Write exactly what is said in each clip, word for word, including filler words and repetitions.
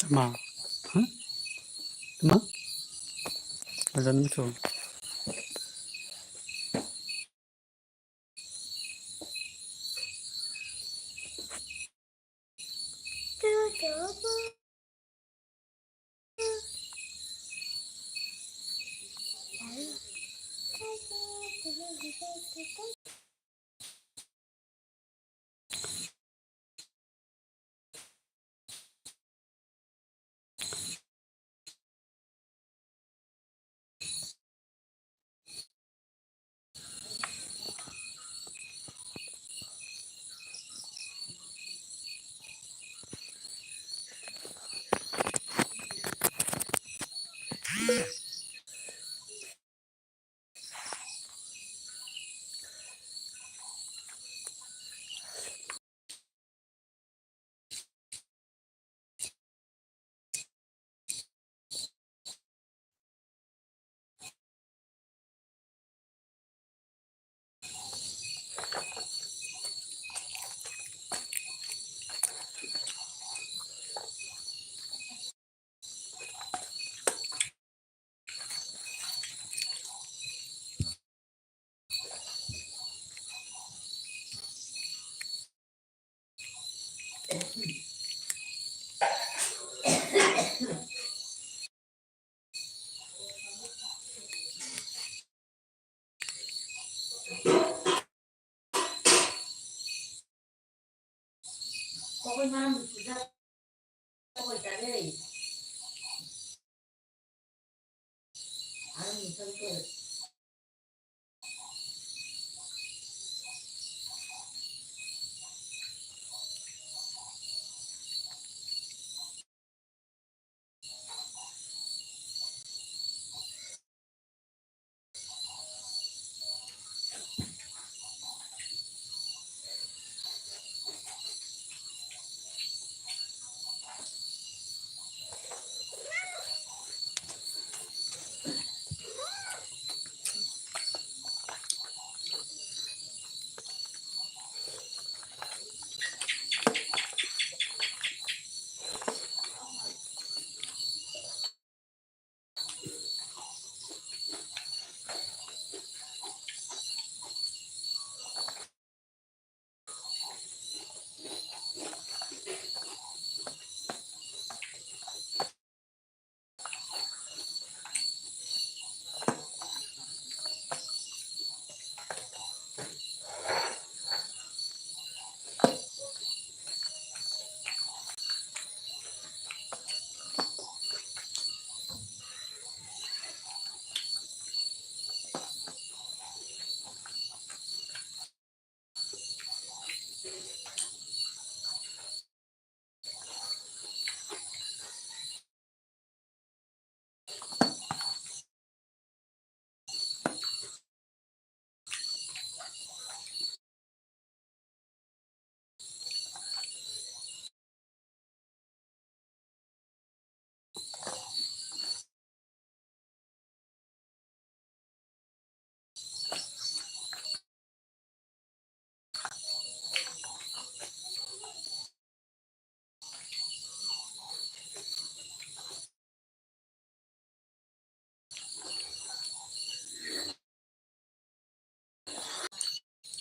Ma, ha? Ma? Ajan mi so.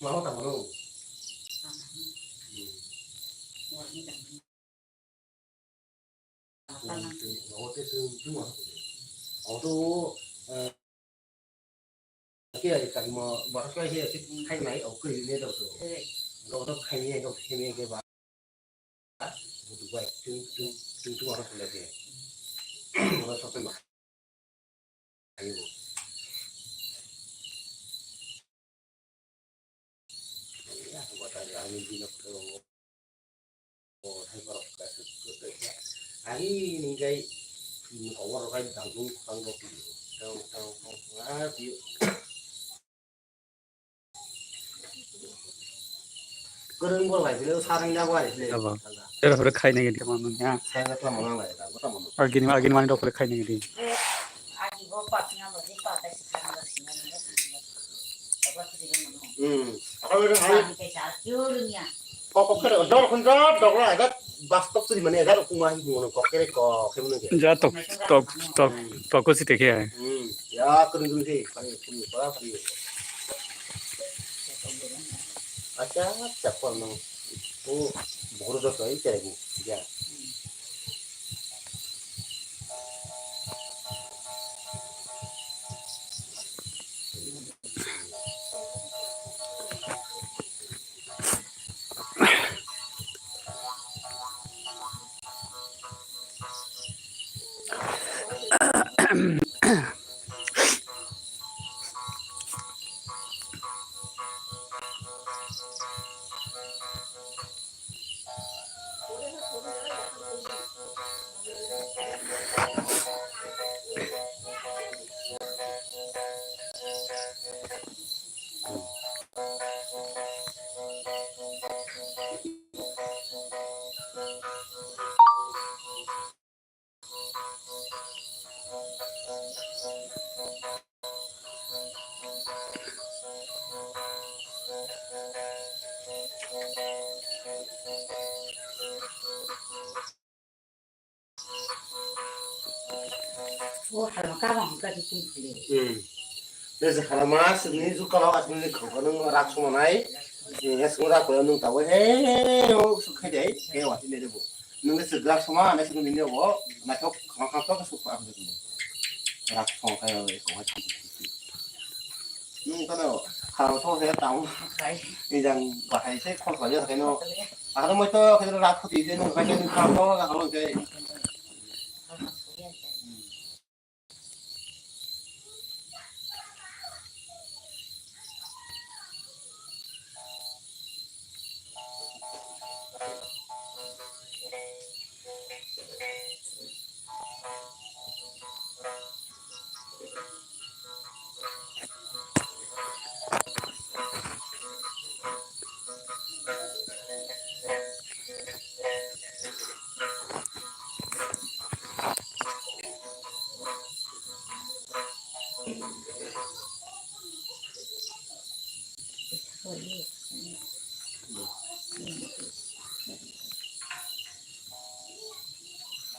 Mama tak mana? Auto, eh, kaya kami mau baru kaya sih, hai mai, oke, ini dah tu. Auto kami yang kami yang ke ba, butuh baik, tu tu tu tu orang sudah ke. Orang sampai mah. Ayo. Ya, buat aja, angin jinak tu. Oh, hai borok kaisa kwtwi khe. Ani hwnwi khe, hmm, koborok khai tangtung tangbo tang tang tang ah twi. Kwrwng bo lai philw sarang ya bo lai philw. Abo. Ero hore khai nai gidi manu ya. Sai na tamo nang lai da, bo tamo. Agini agini mani rok hore khai nai gidi. Hmm. Kok kok kere dor khun dor dor la gat bas tok tuli mane gat kuma hi mo kok kere kok khe mo ke. Ja tok tok tok tok ko site khe. Hmm. Ya kung kung khe pani kung pa pani. Acha acha ko no. O boro do to i kere bu. Ja. O halma kabang hwnkha khe chini phuru. Hmm. Nese halma sini jukalo asini khokha nung rak somanai. Nese rak koyo nung tawo he o sukhe dai he wati nere bo. Nung nese rak soma nese nung nini bo naithok khama khama to sukha ang. Rak soma kaya ko wati. Nung kano kham so he tamo. Ni jang bahai se khos la ya kano. Ano mo to khe rak khuti se nung kano kham so la kano ke.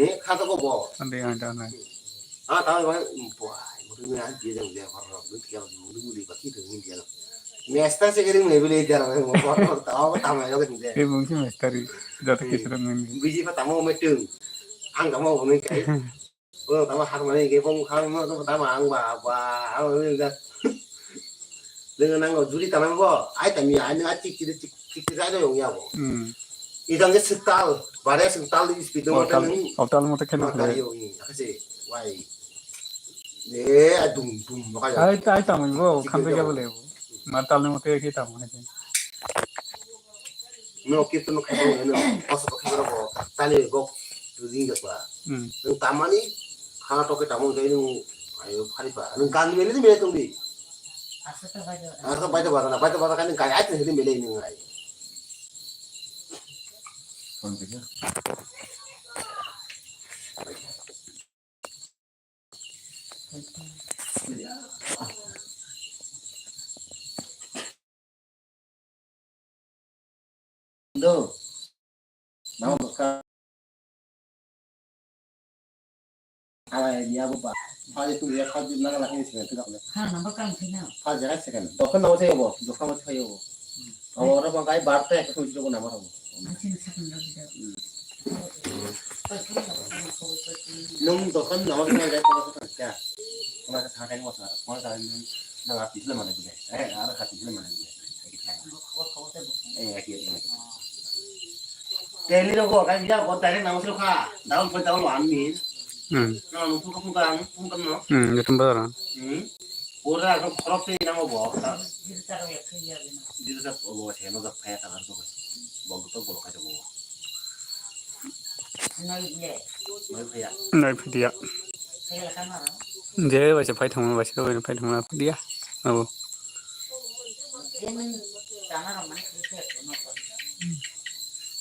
Eh, kha to ko bo. Ande ang ta nai. Ah, ta ba, boy, mo ni an je jang je hor rok ni kya ni ni ba ki ni je. Mesta se kering ni bile jar mo hor hor ta ba ta ma yo ni je. E bung si mestari. Jata ki sura ni. Biji pa tamo metung. Ang tamo ni kai. Oh, tamo har mani ke bung khang mo to tamo ang ba ba. Ang ni da. Dengan nang juri tanam bo. Ai tami ai ni achi kiri kiri ai do yong ya bo. Hmm. Idang ke setal, bare setal di speed mo tan. Otal mo te kena. Mata yo ni, kasi, wai. Ne, adum dum maka yo. Ai ai tamo bo khampe ke bole. Matal ni mo te ke tamo hai. No kirtan no khaibo hino, koso ko khaibo ko tali bok ring jaswa. Hmm. Nung tamani khana toke tamo jai nung ayo phari pa. Nung gan mele ni mele tong di. Asa ta bai da. Asa bai da ba na, bai da ba ka ni kai ai te ni mele ni ngai. Do. Nang bwkha. Ala ya bo ba. Phai tu ya kha jin nang la khe se tu kha. Ha, number kan thina. Phai jera second. Dokan nang se bo. Dokan mo thai bo. Abo oro bang kai bar ta ek thung jilo na maro. Asing sakang rok jida. Nung dokan nang se jai ko ko ta. Ko na sa kai mo sa. Ko na sa nang a pisle mane bile. Eh, ara ka pisle mane bile. Eh, aki, aki. Teli rok ko kai ya ko direct nang se kha. Daun pa daun wan min. Hmm. Na nung phung ka phung ka ang phung ka no. Hmm, itu betul. Hmm. Ora ko khorok se nang bo. Diri sa bo se no jak phaya ta ko. Bo to bo ka bo. Noi phaya. Noi phiya. Je bai se phai thangma bai se bai phai thangma phiya. Abo.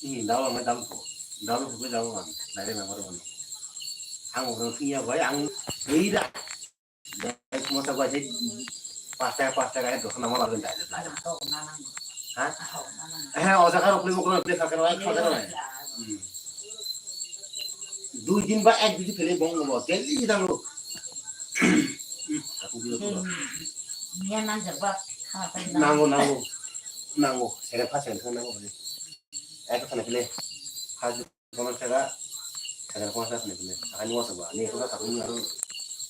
Ni dawa ma dam ko. Dam ko dawa ma. Nai na maro. Ang orang punya bai ang. Ira. Mota gua sih pas taka pas taka itu kena malah kan tak ada. Hah? Eh, oh, sekarang beli mau kena beli kakak lain kakak lain. Hmm. Dui din ba ek dui din beli bong bong. Jadi kita lu. Aku bilang tu. Nango nango nango. Saya pas saya nango. Eh, kena beli. Haju. Kono saka, saka kono saka ni bile. Ani wasa ba, ani kono saka ni aro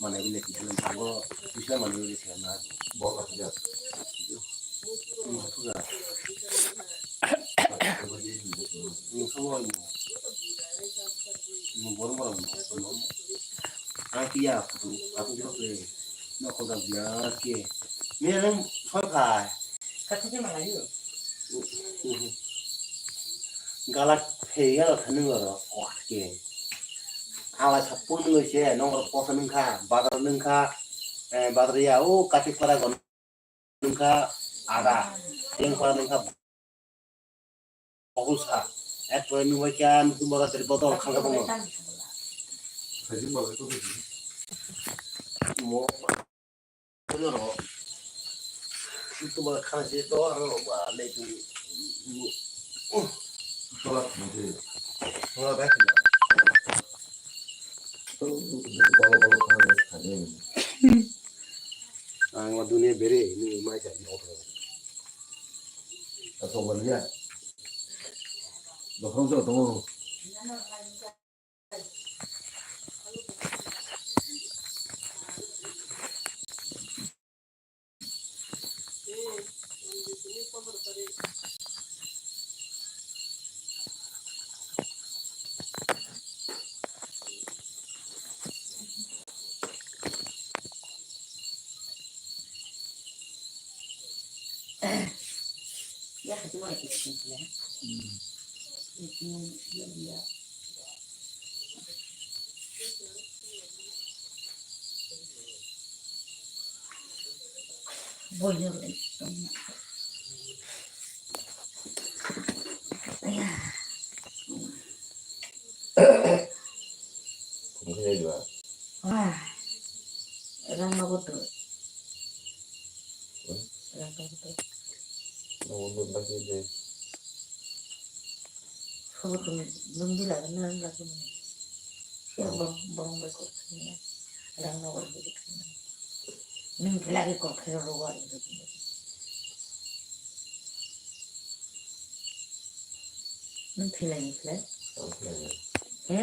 mana bile, bile tango, bisa mana bile saka na. Bo ka puja. Ni ka puja. Ni so mo ni. Ni bor bor mo. Ang pia aku, aku kira bile. Ni aku dah biar ke. Ni yang so kai. Kata dia mana yuk? Galak phei galo thani oro kwak ke. Ala sapun nungoi se nongor posa nungkha, badar nungkha, eh, badar ya o Katik para gon nungkha, ada, yang para nungkha, bohul sa. Ek pore nungoi kya nungkha mora teri botol khangka tongo. Mo Oro, tu ba khan se to aro ba le tu. Tola khan se. Tola ba khan. To bolo bolo khan se khan. Ang ma dunia bere ni mai sa ni oto. Ato ba ya. Dokhong so to. Wah, rang nogo to. Rang nogo to. Nogo to lagi de. Sobo to lunggi lagi na lagi mana. Siya bong bong bai ko. Rang nogo to. Nung lagi ko kero rogo. Nung thilai ni thilai. He?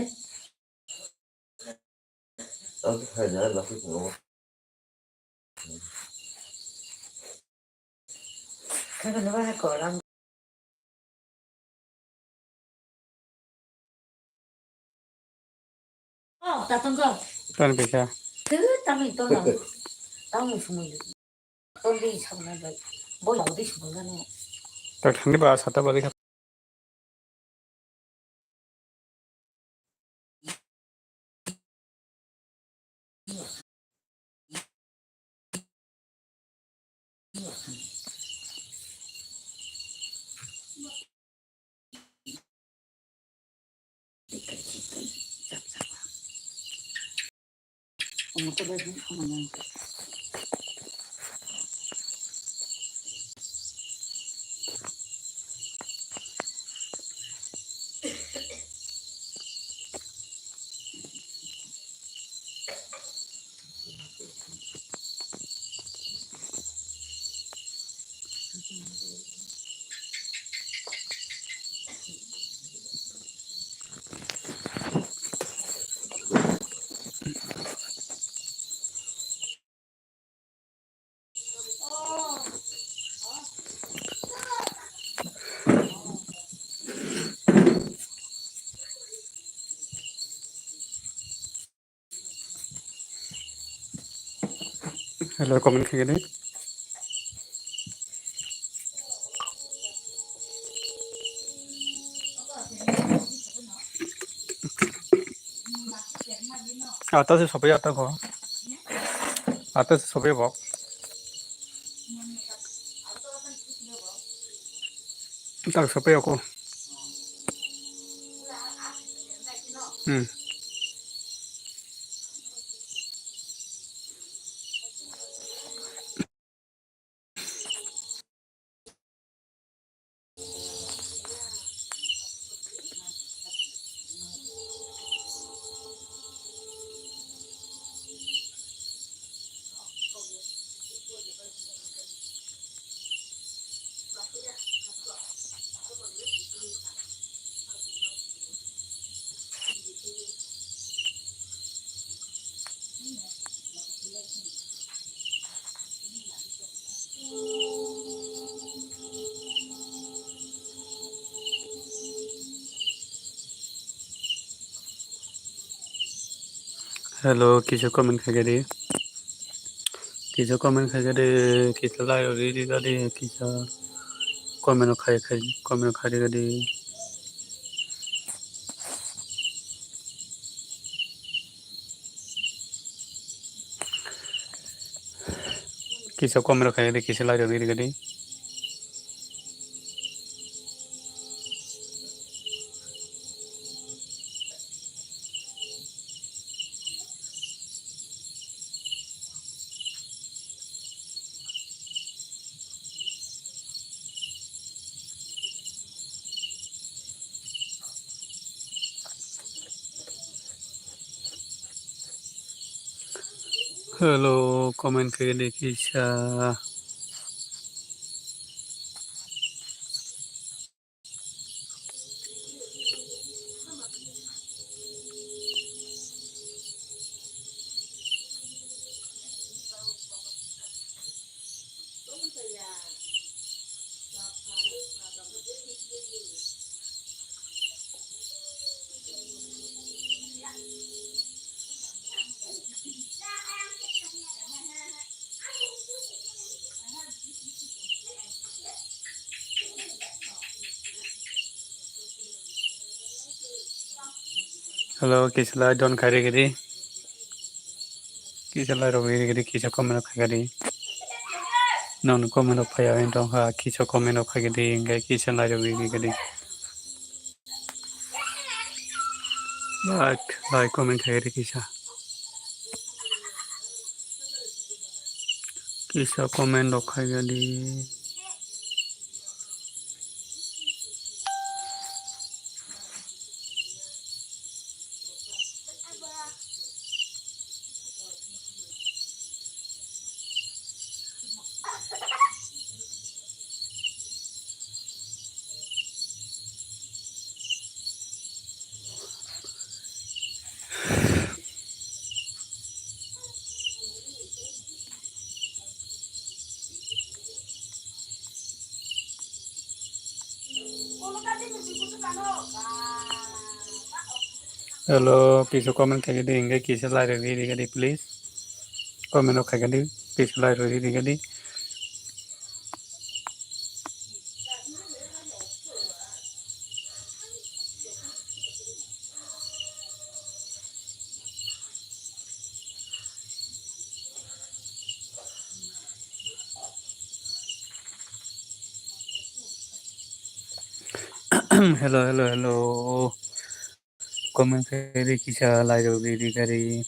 Ang khe khaina laki phungo. Khaga no ba ko lang. Oh, tatang ko. Tan kisa. Tu tami to lang. Tami sumui. Toli sabna bai. Bo lang di sumui gane. Tak thangni ba sata bali kha. Hello, comment khaikhe de. Ata se sopai ata ko. Ata se sopai bok. Tak sopai ako. Hmm. Hello, kisa comment khaikhe di. Kisa comment khaikhe di, kisa like rok ridi kadi, kisa comment rok khai khai, comment rok khaidi kadi. Kisa comment rok khaikhe di, kisa like rok ridi kadi. Hello, comment khaikhe di kisa. Hello, kisa like don khairi gidi. Kisa like rok riri gidi, kisa comment rok khai gidi. Nong comment rok phaiya wng tong kha, kisa comment rok khai gidi, hingke kisa like rok riri gidi. Like, like, comment khai gidi kisa. Kisa comment rok khai gidi. Hello, kisa comment khai gidi, hingke kisa like rok riri gidi, please. Comment rok khai gidi, kisa like rok riri gidi. Hello, hello, hello. Comment khairi kisa, like rok riri khairi.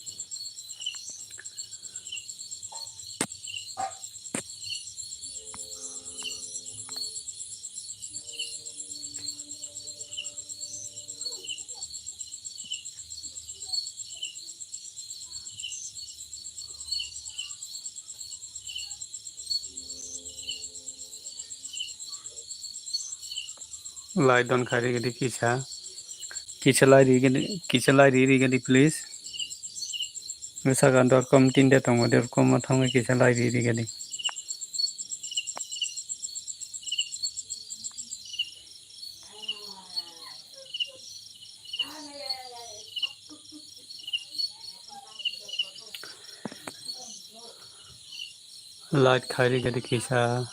Like don khairi gadi kisa. Kisa like ri gadi, kisa like ri ri gadi, please. Saka dot com tinta tongo, dot com o thangwi kisa like ri ri gadi. Like khairi gadi kisa.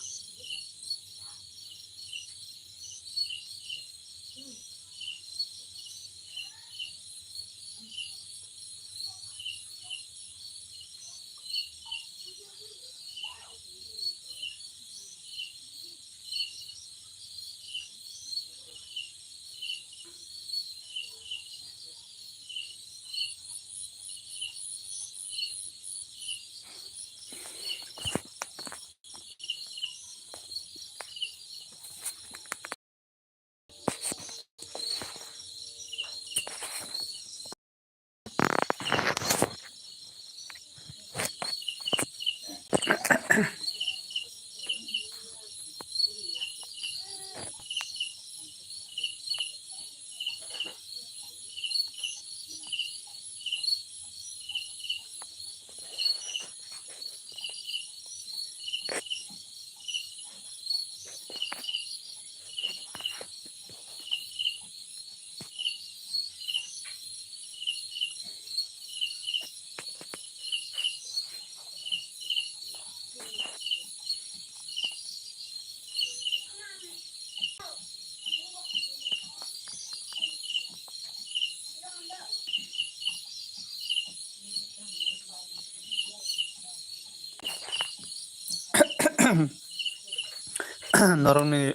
Norokni,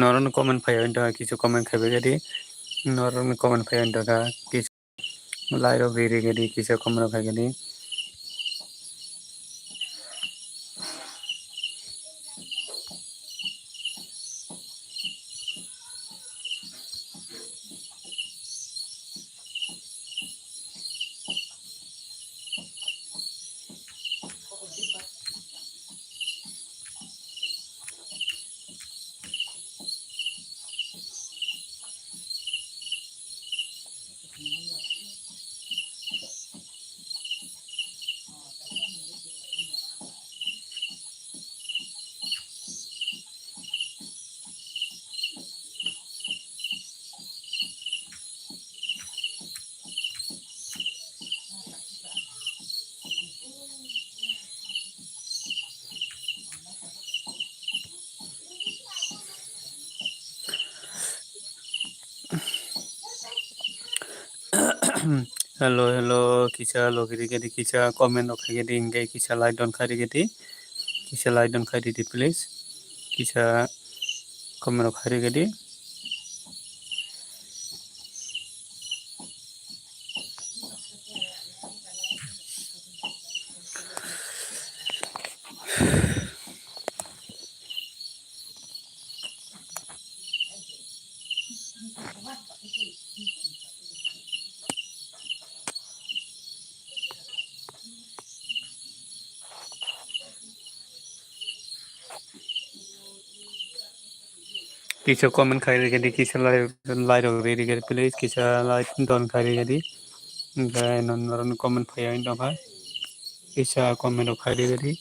norokni comment phai wngkha, kisa comment khai bai di. Norokni comment phai wngkha, kisa like rok ri ri di, kisa comment rok khai di. Hello, hello, kisa logiri gedi, kisa comment rok khai gedi, hingke kisa like don khai gedi, kisa like don khai di, please, kisa comment rok khai gedi. Kisa comment khai rikhe di, kisa like, like rok ri rikhe di, please, kisa like don khai rikhe di. Hingke norok comment phai ya wng tongkha, kisa comment rok khai rikhe di.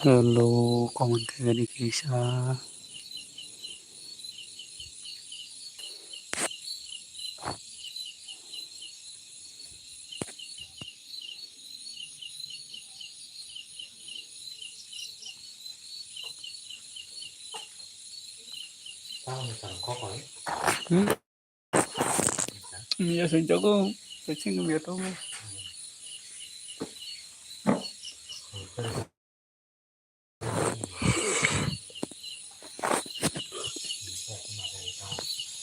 Hello, comment khaikha di kisa. Hmm? Mia sing jago, sing mia to.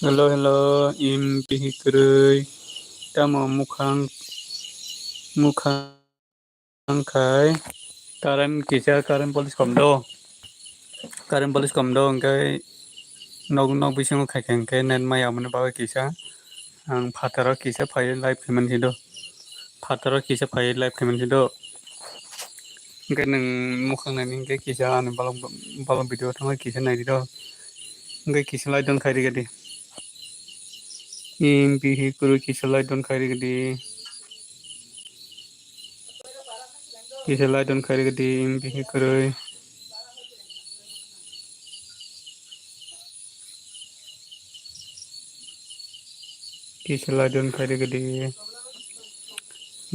Hello, hello, im pihi kwrwi. Tamo mukhang, mukhang. Hwnkhe current kisa, current police kom do, current police kom do, hwnkhe nok, nok bisingo khaikha hwnkhe net maya, aboni bagwi kisa ang phataro kisa phaiwi live khaimani si do, phataro kisa phaiwi live khaimani si do. Hwnkhe nwng mukhang naini hwnkhe kisa ani bolong, bolong video thangwi kisa naidi do, hwnkhe kisa like don khairikha di. Im pihi kwrwi kisa like don khairikha di. Kisa like don khairikha di, im pihi kwrwi. Kisa like don khairikha di.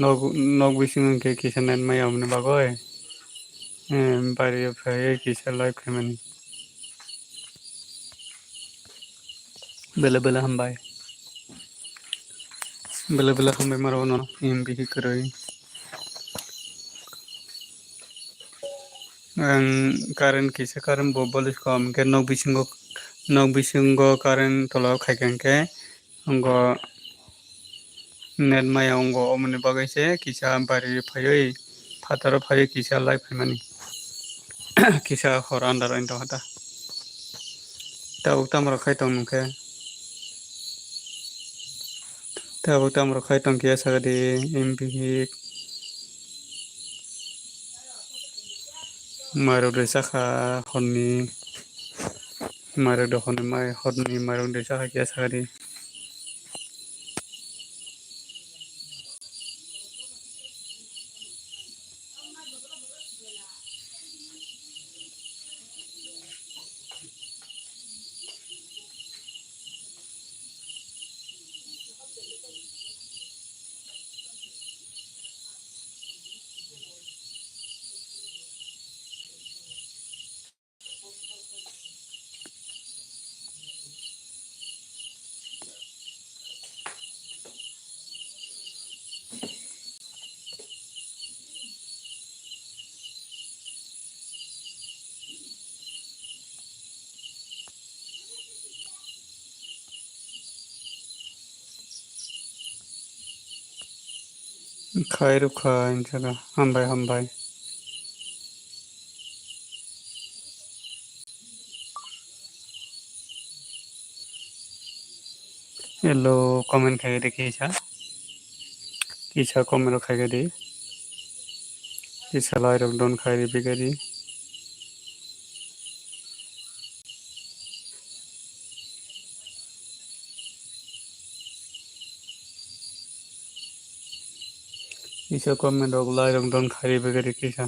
Nok, nok bising hwnkhe kisa net maya, aboni bagwi. Em, bari phaiwi kisa like khaimani. Bele bele hambai. Bele bele hambai maro no, em, bihi kwrwi. Ang current kisa, current bo police kom, hwnkhe nok bisingo, nok bisingo current tola khaikha hwnkhe, wngkha net maya wngkha, omoni bagwi se kisa bari phaiwi phataro phaiwi kisa live khaimani. Kisa hor andar wng tongkha ta. Tabuk tamo rok khai tong nung khe? Tabuk tamo rok khai tong khe ya saka di, M B hik. Mairok de chakha horni. Mairok de horni mai, horni mairok de chakha khe ya saka di. Khai rwkha, hambai, hambai. Hello, comment khai de kisa. Kisa comment rok khai de. Kisa lai rok don khai de bigari. Kisa comment rok lai rok don khai de bigari kisa.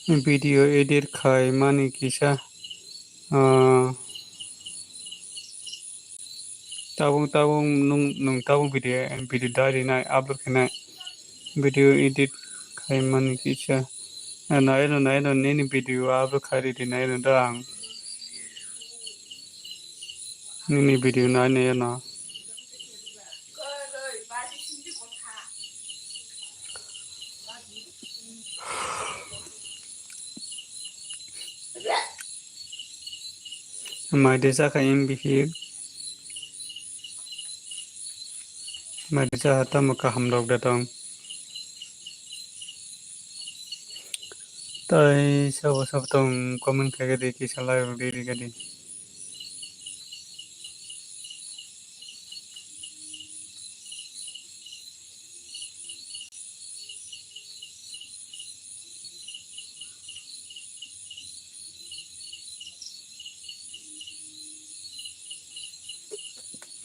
Video edit khai mani kisa. Ah, tabuk, tabuk nung, nung tabuk video, video dari nai upload khe nai. Video edit khai mani kisa. Ah, nai no, nai no, nini video upload khai ridi nai no da ang. Nini video nai nai no. Mai de chakha M B hir. Mai de chakha tamo kaham rok de tong. Tai sabo sabo tong comment khai gadi kisa lai rok de gadi.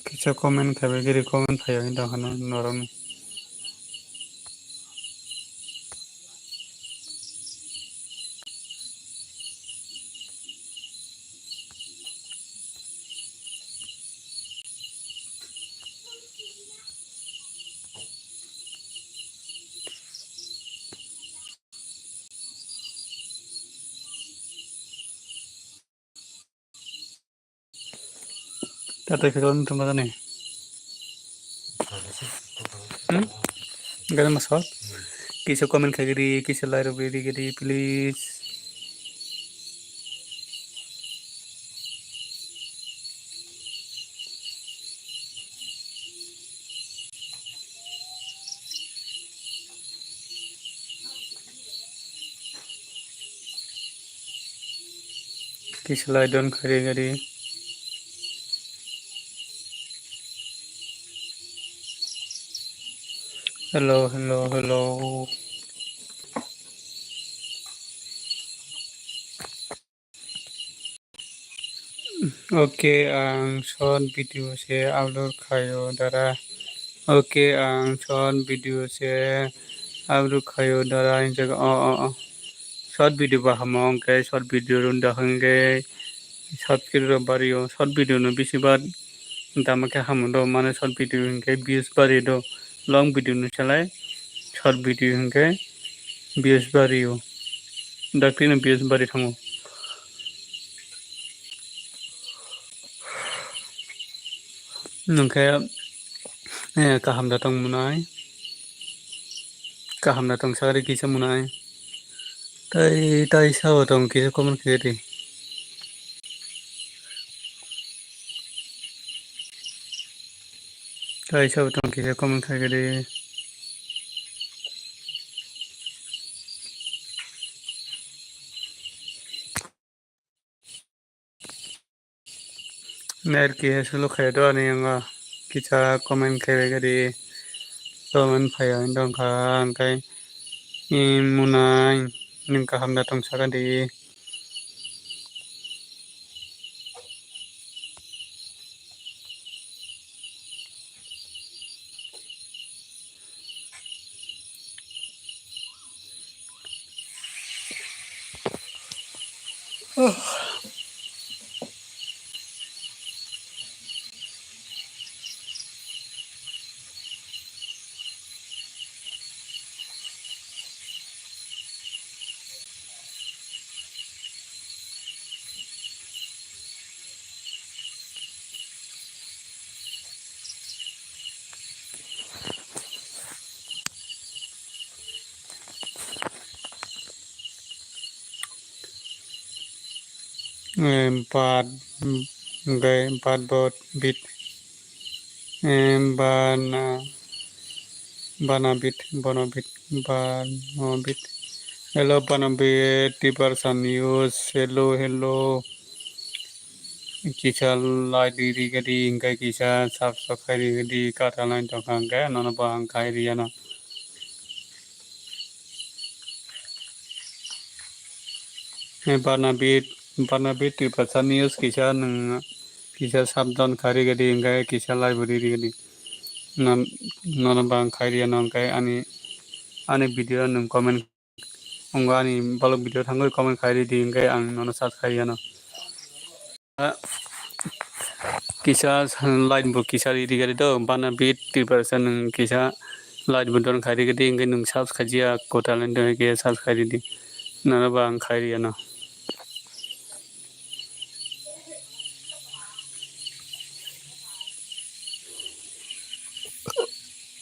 Kisa comment khai bai giri comment phai o hinda hano norok ni. Tatai khe wng tongma jani. Hmm? Gana ma sot? Kisa comment khai giri, kisa like rok giri giri, please. Kislai don khairi gari. Hello, hello, hello. Okay, ang short video se upload khaio dara. Okay, ang short video se upload khaio dara. Ang jaga, oh, oh, oh. Short video ba hamo hwnkhe, short video runda hwnkhe subscribe rok bario. Short video no bisi bar dama khe hamo do, mane short video hwnkhe views bario do. Long video no salai short video hwnkhe views bario. Dakti no views bari thango. Nungkhe, eh, kaham da tong munai. Kaham da tong sagari kisa munai. Tai, tai sao tong kisa comment khe di. Tai sao tong kisa comment khe di. Ner ki he sulu khe do ani yango kisa comment khe bai gari comment phai ang dong kha hwnkhe munai nwng kaham da tong saka di. Em, bat, em, gai, bat, bot, bit. Em, bana, bana bit, bono bit, bano bit. Hello, bano bit, Tibarsa News. Hello, hello. Kisa like di, di, di, hingke kisa subscribe khai di, di, kata line tongkha hingke nono bo ang khai riyano. Barnabit, Barnabit Tripura News kisa nwng kisa sabdan khai rikha di, hingke kisa like bo ri rikha di. Nono bo ang khai riyano hingke ani, ani video nwng comment Wngkha ani vlog video thangwi comment khai ridi, hingkhe ang nono search khai yano. Kisa like bo kisa ridi gari do, Barnabit Tripura nwng kisa like bo don khai ridi, hingkhe nwng search khai jiya, kotal ni do hingkhe search khai ridi. Nono bo ang khai riyano.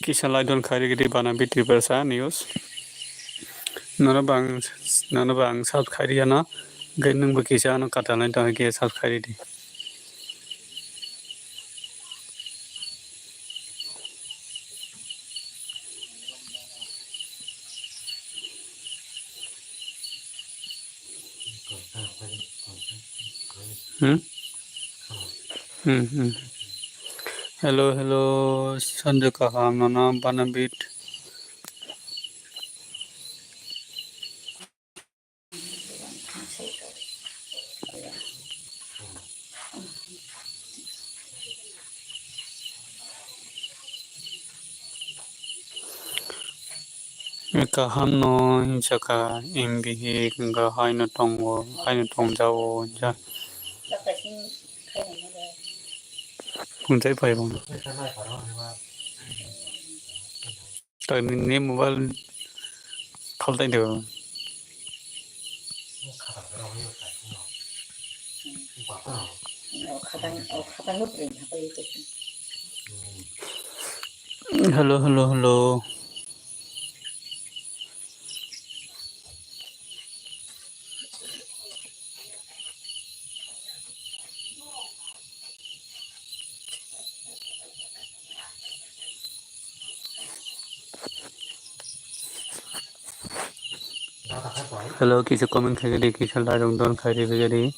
Kisa like don khai rikidi Barnabit Tripura News. Nono bang, nono bang sub khai riyano. Hingkhe nwngbo kisa ano katal nai tong hingkhe sub khai ridi. Hmm? Hmm, hmm. Hello, hello, Sanjay Kaham, nono Barnabit. Kaham no hinsa kha, M B hi hwnkha haino tongo, haino tongjago hinsa. Pungchai phai bo. Tei nini mobile phaltai de. Hello, hello, hello. Hello, kisa comment khai di, kisa like rok don khai di, khai di.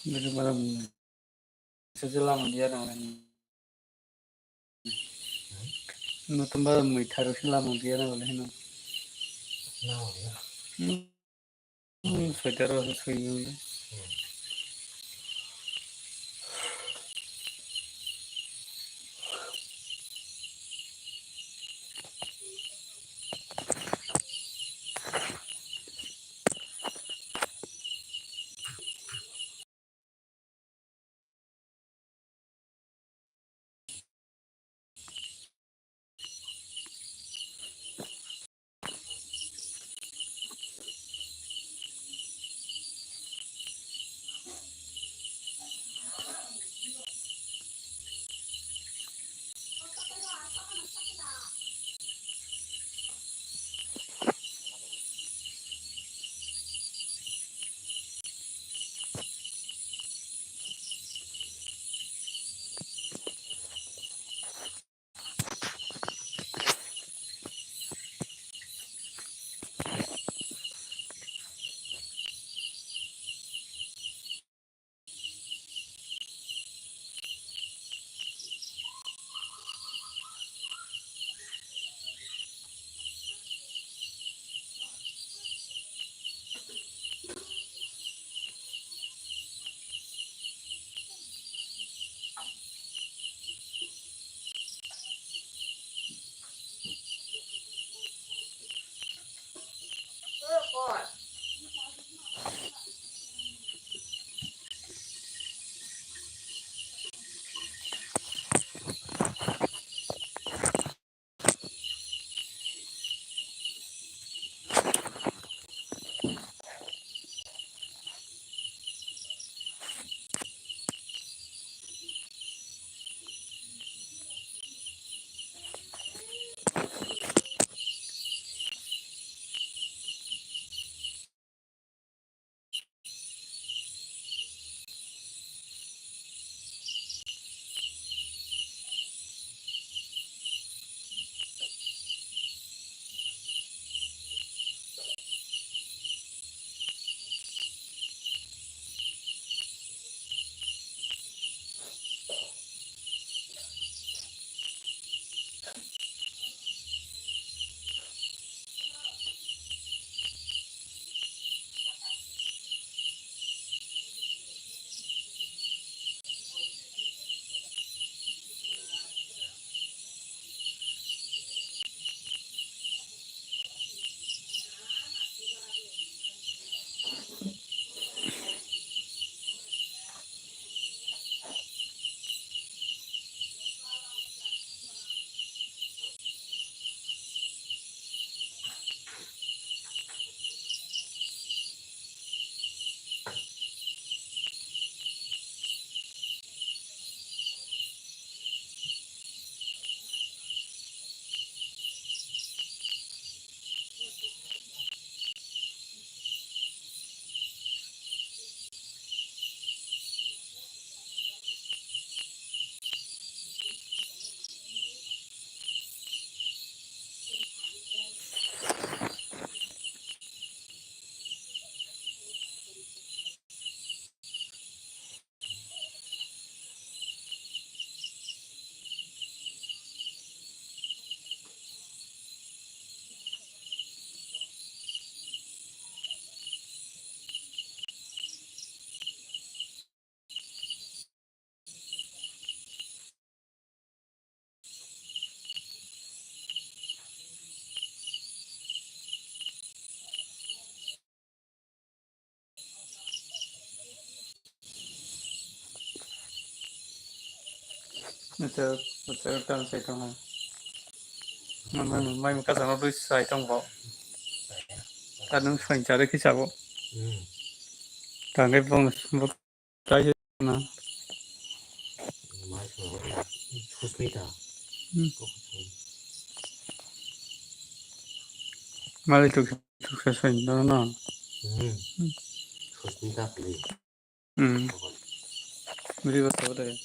Nini bara mui. Sejela mandia na wala ni. Nutun bara mui tharu sila mandia na wala hino. Na wala. Hmm. Hmm, sweater o sui ni. Acha, acha, tang sai tong ha. Mai, mai, mai, mai, kasa no dui sai tong bo. Ta nung soin chare khi sabo. Hmm. Tang ke bong, bo tai na. Mai so, Susmita. Hmm. Mali tu, tu sa soin no, no. Hmm. Susmita please. Hmm. Beri ba sabo de.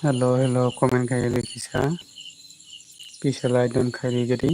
Hello, hello, comment khai di kisa. Kisa like don khai di gadi.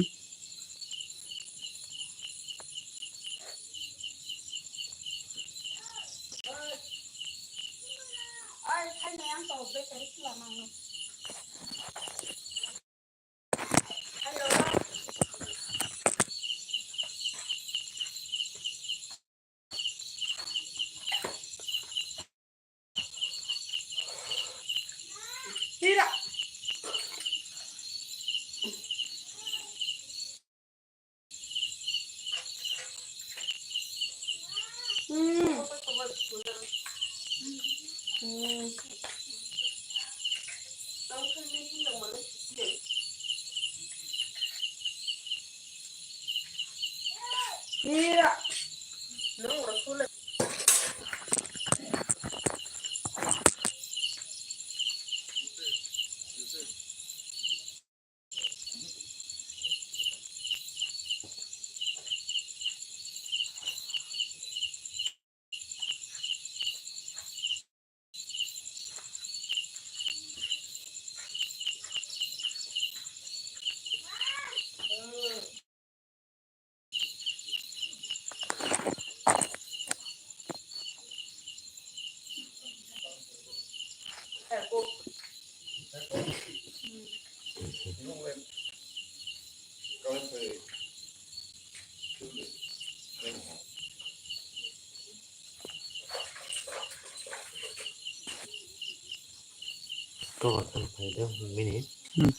Kok ang phai do bini. Hmm.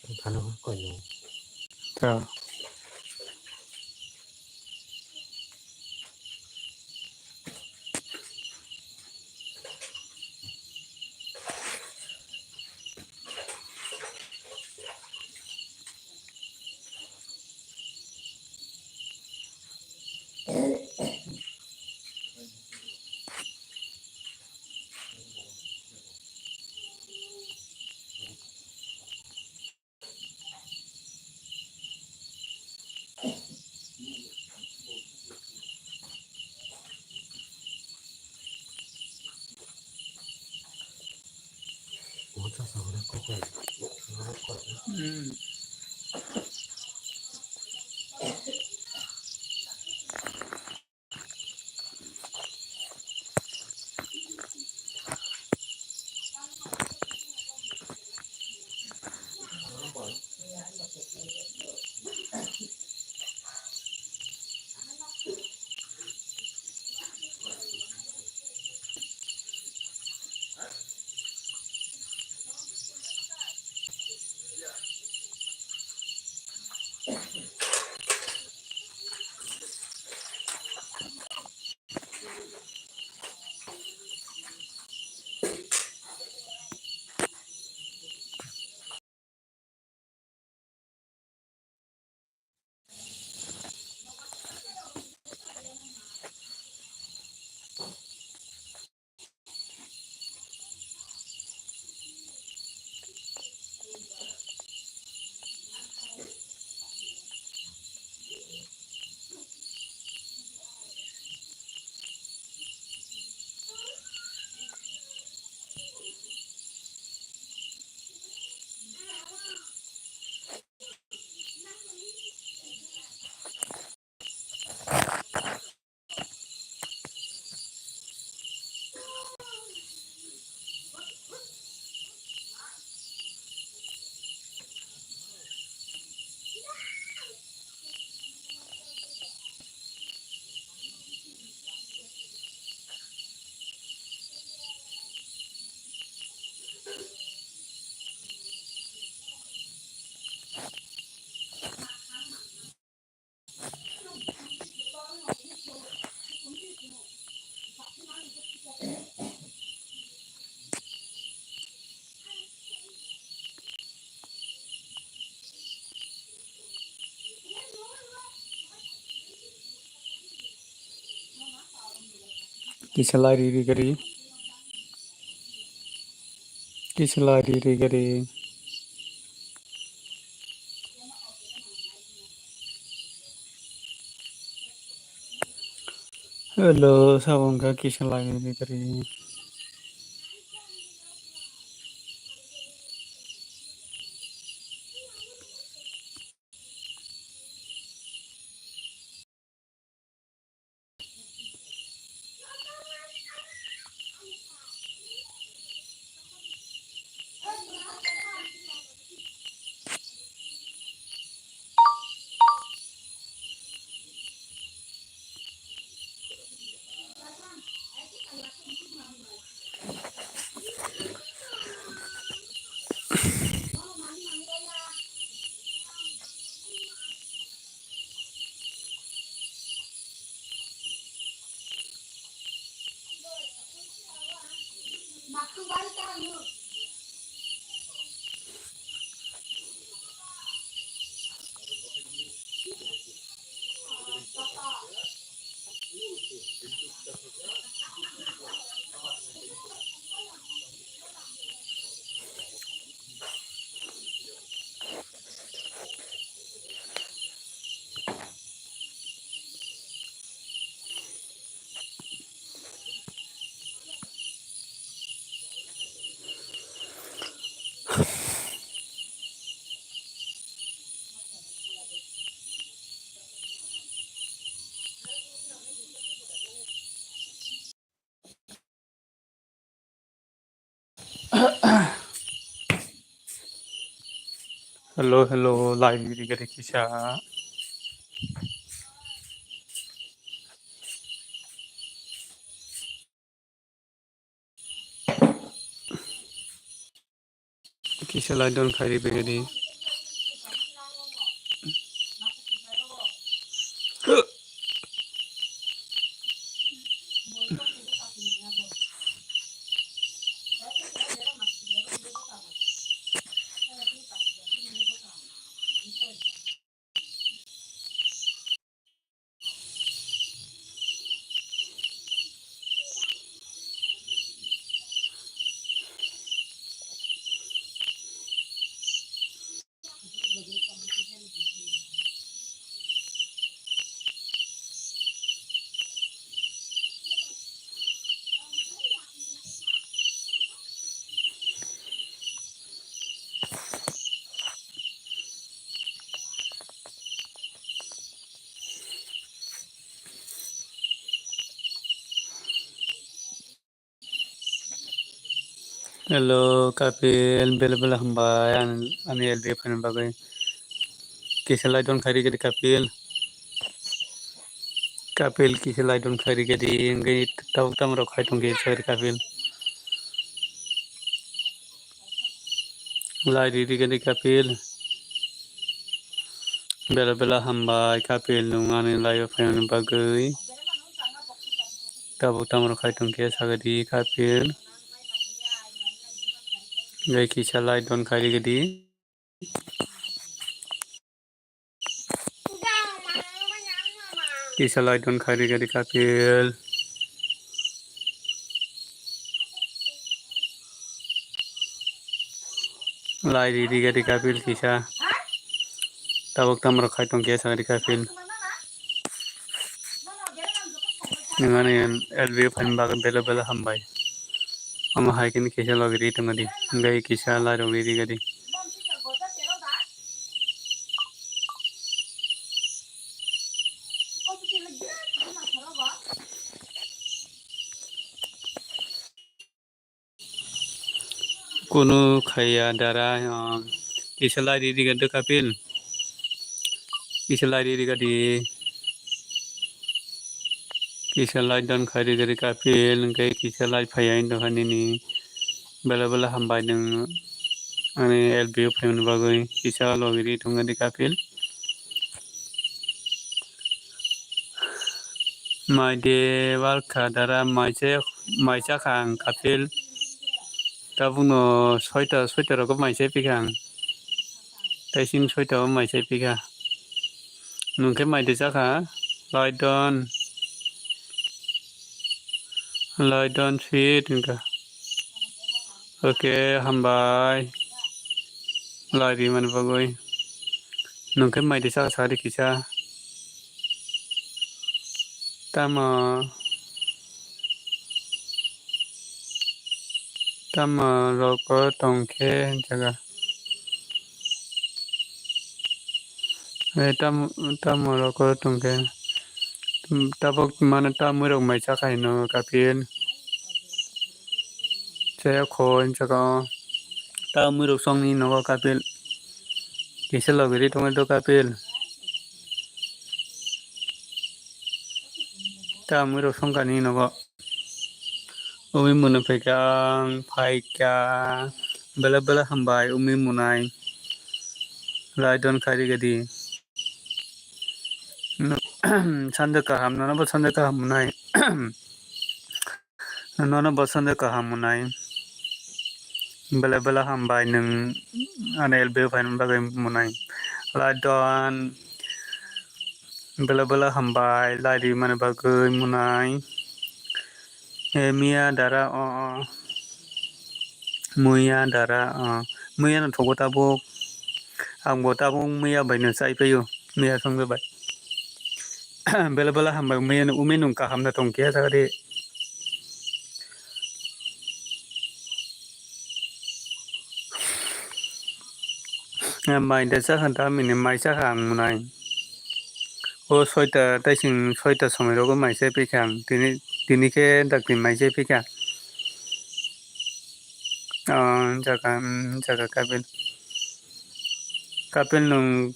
Ang phano koi no. Ta. Kisa lai ri ri gari. Kisa lai ri ri gari. Hello, sabong ka kisa lai ri ri gari. Hello, hello, live video gari kisa. Kisa lai don khairi begadi. Hello, Kapil, bela bela hambai, ang, ani L B phaina bagwi. Kisa lai don khairi gadi Kapil. Kapil kisa lai don khairi gadi, engkai tabuk tamo rok khai tongkhe sakri Kapil. Lai riri gadi Kapil. Bela bela hambai Kapil, nwng ani live o phaimani bagwi. Tabuk tamo rok khai tongkhe sagadi Kapil. Gai kisa lai don khairi gadi. Kisa lai don khairi gadi Kapil. Lai riri gadi Kapil kisa. Tabuk tamo rok khai tongkhe sagadi Kapil. Nwng ani L B o phaimani bagwi bela bela hambai. Omo hai khe kisa logi ri tongdi. Hingke kisa lai rok riri gadi. Kunu khaiya dara, ah, kisa lai riri gadi Kapil. Kisa lai riri gadi. Kisa lai don khairi gadi Kapil, hingke kisa lai phaiya indo kha nini. Bela bela hambai nwng ani L B o phaimani bagwi. Kisa logi ri tongdi Kapil. Mai de wal kha dara, mai se, mai cha kha ang Kapil. Tabukno soita, soita rogo mai se pikha ang. Taising soita o mai se pikha. Nwng khe mai de cha kha, lai don. Lai don't feed hwnkha. Okay, hambai. Lai rimani bagwi. Nwng khe mai de chakha sadi kisa. Tamo, tamo rok o tong khe jaga. Eh, tamo, tamo rok o tong khe. Tabok mano tamwi rok mai chakha hino kapil. Chaya kho hinchaka o. Tamwi rok songni nogo kapil. Kisa logi ri tongwi do kapil. Tamwi rok songkani nogo. Umi mwnwi phaikha ang phaikha. Bela bela hambai umi mwnai. Lai don't khairi gadi. Sande kaham nono bo sande kaham mwnai. Nono bo sande kaham mwnai. Bela bela hambai nwng ani L B O phaina bagwi mwnai. Lai don't. Bela bela hambai lai rimani bagwi mwnai. E miya dara o, o. Muya dara o. Muya no thogo tabuk. Ang bo tabuk muya bai no chai paio. Muya songbe bai. Bela bela hambai muya no umi nung kaham da tong khe sakari. Mai da chakha da mini mai chakha ang mwnai. O soita taising soita somoi rogo mai se phikha ang tini tini khe dakti mai se phikha. Ah, jaga, um, jaga kapil. Kapil nung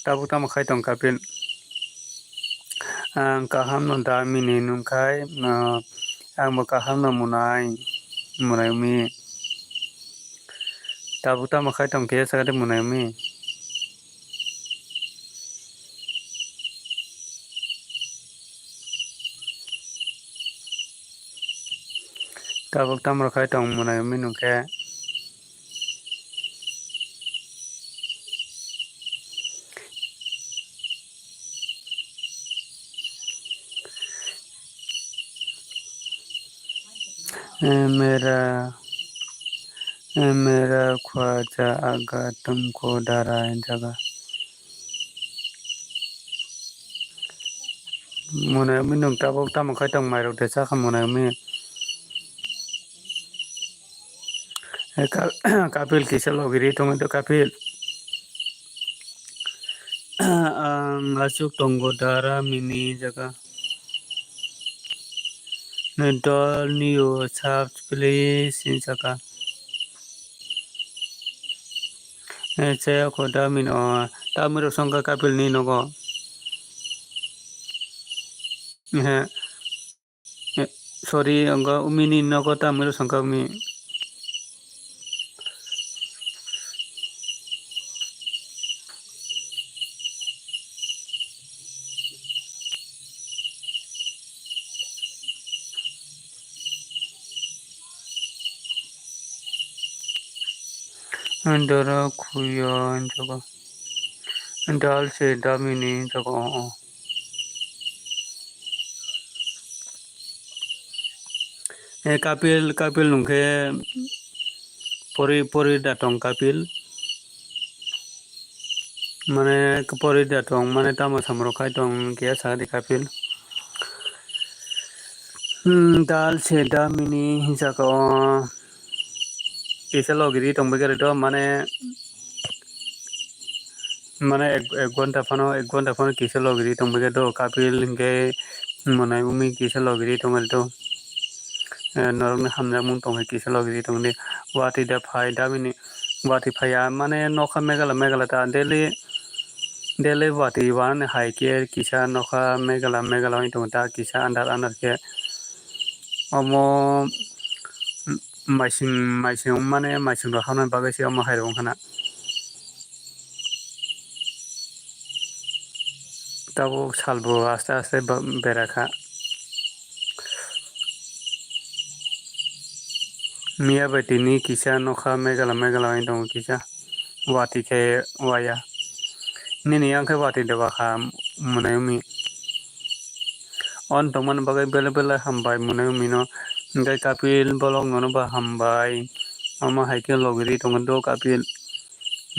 tabuk tamo khai tong kapil. Ang kaham no da mini nung khai, ah, ang bo kaham no mwnai, mwnai umi. Tabuk tamo khai tong khe sakha de mwnai umi. Tabuk tamo khai tong mwnai umi nung khe. Eh, mera, eh, mera khwaja aga tumko dara jaga. Mwnai umi nung tabuk tamo khai tong mai rok de chakha mwnai umi. Eh, ka-, kapil kisa logi ri tong do kapil. Ang aswk tongo dara mini jaga. Ni dol ni o sab please ni jaga. Eh, chaya kho da mini o tamwi rok songkha kapil ni nogo. Eh, eh, sorry, ang umi ni nogo tamwi rok songkha umi. Doro khuyo hinjago. Dal se damini hinjago. Eh, Kapil, Kapil nungkhe pori, pori da tong Kapil. Mane pori da tong, mane tamo samro khai tong, khe sa di Kapil. Hmm, dal se damini hinsa ko. Kisa logiri tong bagari do, mane, mane ek, ek ghonta phano, ek ghonta phano kisa logiri tong bagari do, Kapil hinkhe monai umi kisa logiri tong bagari do. Eh, norokni hamjakmung tong hai kisa logiri tong di. Watwi da phai, damini watwi phaiya, mane nokha megala, megala ta daily, daily watwi wanani hai khe kisa nokha megala, megala wng tong ta kisa andar, andar khe. Omo maising, maising wngmani, maising rok habnani bagwi se omo hai rok wngkha na. Tabuk salbo aste aste ba-, berakha. Miya bai tini kisa nokha megala, megala wngwi tongo kisa. Watwi khe waya. Nini yang khe watwi doba kha mwnai wngmi. On tongmani bagwi belai belai hambai mwnwi mino. Hwnkhe Kapil bolong nono bo hambai. Omo hai khe logiri tongo do Kapil.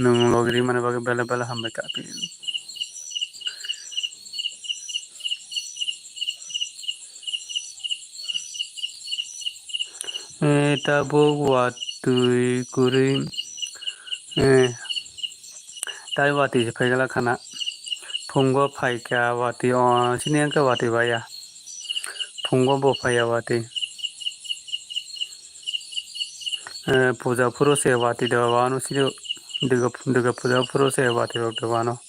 Nwng logiri mani bagwi belai belai hambai Kapil. Eh, tabuk watwi kwrwi, eh, tai watwi se phaikha khana. Phungo phaikha watwi, o, sini wngkha watwi baya. Phungo bo phaiya watwi. Eh, puja phuru se watwi de wano sini Durga, Durga puja phuru se watwi rok de wano.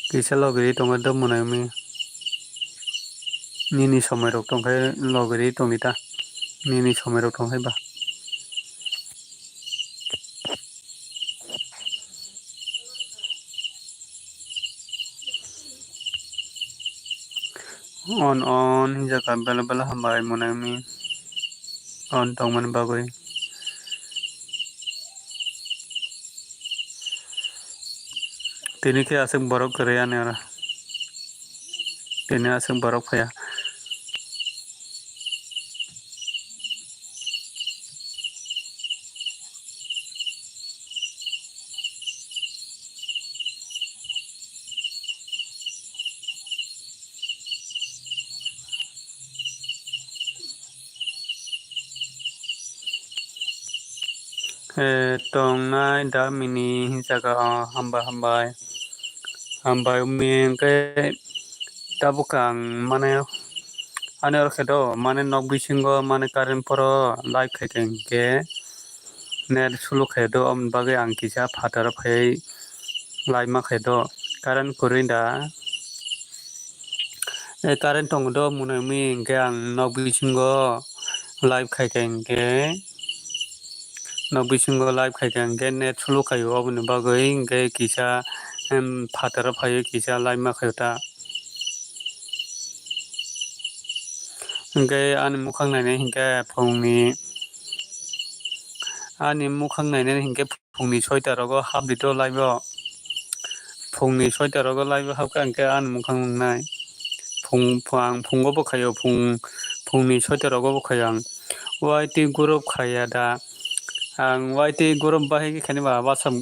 Kisa logiri tongo do mwnwi mwnwi. Nini somoi rok tongkhe logiri tongdi ta. Nini somoi rok tongkhe ba. On on hinjaka bela bela hambai mwnwi mwnwi. On tongmani bagwi. Tini khe aswk borok kwrwi ani oro. Tini aswk borok phaiya. Eh, tongnai damini hinjaka, oh, hambai, hambai. Hambai wngmi hwnkhe tabuk ang mane ani oro khe do, mane nok bisingo mane current phoro live khai khe hinkhe net sulu khe do, aboni bagwi ang kisa phataro phai live ma khe do. Current kwrwi da. Eh, current tongo do mwnwi mwnwi hinkhe ang nok bisingo live khai khe hinkhe, nok bisingo live khai khe hinkhe net sulu khaio, aboni bagwi hinkhe kisa, em, phataro phaiwi kisa live ma khaio ta. Hinkhe ani mukhang nainai hinkhe phungni, ani mukhang nainai hinkhe phungni soita rogo hapdi to live o. Phungni soita rogo live o hapkha hinkhe ani mukhang nungnai. Phung, phung, ang phungo bo khaio, phung, phungni soita rogo bo khaio ang. Y T group khaiya da. Ang Y T group bahai khe khaini ba WhatsApp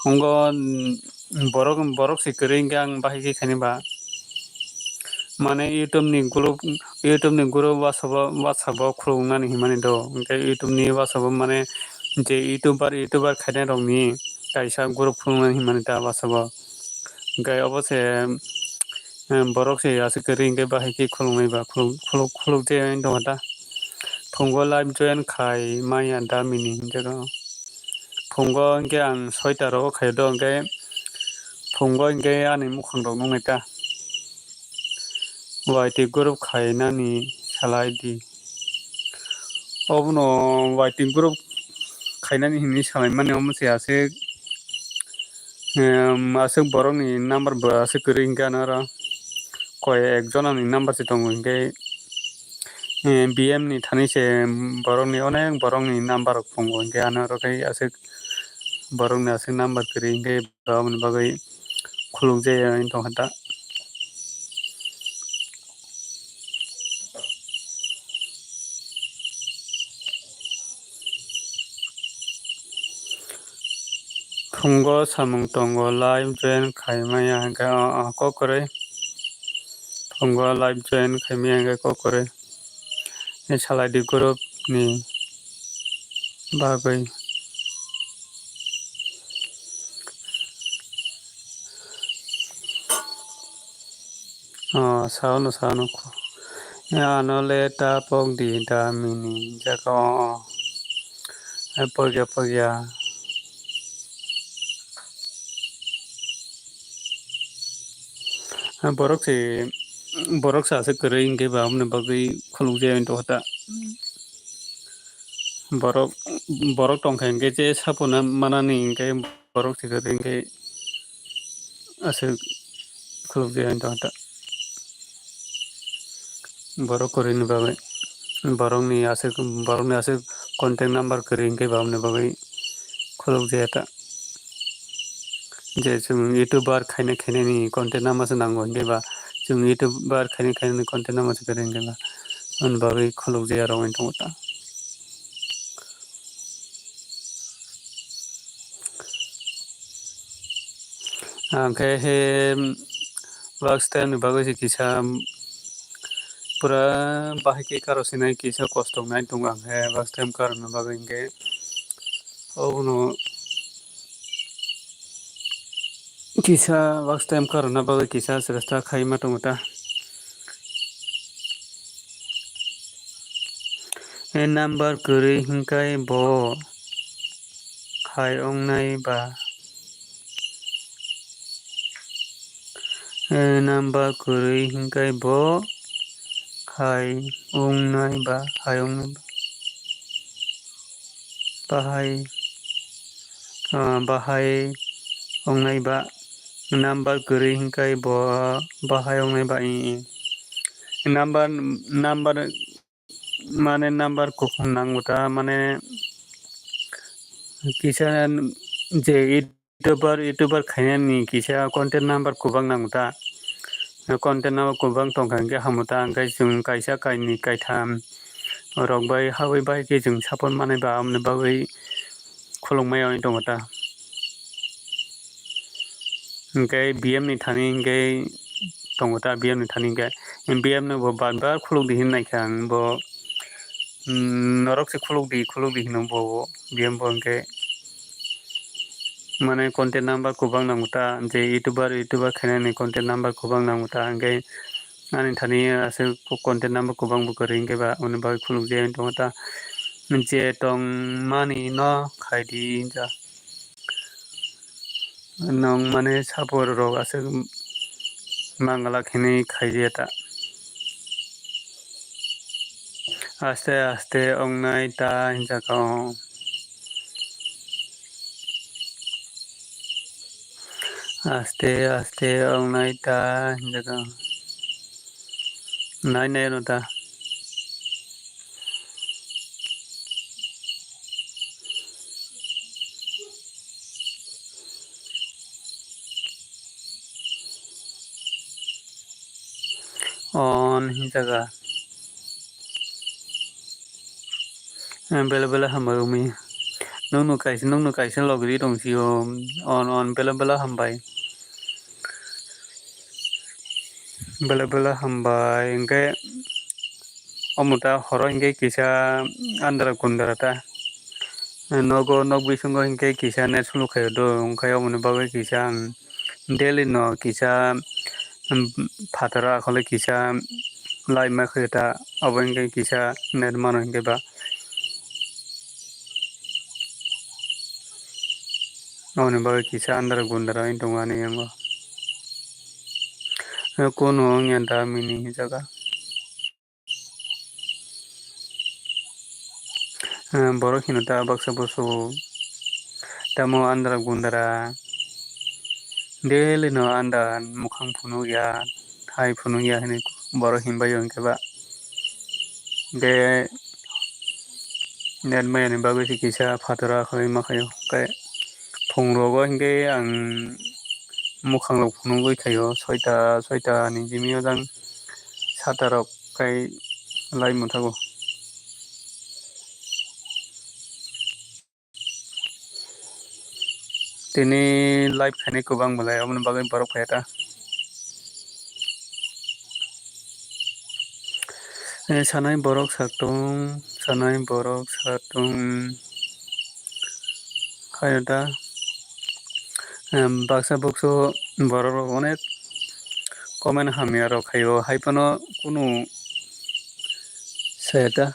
wngkha, mm, borok, borok se kwrwi hinkhe ang bahai khe khaini ba. Mane YouTube ni group, YouTube ni group WhatsApp o, WhatsApp o khuluknani hinmani do. Hinkhe YouTube ni WhatsApp o mane je YouTuber, YouTuber khainai rokni kaisa group khuluknani hinmani ta WhatsApp o. Hinkhe obo se, em, borok se aswk kwrwi hinkhe bahai khe khuluknai ba, khuluk, khuluk, khuluk je wng tongkha ta. Phungo live join khai maya damini hinkhe do. Phungo hinkhe ang soita rogo khaio do, hinkhe phungo hinkhe ani mukhang rok nuknai ta. Y T group khainani salai di. Obono Y T group khainani hinwi salaimani omo se aswk, em, aswk borokni number bo aswk kwrwi hinkhe ano oro koi ek jonani number se tongo hinkhe, em, B M ni thani se borokni onek borokni number rok tongo hinkhe ano oro khe aswk borokni aswk number kwrwi hinkhe. Aboni bagwi khulukjaya wng tongkha ta. Phungo samung tongo live join khaimaya hinkhe, o, o, kok kwrwi. Phungo live join khaimaya hinkhe kok kwrwi. Salai di group ni bagwi. O, sao no, sao no. Ano le ta pok di da mini jaga o. Ai pokya, pokya. Borok se, borok sa se kwrwi hinkhe ba, aboni bagwi khulukjaya wng tongkha ta. Borok, borok tongkha hinkhe je sapono manani hinkhe borok se kwrwi hinkhe aswk khulukjak wng tongkha ta. Borok kwrwini bagwi, borokni aswk, borokni aswk contact number kwrwi hwnkhe ba aboni bagwi khulukjaya ta. Je chwng YouTuber khaina khainani contact number se nango hwnkhe ba, chwng YouTuber khaina khainani contact number se kwrwi hwnkhe ba, aboni bagwi khulukjaya rok wng tongo ta. Ang khe he watch time ni bagwi se kisa pura bahai khe karo sinai kisa kosto nai tongo ang khe watch time karokna bagwi hwnkhe obono kisa watch time karokna bagwi kisa chesta khaima tongo ta. E number kwrwi hwnkhe bo hai wngnai ba. E number kwrwi hwnkhe bo hai wngnai ba, hai wngnai ba. Bahai, ah, bahai wngnai ba. Number kwrwi hwnkhe bo bahai wngnai ba, i, i. Number, number mane number kuphung nango ta, mane kisa je YouTuber, YouTuber khainani kisa contact number kwbang nango ta. Contact number kwbang tongkha hwnkhe hamu ta, hwnkhe chwng kaisa, kainwi, kaitham rok bai habwi bai khe chwng support manai ba, aboni bagwi khulukmaya wngwi tongo ta. Hwnkhe B M ni thani hwnkhe tongo ta, B M ni thani hwnkhe B M no bo bar bar khuluk di hinwi naikha ang bo, mm, norok se khuluk di, khuluk di hino bo, bo B M bo hwnkhe mane contact number kwbang nango ta, je YouTuber, YouTuber khainani contact number kwbang nango ta, hwnkhe ani thani aswk contact number kwbang bo kwrwi hwnkhe ba aboni bagwi khulukjagwi tongo ta, je tongmani no khaidi hinjak. Nwng mane support rok aswk mangala khenwi khaijaya ta. Aste aste wngnai ta hinjak o. Aste aste wngnai ta hinjak o. Nai nai no ta. On hinjaga. Bela bela hambai umi. Nungno kaisa, nungno kaisa logri tong sio. On, on, bela bela hambai. Bela bela hambai. Hwnkhe omo ta horo hwnkhe kisa andra kundra ta. Nogo, nok bisingo hwnkhe kisa net sulu khaio do. Hwnkhe omoni bagwi kisa ang daily no kisa, um, phataro akhole kisa lai ma khaio ta. Obo hwnkhe kisa net mano hwnkhe ba. Aboni bagwi kisa andra gundra wngwi tongo ani yango. Kunu wngya da mini hinjaga. Borok hino ta baksa bosok tamo andra gundra daily no anda mukhang phunukya, hai phunukya hinwi borok hinbaio hwnkhe ba. Hwnkhe net mayani bagwi se kisa phataro akhorwi ma khaio. Hwnkhe phungrogo hwnkhe ang mwkhangrok phunugwi khaio, soita, soita ni jimio jang satarok khai lai muthago. Tini live khainai kwbang belai, aboni bagwi borok phai ta. Eh, sanai borok satung, sanai borok satung. Khayo ta. Em, baksa buksu borok rok onek comment hamya rok khaio, hai phano kunu saya ta.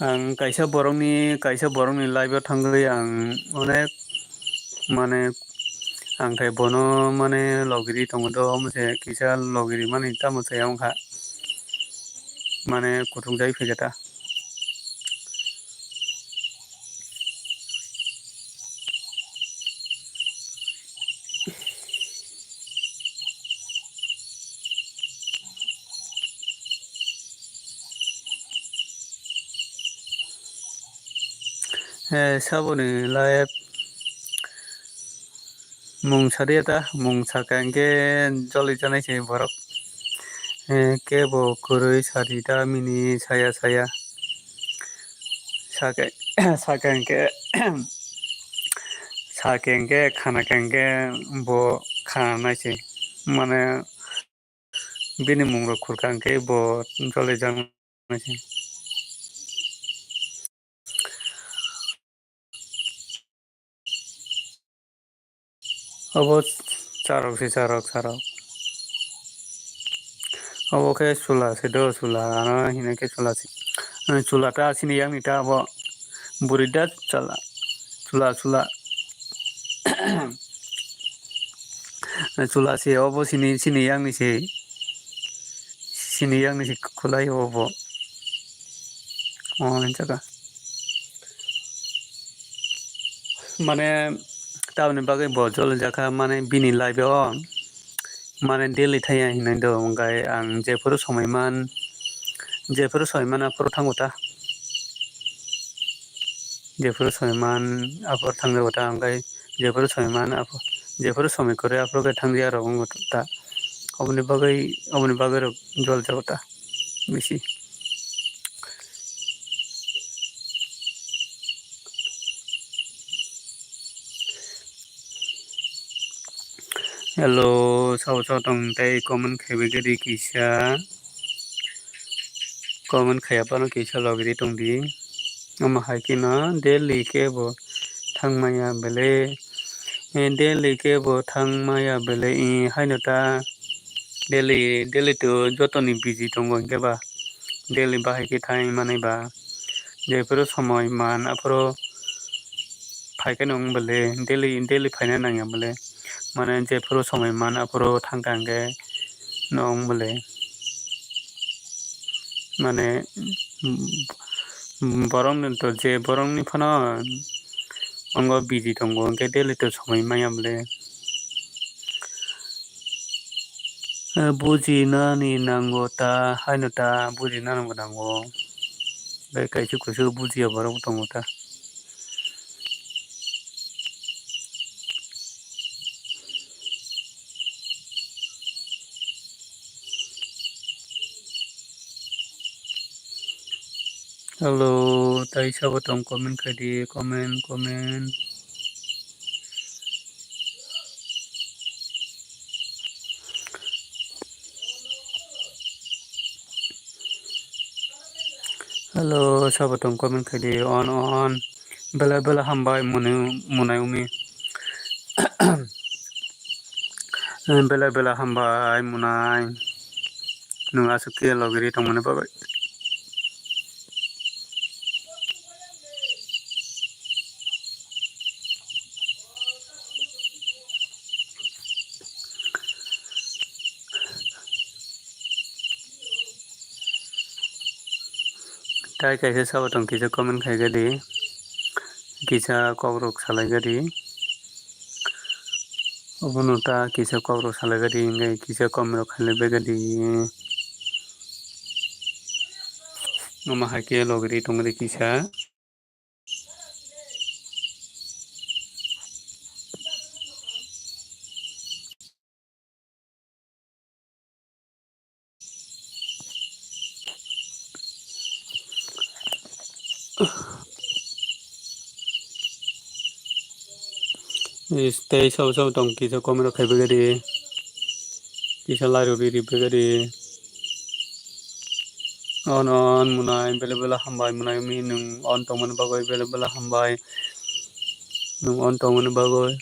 Ang kaisa borokni, kaisa borokni live o thangwi ang onek, mane, ang khe bono, mane, logiri tongo do, omo se kisa logiri mani tamo se wngkha, mane, kuthuk jai phaikha ta. Eh, saboni live mung sariya ta, mung saka hingke joli janai se borok. Eh, kebo kwrwi sari ta mini saya saya. Saka, saka hingke, saka hingke, khana hingke bo khana nai se. Mane, bini mung rok khurka hingke bo joli jak nai se. Obo charok se charok, charok. Obo khe chwla se do, chwla ano hinwi khe chwla se. Chwla ta chini yakni ta obo. Bwrwi da chwla, chwla, chwla. Chwla se obo chini, chini yakni se. Chini yakni se khwlai obo. O, hinjaka. Mane, tamoni bagwi bo joli jakha, mane, bini live o, mane, daily thaya hinwi do, hwnkhe ang jephuru somoi man, jephuru somoi man, aphuru thango ta. Jephuru somoi man, aphuru thangjago ta, hwnkhe jephuru somoi man, aphuru, jephuru somoi kwrwi, aphuru khe thangya rok wngkha ta. Oboni bagwi, oboni bagwi rok joli jago ta, bisi. Hello, sabo sabo tong tei comment khaibai gadi kisa. Comment khaiya phano kisa logiri tongdi. Omo hai kheno daily khe bo thangmaya bele. Eh, daily khe bo thangmaya bele. Eh, haino ta daily, daily to jotoni busy tongo hwnkhe ba. Daily bahai khe thangwi manai ba. Jephuru somoi man aphuru phai khe nwng bele. Daily, daily phaina nangya bele. Mane jephuru somoi man aphuru thangkha hwnkhe nwng bele. Mane, borokni to je borokni phano ongo busy tongo, hwnkhe daily to somoi maya bole. Eh, bujinani nango ta, haino ta bujinani bo nango. Bai kaisa kusu bujiya borok bo tongo ta. Hello, tai sabo tong comment khai di, comment, comment. Hello, sabo tong comment khai di, on, on. Bela, bela hambai mwnai, mwnai umi. Bela, bela hambai mwnai. Nwng aswk khe logiri tongmani bagwi. Tai kaisa sabo tong kisa comment khai gadi, kisa kokrok salai gadi. Obono ta kisa kokrok salai gadi, hingke kisa comment rok khailai bai gadi. Omo hai khe logiri tongri kisa. Tei sabo sabo tong kisa comment rok khai bagadi, kisa like rok ri ri bagadi. On on mwnai bele bele hambai mwnai umi nwng on tongmani bagwi bele bele hambai nwng on tongmani bagwi.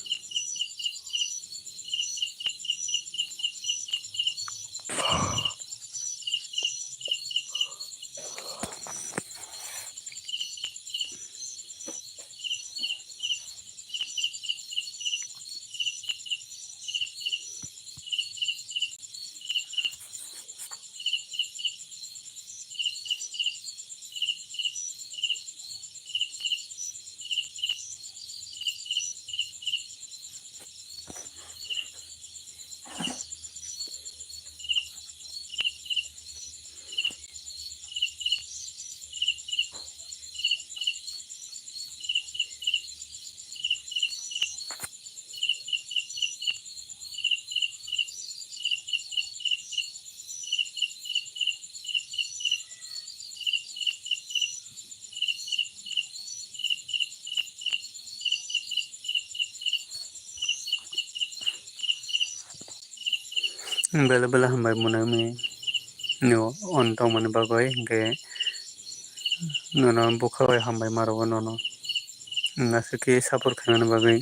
Belai belai hambai mwnai wngwi no on tongmani bagwi, hwnkhe nono bwkha bai hambai ma rwo nono. Nwng aswk khe support khaimani bagwi.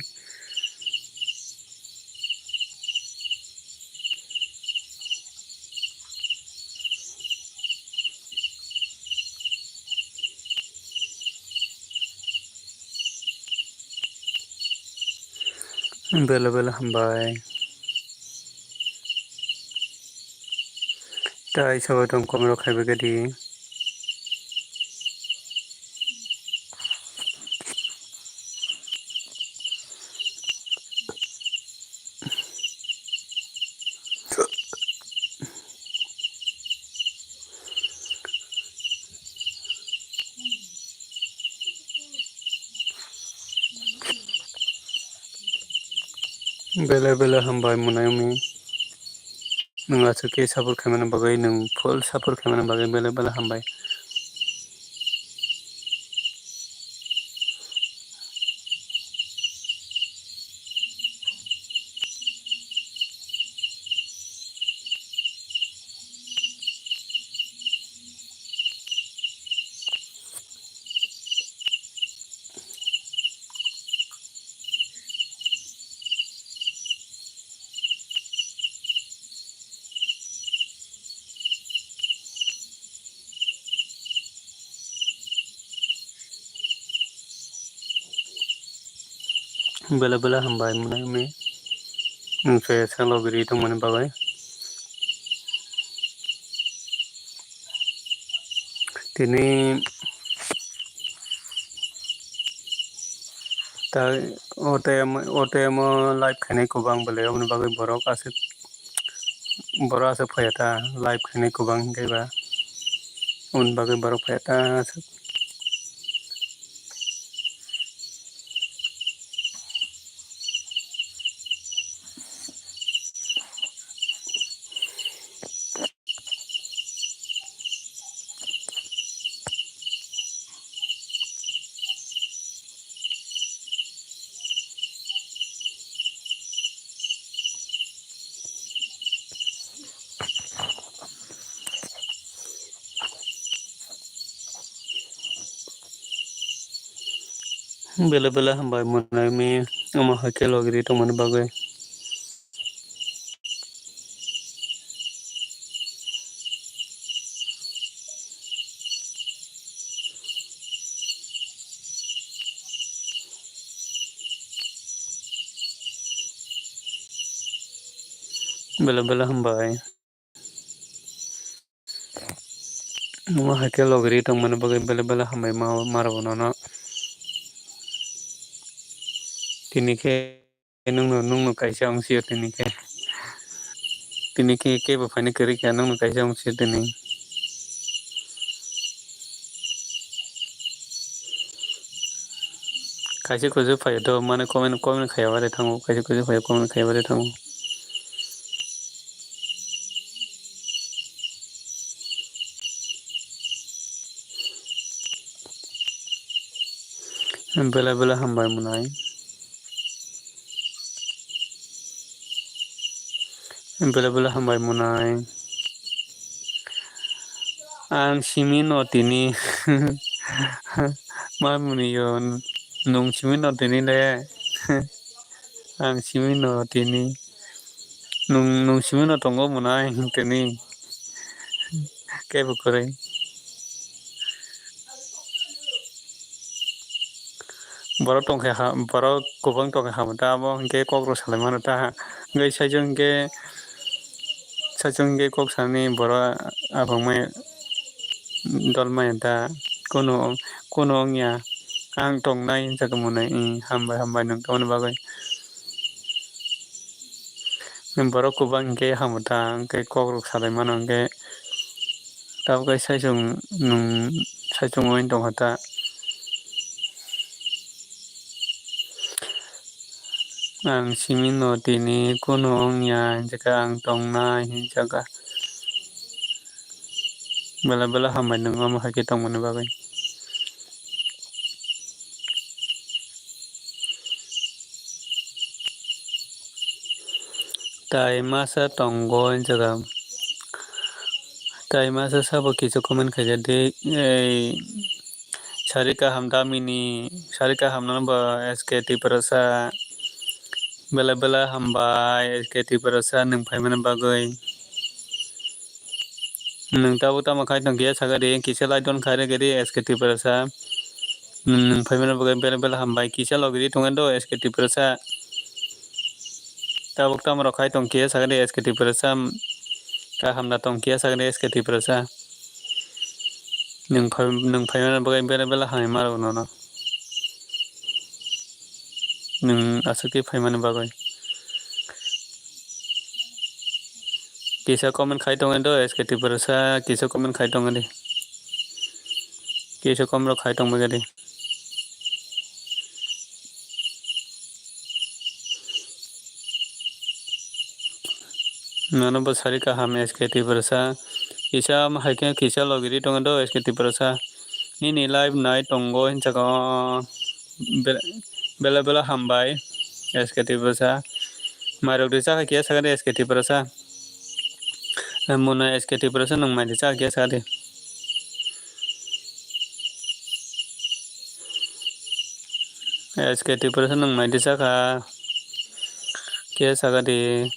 Belai belai hambai. Tai sabai tong comment rok khaibai khe di. Belai belai hambai mwnai wngwi. Nwng aswk khe support khaimani bagwi, nwng full support khaimani bagwi belai belai hambai. Belai belai hambai mwnai wngwi. Nwng se salo giri tongmani bagwi. Tini ta o time o, o time o live khainai kwbang belai, oboni bagwi borok aswk, borok aswk phaiya ta live khainai kwbang hinkhe ba, oboni bagwi borok phaiya ta aswk. Belai belai hambai mwnai mi, omo hai khe logiri tongmani bagwi. Belai belai hambai. Omo hai khe logiri tongmani bagwi belai belai hambai ma, ma rwgo nono. Tini khe nwngno, nwngno kaisa wng sio tini khe. Tini khe kebo phaini kwrwi kha, nwngno kaisa wng sio tini. Kaisa kusu phai to, mane comment, comment khaiya bare thango, kaisa kusu phai comment khaiya bare thango. Belai belai hambai mwnai. Belai belai hambai mwnai. Ang simi no tini. Ma mwnwi yo, nwng simi no tini le. Ang simi no tini. Nwng, nwng simi no tongo mwnai tini. Kebo kwrwi. Borok tongkhe ha, borok kwbang tongkhe hamya ta, abo hinkhe kokrok salai mano ta. Hinkhe saichung hinkhe, saichung hinkhe kok sani borok aphangmaya, dolmaya ta. Kunu, kunu wngya, ang tongnai hinjak mwnwi, hambai, hambai nwng tongmani bagwi. Borok kwbang hinkhe hamya ta, hinkhe kokrok salai mano hinkhe. Tabukhe saichung nwng saichung wngwi tongkha ta. Ang simi no tini kunu wngya hinjak ang tongnai hinjak. Belai belai hambai nwng omo hai khe tongmani bagwi. Tai masa tongo hinjaga. Tai masa sabo kisa comment khaikha di. Ei, sari kaham damini, sari kaham no ba S K Tiprasa. Bela bela hambai S K Tiprasa nwng phaimani bagwi. Nwng tabuk tamo khai tong kisa sakha di, kisa like don khai rwkha di S K Tiprasa. Nwng phaimani bagwi bela bela hambai. Kisa logi di tongwi do S K Tiprasa. Tabuk tamo rok khai tong kisa sakha di S K Tiprasa. Kaham da tong kisa sakha di S K Tiprasa. Nwng phai, nwng phaimani bagwi bela bela hambai ma rok nono. Nwng aswk khe phaimani bagwi. Kisa comment khai tongwi do S K Tiprasa, kisa comment khai tongwi di. Kisa comment rok khai tongwi di. Nono bo sari kaham S K Tiprasa. Kisa hai khe kisa logi di tongwi do S K Tiprasa. Nini live nai tongo hinjak o. Be-, bela bela hambai S K Tiprasa. Mairok risa khe kisa sakha di S K Tiprasa. Muna S K Tiprasa nwng mai risa khe kisa sakha di. S K Tiprasa nwng mai risa kha kisa sakha di.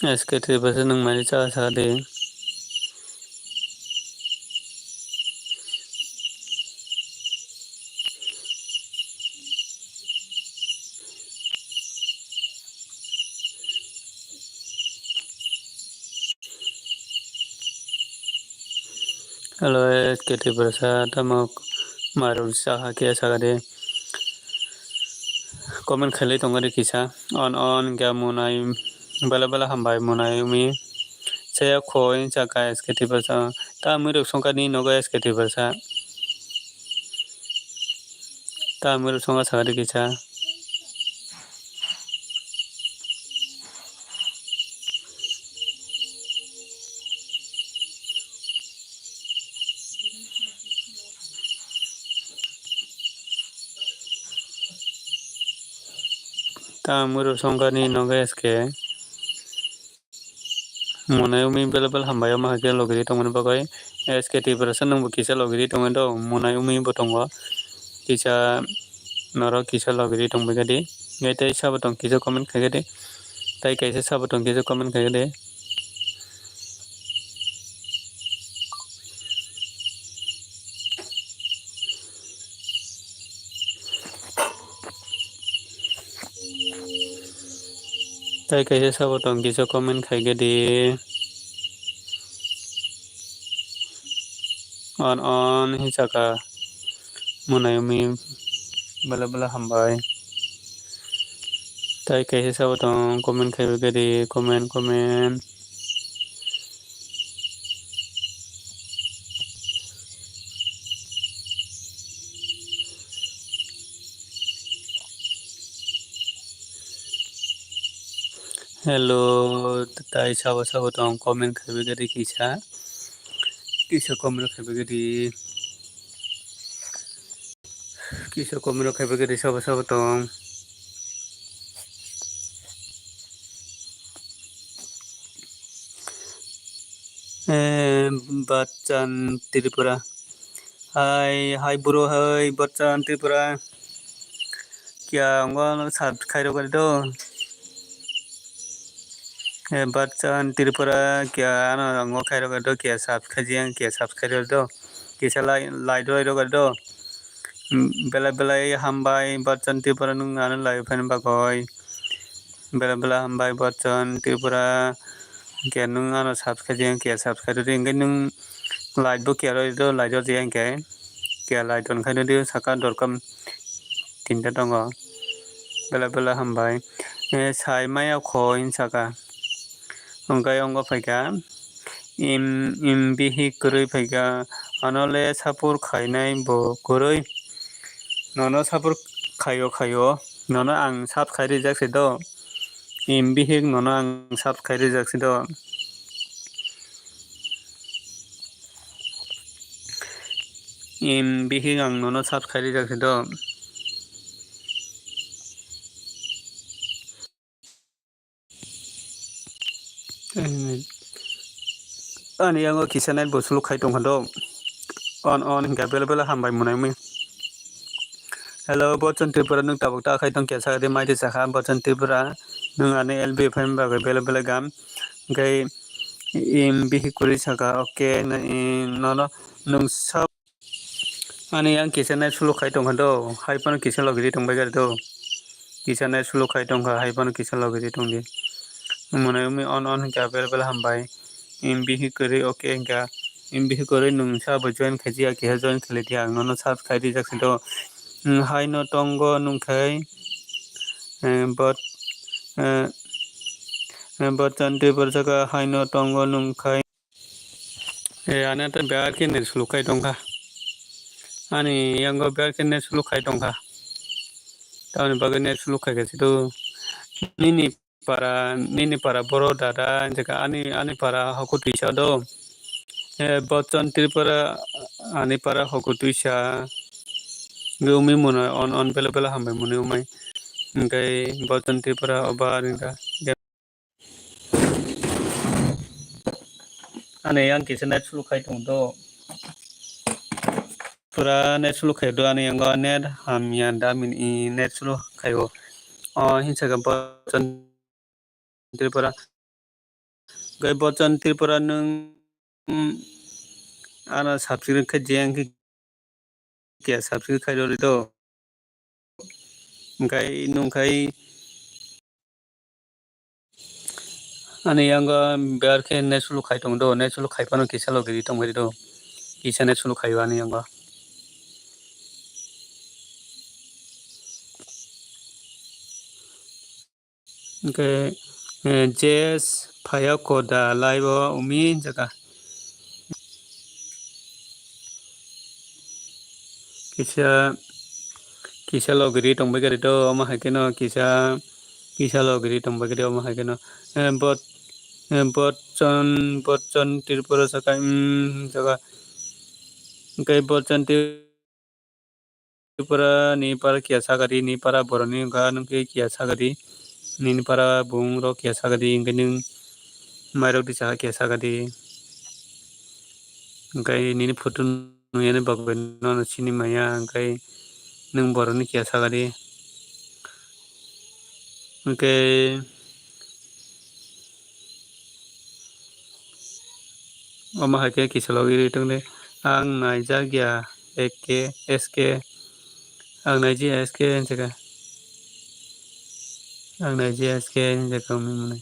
S K Tiprasa nwng mai risa kha sakha di. Hello, S K Tiprasa, tamo mairok risa kha kisa sakha di. Comment khailai tongo de kisa. On on khe munai bela bela hambai munai umi. Saya khoi chaka S K Tiprasa. Ta mui rok songkha ni nogo S K Tiprasa. Ta mui rok songkha sakha de kisa. Ta mui rok songkha ni nogo S K. Monai umi bela bela hambai omo hai khe logi di tongmani bagwi. S K Tiprasa nwngbo kisa logi di tongwi do, monai umi bo tongo. Kisa norok kisa logi di tongbai kha di. Ngai tei sabo tong kisa comment khai kha di. Tai kaisa sabo tong kisa comment khai kha di. Tai kaisa sabo tong kisa comment khai khe di. On on hi saka munai umi bela bela hambai. Tai kaisa sabo tong comment khai khe di, comment comment. Hello, tai sabo sabo tong comment khai bagwi di kisa. Kisa comment khai bagwi di. Kisa comment khai bagwi di sabo sabo tong. Eh, Bachchan Tripura. Hai, hai bro, hai Bachchan Tripura. Kya ngo ano search khairok do? Eh, Bachchan Tripura kya ano ngo khairok do, kya search khaijang, kya search khairok do? Kisa lai, lai do, do. Belai belai hambai Bachchan Tripura nwng ano lai phani bagwi. Belai belai hambai Bachchan Tripura. Khe nwng ano subscribe khe subscribe rwdi, hwnkhe nwng like bo khe rwdi, like rwdi hwnkhe khe like don khai rwdi, saka dorkam tinta tongo. Belai belai hambai. Eh, sai maya kho hin saka. Hwnkhe ongo phaikha. Im, im bihik kwrwi phaikha, ano le support khainai bo kwrwi. Nono support khaio, khaio, nono ang sub khai rijak se do. Im bihik nono ang sub khai rijak se do. Em, bihik ang nono search khai rijak se do. Ani yango kisa net bo suluk khai tongkha do. On, on hinkha bele bele hambai mwnai mi. Hello, Bochon Tripura, nwng tabuk ta khai tong kisa de mai de sakha Bochon Tripura. Nwng ani L B phai bagwi bele bele gam. Hwnkhe, em, bihik kwrwi sakha, okay, nono nwng sa Ani yang kisa net suluk khai tongkha do, hai phano kisa logi ri tongbai gari do. Kisa net suluk khai tongkha, hai phano kisa logi ri tongdi. Mwnai wngwi on on hinkhe bel bel hambai. Em, bihik kwrwi okay hinkha. Em, bihik kwrwi nwng sa bo join khaijak, keha join khlai di, ang nono search khai rijak se do. Em, hai no tongo nwng khai, em, bot, em, em, bot chan twi borjaka hai no tongo nwng khai. E, ani ta biar khe net suluk khai tongkha. Ani yango biar khe net suluk khai tongkha. Tamoni bagwi net suluk khai khe sido. Nini para, nini para boro dada, jeka ani, ani para hoku twisa do. E, Bochon Tripura, ani para hoku twisa. Wngwi mwnai on, on bela bela hambai mwnwi wngmai. Hwnkhe Bochon Tripura obar wngkha. Ani yang kisa net suluk khai tong do. Pura net suluk khai do ani yango net hamya damin i net suluk khai o. O hinsa khe Bochon Tripura. Gai Bochon Tripura nwng, mm, ano subscribe khai jeng khe kya subscribe khai rori do. Hwnkhe nwng khai ani yango biar khe net suluk khai tong do, net suluk khai phano kisa logi ri tong bai do, kisa net suluk khai o ani yango. Hwnkhe, eh, Jes phaiya koda live o umi jaga. Kisa, kisa logi ri tong bai gari do, omo hai kheno kisa, kisa logi ri tong bai gari omo hai kheno. Eh, bot, eh, Bochon, Bochon Tripura saka, um, jaga. Hwnkhe Bochon Tripura Tripura ni para kiya sagadi, ni para borok ni wngkha, nwng khe kiya sagadi, nini para bung rok kiya sagadi, hwnkhe nwng mairok di saka kiya sagadi, hwnkhe nini photo nuyani bagwi nono sini maya, hwnkhe nwng borok ni kiya sagadi, hwnkhe. Omo hai khe kisa logi ri tongdi. Ang naijak ya S K, S K. Ang naiji ya S K hinjaka. Ang naiji ya S K hinjaka wngwi mwnai.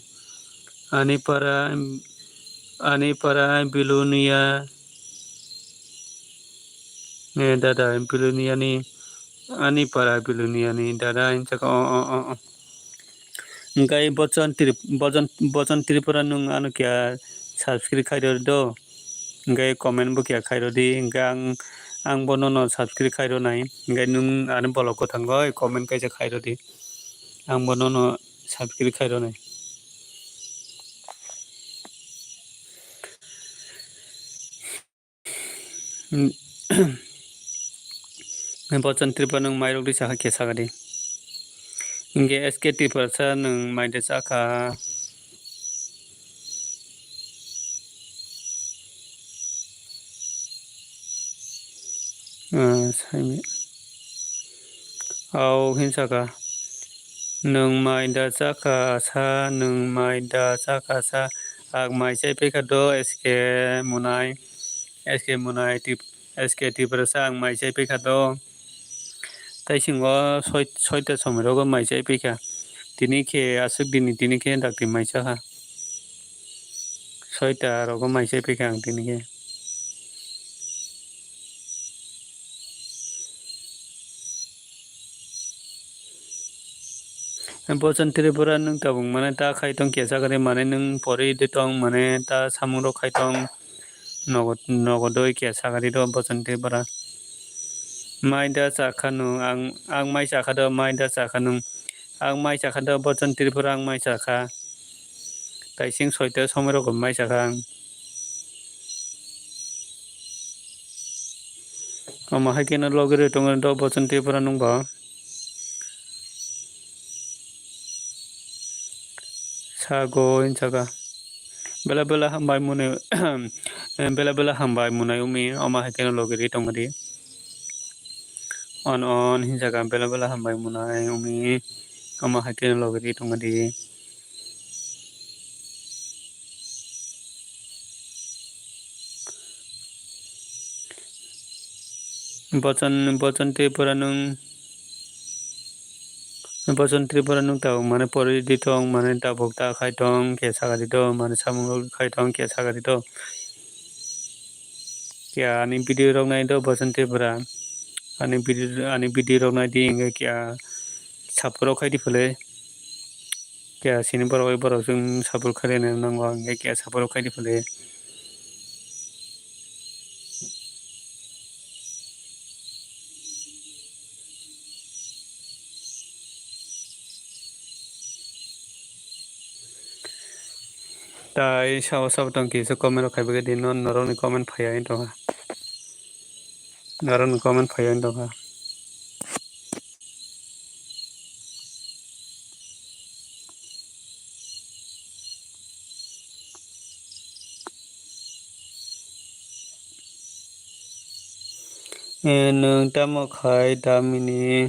Ani para, ani para Bilonia. Ne dada Bilonia ni, ani para Bilonia ni dada hinjaka. O, o, o, o. Hwnkhe Bochon Trip-, Bochon, Bochon Tripura nwng ano kya subscribe khai rw do? Hwnkhe comment bo kya khai rw di, hwnkhe ang, ang bo nono subscribe khai rw nai, hwnkhe nwng ani bolok kwthango comment kaisa khai rw di, ang bo nono subscribe khai rw nai. Bochon Tripura nwng mairok di sakha khe sakadi. Hingke S K Tripura sa nwng maida sakha. Ah, saimi. Au hinsaka. Nwng maida sakha sa, nwng maida sakha sa. Ang mai chai pekha do S K Munai. S K Munai Trip-, S K Tripura sa ang mai chai pekha do. Tai singo soi-, soita somoi rogo mai chai pekha. Tini khe aswk dini tini khe dakti mai chakha. Soita rogo mai chai pekha ang tini khe. Bochon Tripura nwng tabuk mane ta khai tong kesa gari mane nwng pori de tong mane ta samung rok khai tong nogo, nogo doi kesa gari do Bochon Tripura. Mai da chakha nwng ang, ang mai chakha do mai da chakha nwng. Ang mai chakha do Bochon Tripura ang mai chakha. Taising soita somoi rok mai chakha ang. Omo hai kheno logirwi tongmani do Bochon Tripura nwng bo. Sago hinjaka. Bela bela hambai mwnai, bela bela hambai mwnai wngmi omo hai kheno logirwi tongmani. On on hinjaka bela bela hambai mwnai wngmi omo hai kheno logirwi tongmani. Bochon, Bochon Tripura nwng, Bochon Tripura nwng tabuk mane pori di tong, mane tabuk ta khai tong, khe saka di do, mane samung khai tong, khe saka di do. Kya ani video rok nai do Bochon Tripura, ani video, ani video rok nai di, hingke kya support rok khai di phale. Kya sini borok bai borok chwng support khaina nango, hingke kya support khai di phale. Tai sabo sabo tong kisa comment rok khai bagwi di, no norokni comment phaiya wng tongkha, norokni comment phaiya wng tongkha. Eh, nwng tamo khai damini,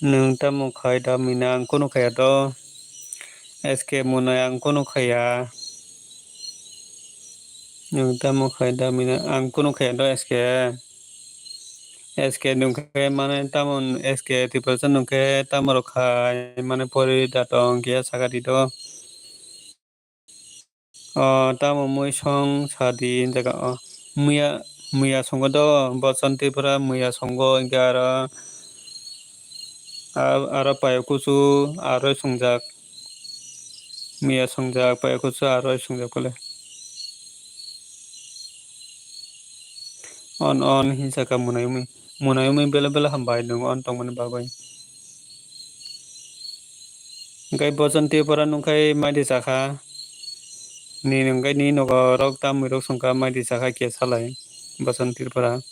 nwng tamo khai damini ang kunu khaya do, S K mwnai ang kunu khaya, nwng tamo khai damini ang kunu khaya do S K. S K nungkhe mane tamo S K Tiprasa nungkhe tamo rok khai mane pori da tong kiya saka di do. O tamo mui song sadi jaga o muya, muya songo do Bochon Tripura muya songo hingke aro, aro payo kusu aro songjak. Miya songjak, pai kusu aro songjak kole. On, on, hinsa kha mwnai wngwi. Mwnai wngwi bela bela hambai nwng on tongmani bagwi. Hwnkhe Bochon Tripura nungkhai maidi chakha. Ni hwnkhe ni nogo rok tamwi rok songkha maidi chakha khe salai Bochon Tripura.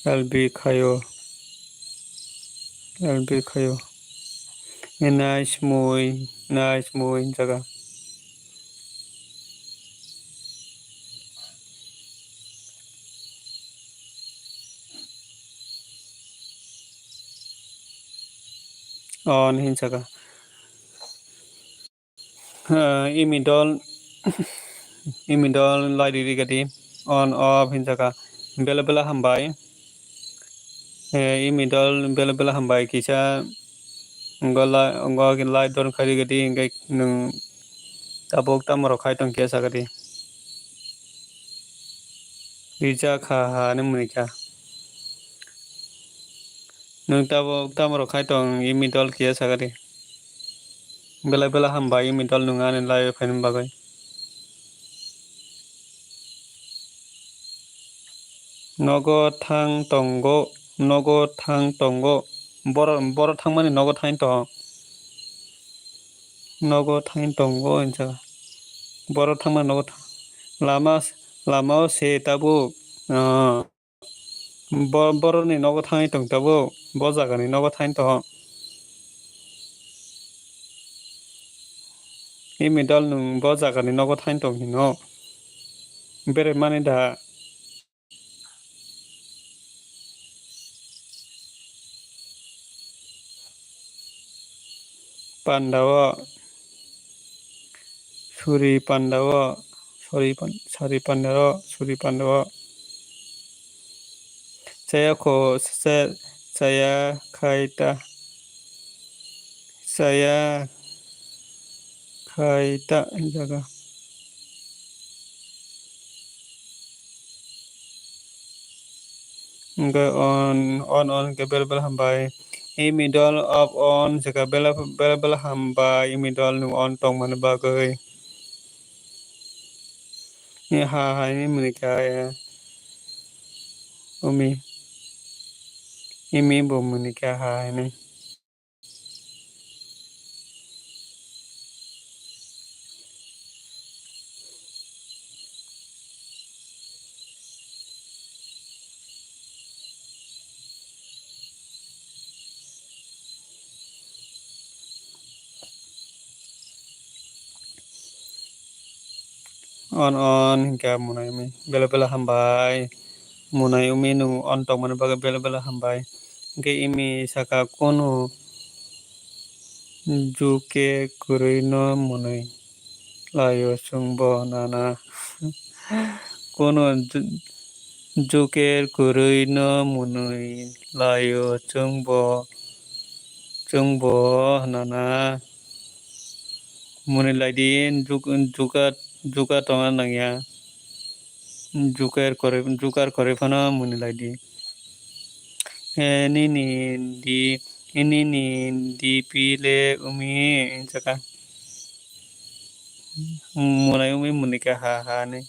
L B khaio, L B khaio. Nai simui, nai simui jaga. On hinsa kha. Imi dol, imi dol lai riri gadi. On off hinsa kha. Bela bela hambai. Imi dol bela bela hambai kisa. Ngo lai, ngo lai don khai riri gadi. Hingke nwng tabuk tamo rok khai tong khe sa gadi. Rija kha ha ni muni kha. Nwng tabuk tamo rok khai tong, imi dol kiya sakadi. Belai belai hambai imi dol nwng ani live phaini bagwi. Nogo thang tongo, nogo thang tongo. Boro, boro thangmani nogo thang tong. Nogo thang tongo hinsa. Boro thangmani nogo thang. Lama, lama o se tabuk. Ah. Bo-, boroni nogo thangwi tong tabuk, bo jagani nogo thangwi tong. Imi dol nwng bo jagani nogo thangwi tong hino. Bere mani da. Panda o, suri panda o, suri pan-, sari panda o, suri panda o. Chaya kho, sa-, chaya khai ta, chaya khai ta jaga. Hingke on, on, on hingke bel bel hambai. Imi dol off on seka bel, bel bel hambai. Imi dol nwng on tongmani bagwi. Ni ha, ha, ni muni kaya. Umi, imi bo muni kha ha hinwi. On on hinkhe munai umi bela bela hambai. Munai umi nwng on tongmani bagwi bela bela hambai. Hinkhe imi saka kunu juke kwrwino mwnwi laio chwngbo nana. Kunu ju-, juke kwrwino mwnwi laio chwngbo, chwngbo nana. Mwnwi laidi, juk-, juka, juka tongna nangya. Jukar kore, jukar kore phano mwnwi laidi. E, nini di, nini D P le umi hinjaka. Mwnai umi mwnwi kha ha ha ni.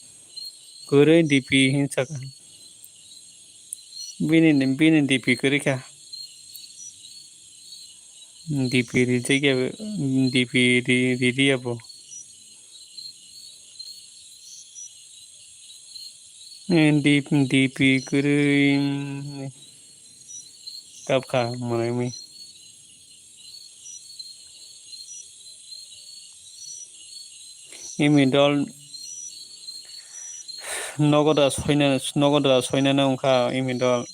Kwrwi D P hinjaka. Bini, bini D P kwrwi kha. D P rijak ya, D P ri-, riri ya bo. Eh, D P, D P kwrwi, mm, kap kha mwnai umi. Imi dol nogo da soina, nogo da soinani wngkha imi dol.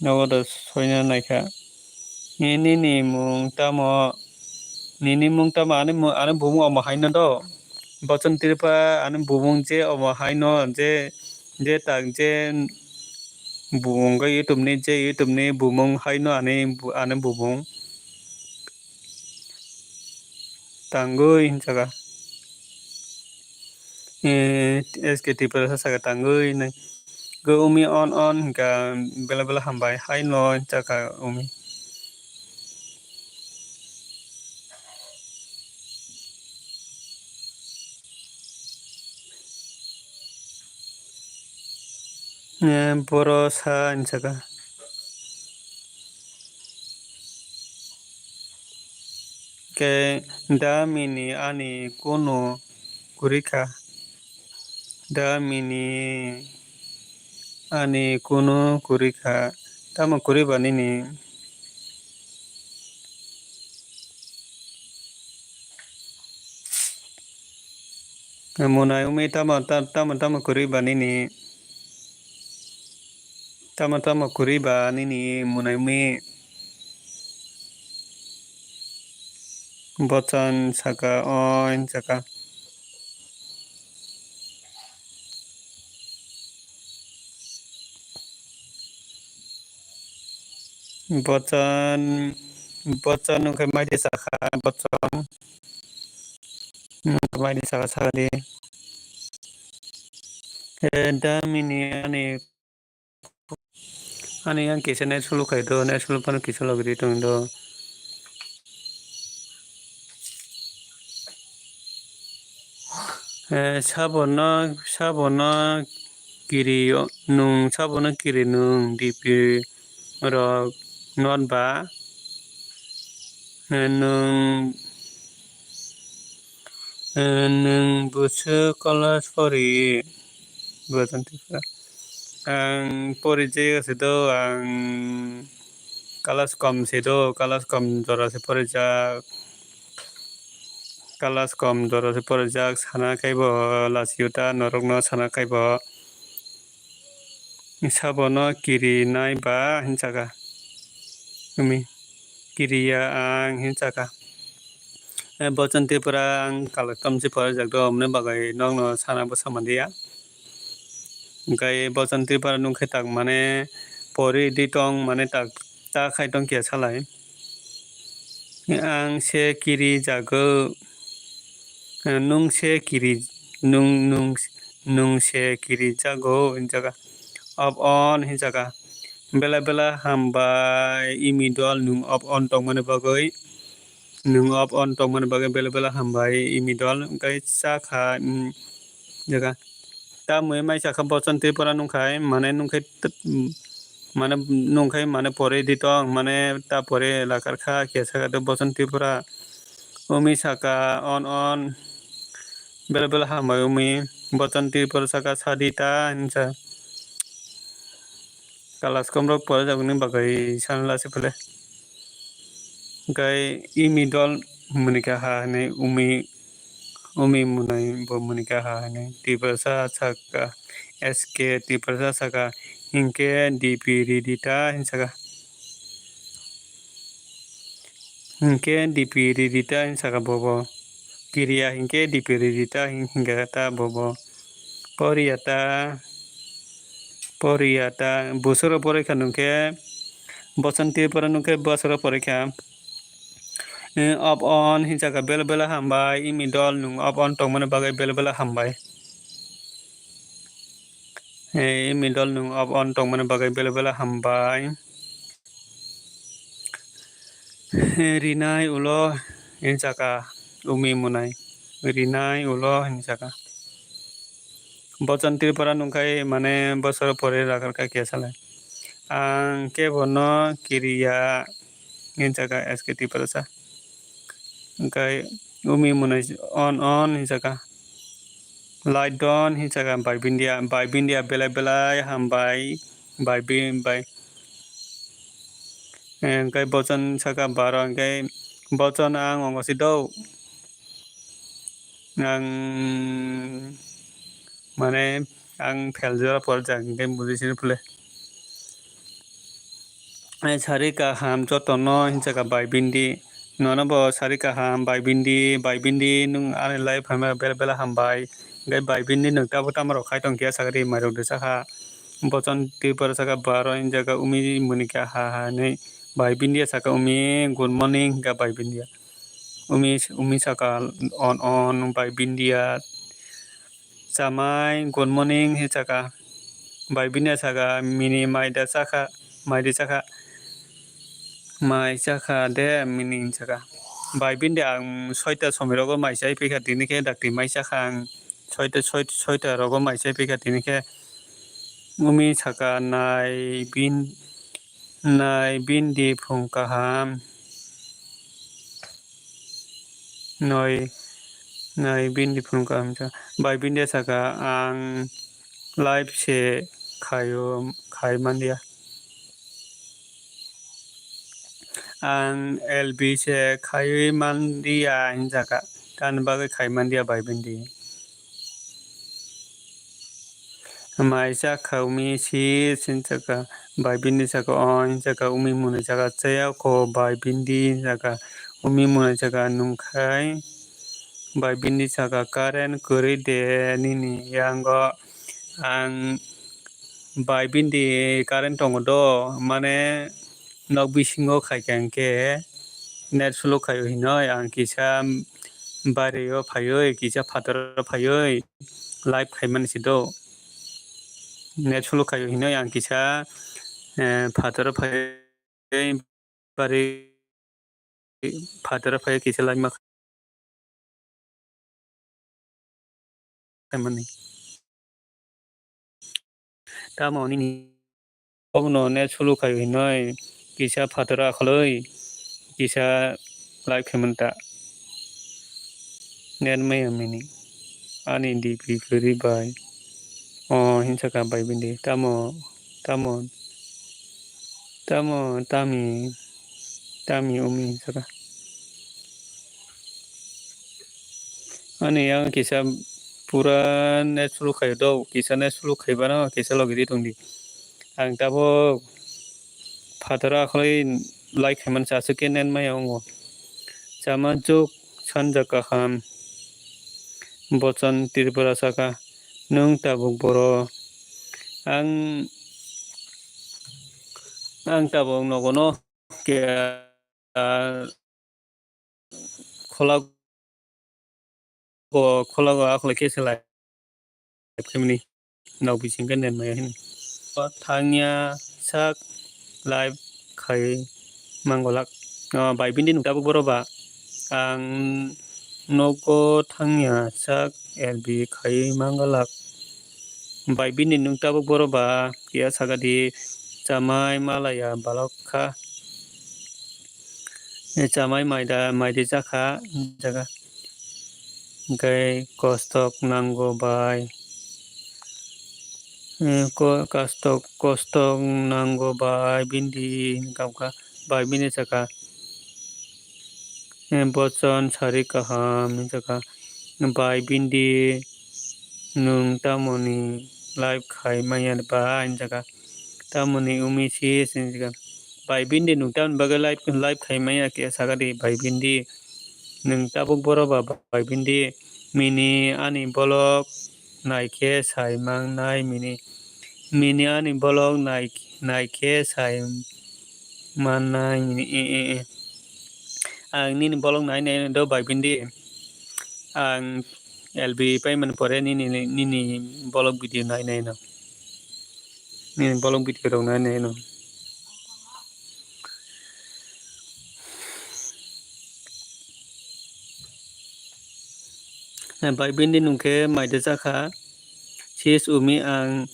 Nogo da soina naikha. Nini mung tamo? Nini mung tamo? Ani mu-, ani bumung omo haino do. Bochon Tripura ani bumung je omo haino je, je tak je bumung khe YouTube ni, je YouTube ni bumung haino ani bu-, ani bumung. Tangwi hinjaka. Eh, S K Tripura sa saka tangwi hinwi. Go umi on on hinka bela bela hambai haino hinjaka umi. Eh, boro sa hinjaka. Khe damini ani kunu kwrwi kha. Damini ani kunu kwrwi kha. Tamo kwrwi ba nini? Mwnai umi tamo, ta-, tamo, tamo kwrwi ba nini? Tamo, tamo kwrwi ba nini mwnai umi? Bochon saka, o hinjaka. Bochon, bochon wngkha maidi sakha, bochon. Maidi sakha sakha di. Eh, damini ani, ani yang kisa net sulu khai do, net sulu pano kisa logri tong do. Eh, sabono, sabono kiri o-, nung, sabono kiri nung D P rok not ba, eh, nung, eh, nung bwswk college pori? Bo tong tikha. Ang pori jaiga se do, ang class kom se do, class kom jora se porijak. Class kom jora se porijak, sana kaibo lachio ta norokno sana kaibo. Sabono kiri nai ba hinjaka. Umi kiriya ang hinjaka. Eh, Bochon Tripura ang kalaktom se porijak do, omoni bagwi nokno sana bo sama diya. Hwnkhe Bochon Tripura nungkhe tak mane pori di tong mane tak ta khai tong kiya salai. Ang se kiri jago, nung se kiri, nung, nung, nung se kiri jago hinjaka. Up on hinjaka. Bela bela hambai imi dol nung up on tongmani bagwi. Nung up on tongmani bagwi bela bela hambai imi dol. Hwnkhe cha kha, mm, jaga. Tamwi mai sakha Bochon Tripura nungkhai, mane nungkhai t-, mane nungkhai mane pore ditong, mane ta pore lakar kha, khe sakha de Bochon Tripura. Umi sakha on on, bela bela hambai umi, Bochon Tripura sakha sadi ta hinsa. Kalaskom rok porajak ni bagwi sanla se pele. Hwnkhe imi dol muni kha ha hinwi umi, umi munai bo muni kha ha hinwi. Tiprasa sakha, S K Tiprasa sakha, hinkhe D P ridi ta hin sakha. Hinkhe D P ridi ta hin sakha bobo. Kiriya hinkhe D P ridi ta hin, hinkhe ta bobo. Poriya ta, poriya ta, bosoro porikha nungkhe, Bochon Tripura nungkhe bosoro porikha. Eh, up on hin sakha bela bela hambai, imi dol nung up on tongmani bagwi bela bela hambai. Eh, imi dol nung up on tongmani bagwi bela bela hambai. Rinai ulo hinsaka umi munai. Rinai ulo hinsaka. Bochon Tripura nungkhai mane bosor pore rakarkha khe salai. Ang khe bono kiriya hinsaka S K Tiprasa. Hwnkhe umi munai on on hinsaka. Light don hinsaka bai bindia, bai bindia belai belai hambai, bai bin-, bai. Eh, hwnkhe Bochon saka baro, hwnkhe Bochon ang ongo si do. Ang mane ang fail jora porjak, hwnkhe buji sini phle. Eh, sari kaham jotono hinsaka bai bindi. Nono bo sari kaham bai bindi, bai bindi nwng ani life phaima bela bela hambai. Hwnkhe bai bindi nwng tabo tamo rok khai tongkhe sakri mairok de sakha. Bochon Tripura saka baro hinjaka umi munika ha ha hinwi. Bai bindia saka umi good morning hinkha bai bindia. Umi, umi saka on on bai bindia. Chamai, good morning, hi saka. Bai bindia saka, mini mai da chakha, mai di chakha. Mai chakha de, mini saka. Bai bindia ang soita somoi rogo mai chai phaikha, tini khe dakti mai chakha ang. Soita, soi-, soita rogo mai chai phaikha, tini khe umi saka nai bin, nai bindi phung kaham. Noi, noi bindi phunukha hamsa. Bai bindia saka ang live se khaio, khai mandia. Ang L B se khaiwi mandia hinsaka. Tani bagwi khai mandia bai bindi. Mai chakha umi si, sin saka, bai bindi saka, o, hin saka, umi mwnwi saka, chaya kho, bai bindi, hin saka, umi mwnwi saka, nungkhai, bai bindi saka, current kwrwi de, nini yango, ang, bai bindi current tongo do, mane, nok bisingo khaikha hinkhe, net slow khaio hinoi, ang kisa, bario phaioi, kisa phataro phaioi. Live khaimani se do. Net slow khaio hinoi ang kisa, eh, phataro phai, bari phataro phai kisa live ma khaimani. Tamo nini obono net slow khaio hinoi kisa phataro akhwlwi kisa live khaimani ta. Net maya mini. Ani D P kwrwi bai. O, hinsaka bai bindi. Tamo, tamo, tamo, tami, tami umi hinsaka. Ani yang kisa pura net slow khaio do, kisa net slow khaibano, kisa logi di tongdi. Ang tabuk phataro akhwlwi live khaimani se aswk khe net maya wngo. Chama jok sanja kaham. Bochon Tripura saka, nwng tabuk boro. Ang, ang tabuk nogono khe, ah, kholago, kholago akhwlai khe se live khaimani. Nok bising khe net maya hini. Thangya sak live khai manglak. Ah, bai bindi nung tabuk boro ba. Ang nogo thangya sak L B khai manglak. Bai bini nwng tabuk boro ba kiya saka di, chamai malaya balok kha. Chamai maida, maidi jakha, jaga. Hingke kostok nango bai. Eh, ko-, kostok, kostok nango bai bindi, hingka bai bini saka. Eh, bochon sari kaham, hingka bai bindi nwng tamoni live khai manya ba, hingka tamoni umi sis, hingka bai bindi nwng tamoni bagwi live, live khai manya khe saka di, bai bindi nwng tabuk boro ba, bai bindi mini ani bolok naikhe sai mangnai mini, mini ani bolok nai-, naikhe sai mannai mini, e, e, e. Ang nini bolok nai nai do bai bindi. Ang L B paimani pore nini, nini bolok video nai nai no. Nini bolok video rok nai nai no. Bai bindi nwng khe maida jakha. Sis umi ang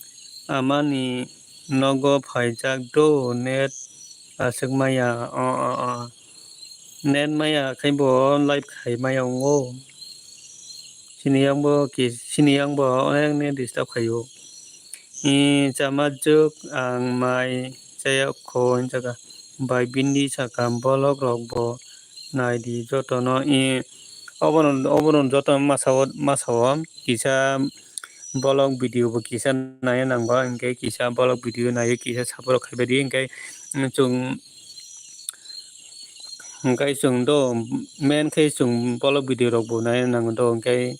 amani nogo phaijak do net aswk maya o o o. Net maya khe bo live khai maya wngo. Chini yang bo ki-, chini yang bo onek ni disturb khaio. I chama juk ang mai chayok kho hwnjaka. Bai bindi saka bolok rok bo nai di joto no. I obono, obono joto masa o, masa o kisa bolok video bo kisa nai nang ba, hingke kisa bolok video nai kisa support khai bai di, hingke chwng Hingke chwng do, main khe chwng bolok video rok bo nai nango do, hingke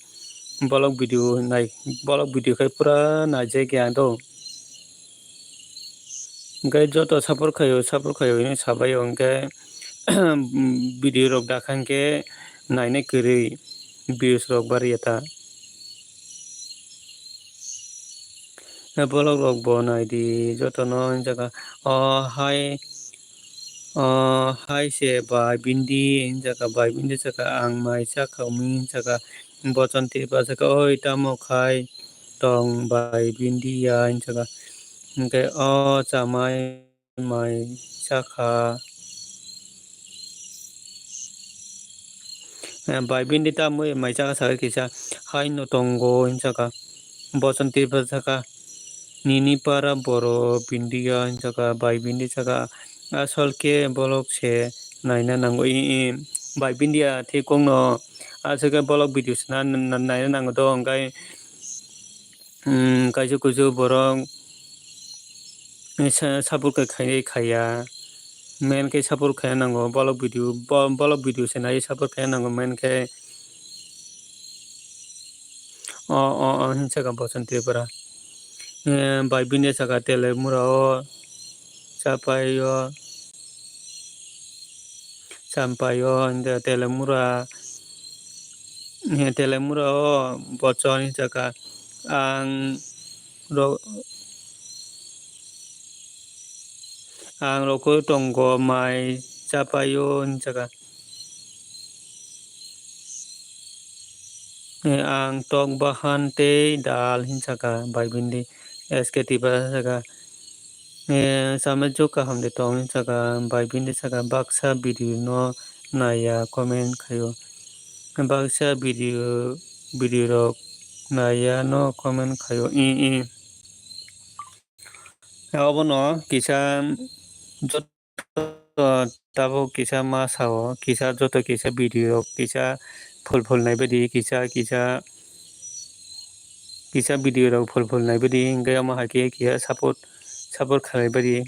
bolok video nai, bolok video khe pura naijak ya do. Hingke joto support khaio, support khaio hinwi sabaio, hingke video rok dakha hingke nainai kwrwi views rok bari ya ta. Bolok rok bo nai di joto no, hwnjaka o hai, o hai se bai bindi, hwnjaka bai bindi saka ang mai chakha umi, hwnjaka bochon tipa saka oi tamo khai tong bai bindi ya, hwnjaka hingke o chamai mai chakha. Eh, bai bindi ta mui mai chakha saka kisa, hai no tongo hinwi saka. Bochon tipa saka, nini para boro bindi ya hinwi saka, bai bindi saka. Asol khe bolok se naina nango, i, i, bai bindi ya thik kok no. Aswk khe bolok video se na, na, naina nango do, hingkai, hmm, kaisa kusu borok. Sa-, support khe khai, khaiya. Main khe support khaina nango, bolok video, bo-, bolok video se nai support khaina nango, main khe. O, o, o, hinwi saka Bochon Tripura. Eh, bai bini saka Telemura o, Chapai o, Champai o, hingke Telemura, eh, Telemura o, Bochon hinwi saka. Ang ro-, ang rokoi tongo mai chapaio hinwi saka. Eh, ang tok bahan tei dal hinwi saka bai bindi S K T ba saka. Eh, samajwk kaham de tong hinwi saka bai bindi saka baksa video no naiya comment khaio. Baksa video, video rok naiya no comment khaio, i, i. Obono kisa joto tabuk kisa ma sao, kisa joto kisa video rok kisa full full nai baidi, kisa, kisa, kisa video rok full full nai baidi, hingke omo hai khe kisa support, support khlai baidi.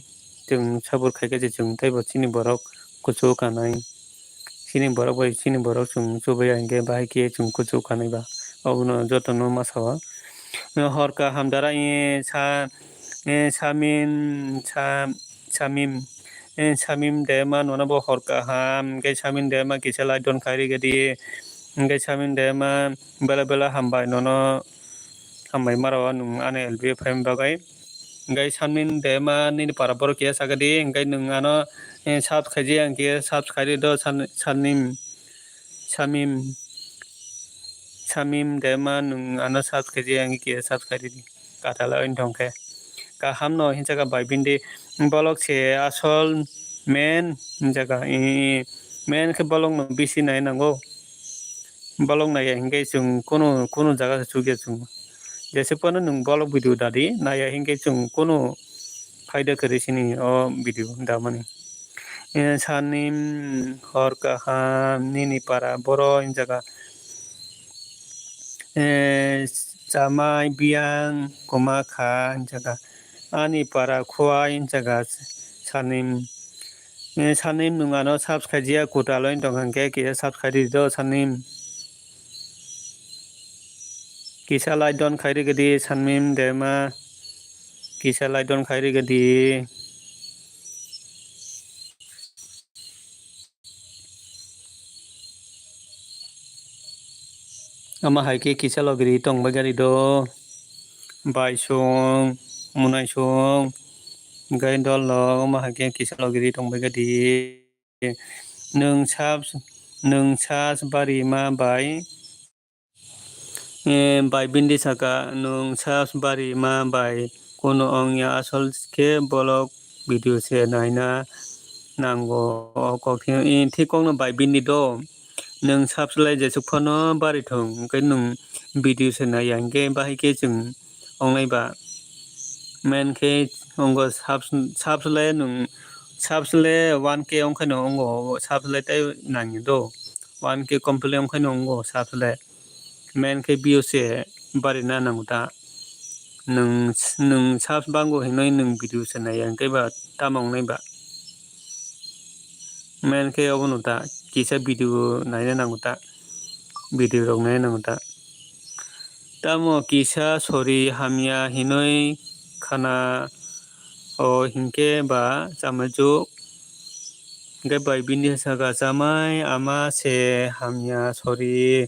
Chwng support khai khe se chwng teibo chini borok kuchuk kanai. Chini borok bai chini borok chwng chubaiya hinkhe bahai khe chwng kuchuk kanai ba. Obono jotono ma sao. Hor kaham dara, eh, sa, eh, Samin, sa, Samim, eh, Samim de ma nono bo hor kaham, hinkhe Samin de ma kisa like don khai rikha di. Hinkhe Samin de ma bela bela hambai nono. Hambai maro nwng ano L B phaima bagwi. Hinkhe Samin de ma nini para borok kiya sakha di, hinkhe nwng ano, eh, subscribe khaidi, ang khe subscribe khaidi do San-, Sanim, Samim, Samim de ma nwng ano subscribe khaidi, ang khe subscribe khaidi. Katalai wng tong khe. Kaham no hinjaka bai bini bolok se asol main hinjaka. Main khe bolok no bisi nai nango. Bolok naiya hinkhe chwng kunu, kunu jaga se chukya chwng. Jese phano nwng bolok video dadi naiya hinkhe chwng kunu phaida kwrwi sini o video damani. Sanim hor kaham nini para boro hinjaka. Chamai biyang kwma kha hinjaka. Ani para khua hinjaka Sanim. Sanim nwng ano subscribe jiya kwtal wng tongkha hinkhe kisa subscribe ridi do Sanim. Kisa like don khai rwgwdi Sanim Dema. Kisa like don khai rwgwdi. Ama hai khe kisa logiri tong bai gari do. Bai song, munai song, gai dol lo, ama hai khe kisa logiri tong bai gari. Nwng sab, nwng sas bari ma bai. Bai bindi saka, nwng sas bari ma bai, kunu ongya asol khe bolok video se naina nango o kok thik kokno bai bindi do. Nwng subscribe jesuk phano bari thung, hwnkhe nwng video se naiya, hwnkhe bahai khe chwng ongnai ba. Main khe ongo subs-, subscribe nwng, subscribe one K ongkhaino ongo, subscribe tei nangya do. One K complete ongkhaino ongo subscribe. Main khe views se barina nango ta. Nwng, nwng subs bango hinwi nwng video se naiya, hwnkhe ba tamo wngnai ba. Main khe obono ta, kisa video naina nango ta, video rok naina nango ta. Tamo kisa sori hamya hinwi khana o hinkhe ba chamaijuk. Hinkhe bai bini saka chamai ama se hamya sori.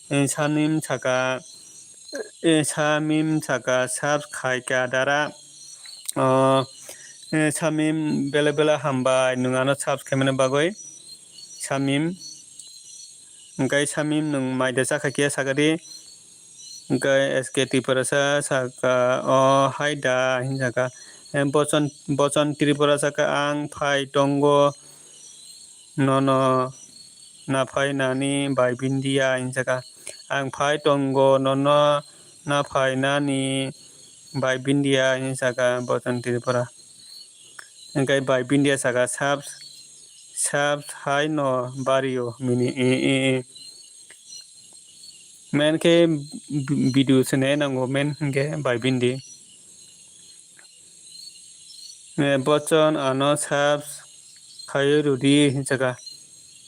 Sanim saka, Samim saka subs khaika dara. O, Samim bele bele hambai nwng ano subs khaimani bagwi. Samim. Hwnkhe Samim nwng mai da chakha khe sakadi. Hwnkhe S K Tiprasa saka o hai da hinsaka. Bochon, Bochon Tripura saka ang phai tongo nono naphai nani bai bindia hinsaka. Ang phai tongo nono naphai nani bai bindia hinsaka Bochon Tripura. Hwnkhe bai bindia saka sab, sab hai no bario mini e e e. Main khe video se nai nango main hwnkhe bai bindi. Bochon ano subs khaiwi rwdi hinsaka.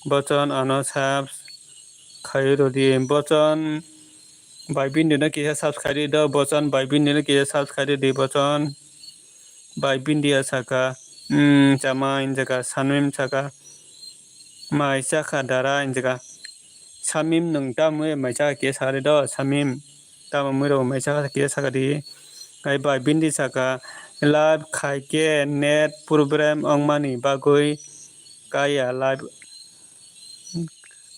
Bochon ano subs khaiwi rwdi. Bochon bai bindi no kisa subs khaidi do. Bochon bai bindi no kisa subs khaidi di Bochon. Bai bindia saka, mm, chama hinsaka, Samim saka, mai chakha dara hinsaka. Samim nwng tamo mai chakha kisa sakadi do, Samim. Tamo mui rok mai chakha kisa sakadi. Ai bai bindi saka, live khaikhe net problem wngmani bagwi kaya live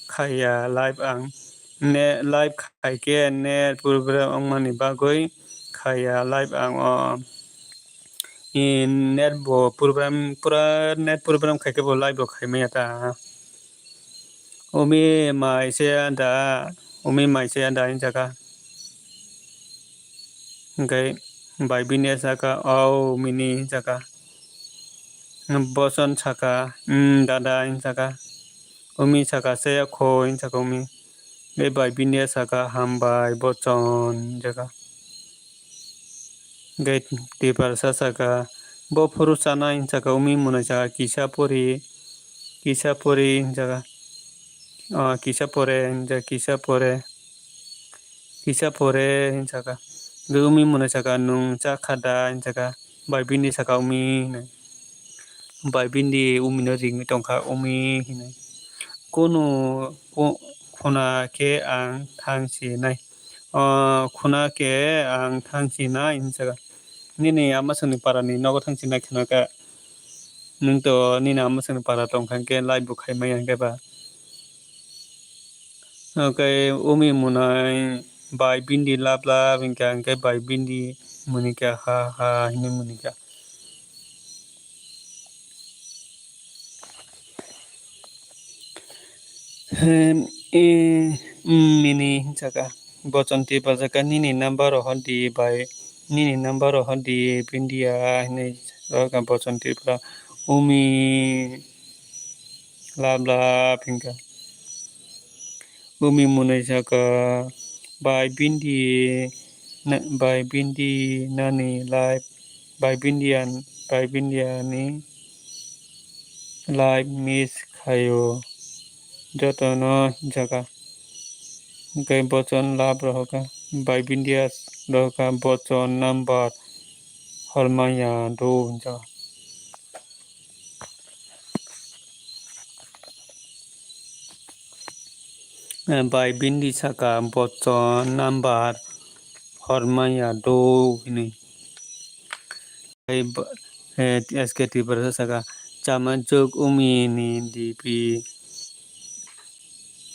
khaiya live ang. Ne, live khaikhe net problem wngmani bagwi khaiya live ang o. Net bo problem, pura net problem khaikhe bo live bo khaimaya ta. Umi mai se da, umi mai se da hinsaka. Hwnkhe bai bini saka, "Au mini," hinsaka. Bochon saka, "Mm, dada," hinsaka. Umi saka, "Chaya kho," hinsaka umi. Tei bai bini saka, "Hambai, Bochon," hinsaka. Hwnkhe Tiprasa saka, "Bo phuru chana," hinsaka umi, mwnai saka, "Kisa pori, kisa pori," hinsaka. "O, kisa pore," hinsaka, "Kisa pore." Kisa pore hinsaka. Hwnkhe umi mwnai saka, "Nwng chakha da?" hinsaka. Bai bindi saka, "Umi," hinwi. Bai bindi umi no ringwi tongkha, "Umi," hinwi. Kunu khu-, khuna khe ang thang sinai. O, khuna khe ang thang sinai hinsaka. Nini ama chwngni parani nogo thang sinai khuna khe. Nwng to nini ama chwngni para tongkha hinkhe live bo khaimaya hinkhe ba. Hwnkhe umi mwnai bai bindi lab lab hinkha hinkhe bai bindi Monika, ha ha hinwi Monika. Hem, e, mm, mini hinjaka. Bochon Tripura saka nini number rohor di bai, nini number rohor di Bindia hinwi saka Bochon Tripura. Umi lab lab hinka. Umi Munai saka bai Bindi, na-, bai Bindi nani live, bai Bindian, bai Bindiani live miss khaio. Jotono hinjaka. Hwnkhe Bochon lab rohorkha, bai Bindia rohorkha, Bochon number hormaya do hinjaka. Eh, bai Bindi saka Bochon number hormaya do hinwi. Bai ba-, eh, S K Tripura saka chama jok Umi ni D P.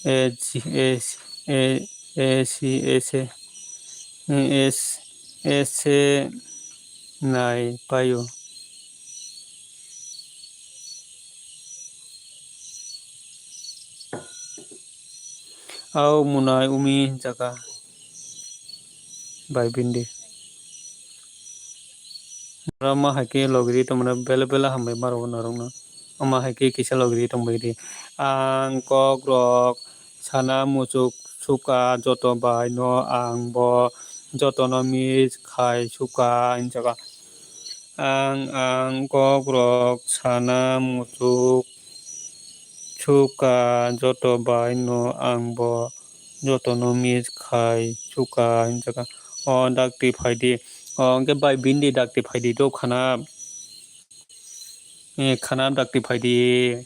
S, S, S, S, S, S, S, nai paio. Au Munai Umi hinjaka bai Bindi. Norok ma hai khe logiri tongmani bele bele hambai ma rwo norokno. Omo hai khe kisa logiri tongbai di. Ang kok rok sana muchuk suka joto bai no ang bo jotono miss khai suka hinjaka. Ang, ang kok rok sana muchuk suka joto bai no ang bo jotono miss khai suka hinjaka. O dakti phaidi. O hwnkhe bai Bindi dakti phaidi do khana. Eh, khana dakti phaidi.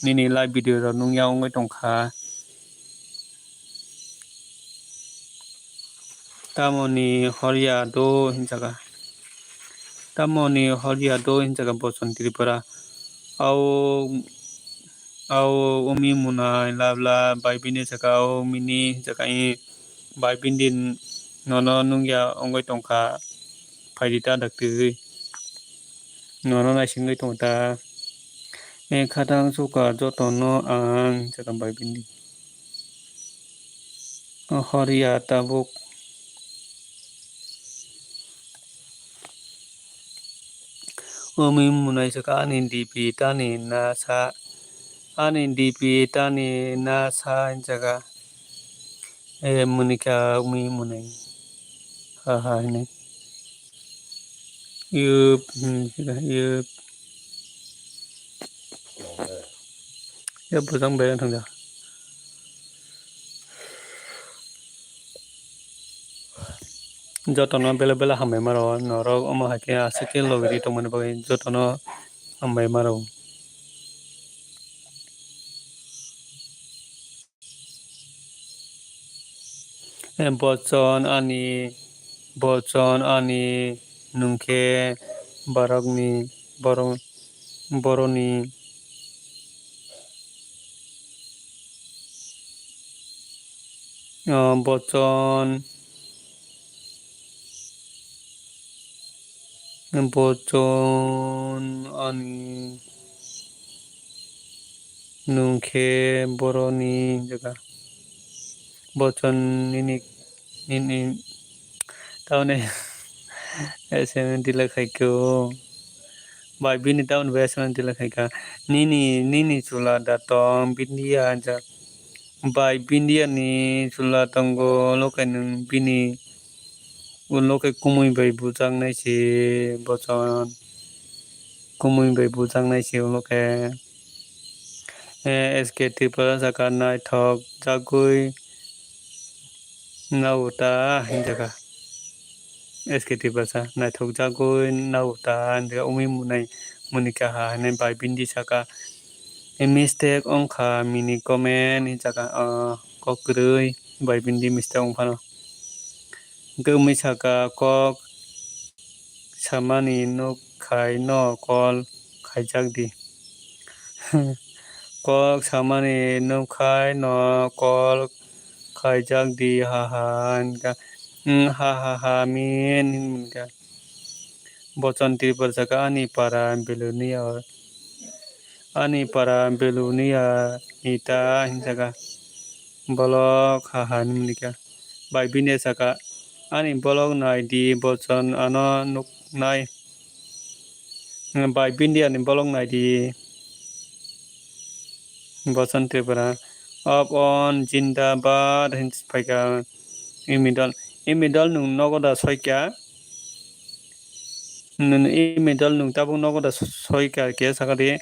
Nini live video rok nungya wngwi tongkha. Tamoni horya do hinjaka. Tamoni horya do hinjaka Bochon Tripura. Au, au Umi Munai lab lab bai Bindi saka au mini hinjaka i bai Bindi nono nungya wngwi tongkha. Phaidi ta dakti. Nono naisingwi tongta. E khatang suka jotono ang hinjaka bai Bindi. Horya tabuk. Umi Munai saka ani D P tani na sa. Ani D P tani na sa hinjaka. E Monika Umi Munai. Ha ha hinwi. Yup, hmm, yup. Ya bwsang bai thangja. Jotono bela bela hambai maro norok omo hai khe aswk khe logiri tongmani bagwi jotono hambai maro. Eh, bochon ani, bochon ani nwng khe borokni, borok, boroni, ah, bochon, bochon ani nwng khe boroni jaga. Bochon nini, nini, tamoni S M N delete khai khe o. Bai bini tamoni bai S M N delete khai kha. Nini, nini chwla da tong, bini ya ja. Bai bini ya ni chwla tongo, lokai nwng bini ulo khe kumui bai bujaknai se bochon. Kumui bai bujaknai se ulo khe. Eh, S K Tripura saka naithok jagwi nao ta hinjaka. S K Tripura sa naithok jagwi nao ta hinjaka umi munai muni kaha hinwi bai bindi saka. Eh, mistake wngkha mini comment hinjaka, ah, kok kwrwi bai bindi mistake wngphano. Hwnkhe wngwi saka, kok samani nuk khai no call khaijak di. Kok samani nuk khai no call khaijak di, ha ha, hwnkha. Hmm, ha ha ha, min, hin, hin kha. Bochon Tripura saka, ani para Belonia, ani para Belonia ni ta, hin saka. Bolok ha ha, hin kha. Bai Bindia saka, ani bolok nai di, Bochon ano nuk nai. Bai Bindia ni bolok nai di. Bochon Tripura. Up on Jindabad hin phaikha. Imi dol, imi dol nwng nogo da soikha. Nwng imi dol nwng tabuk nogo da soikha khe sakha di.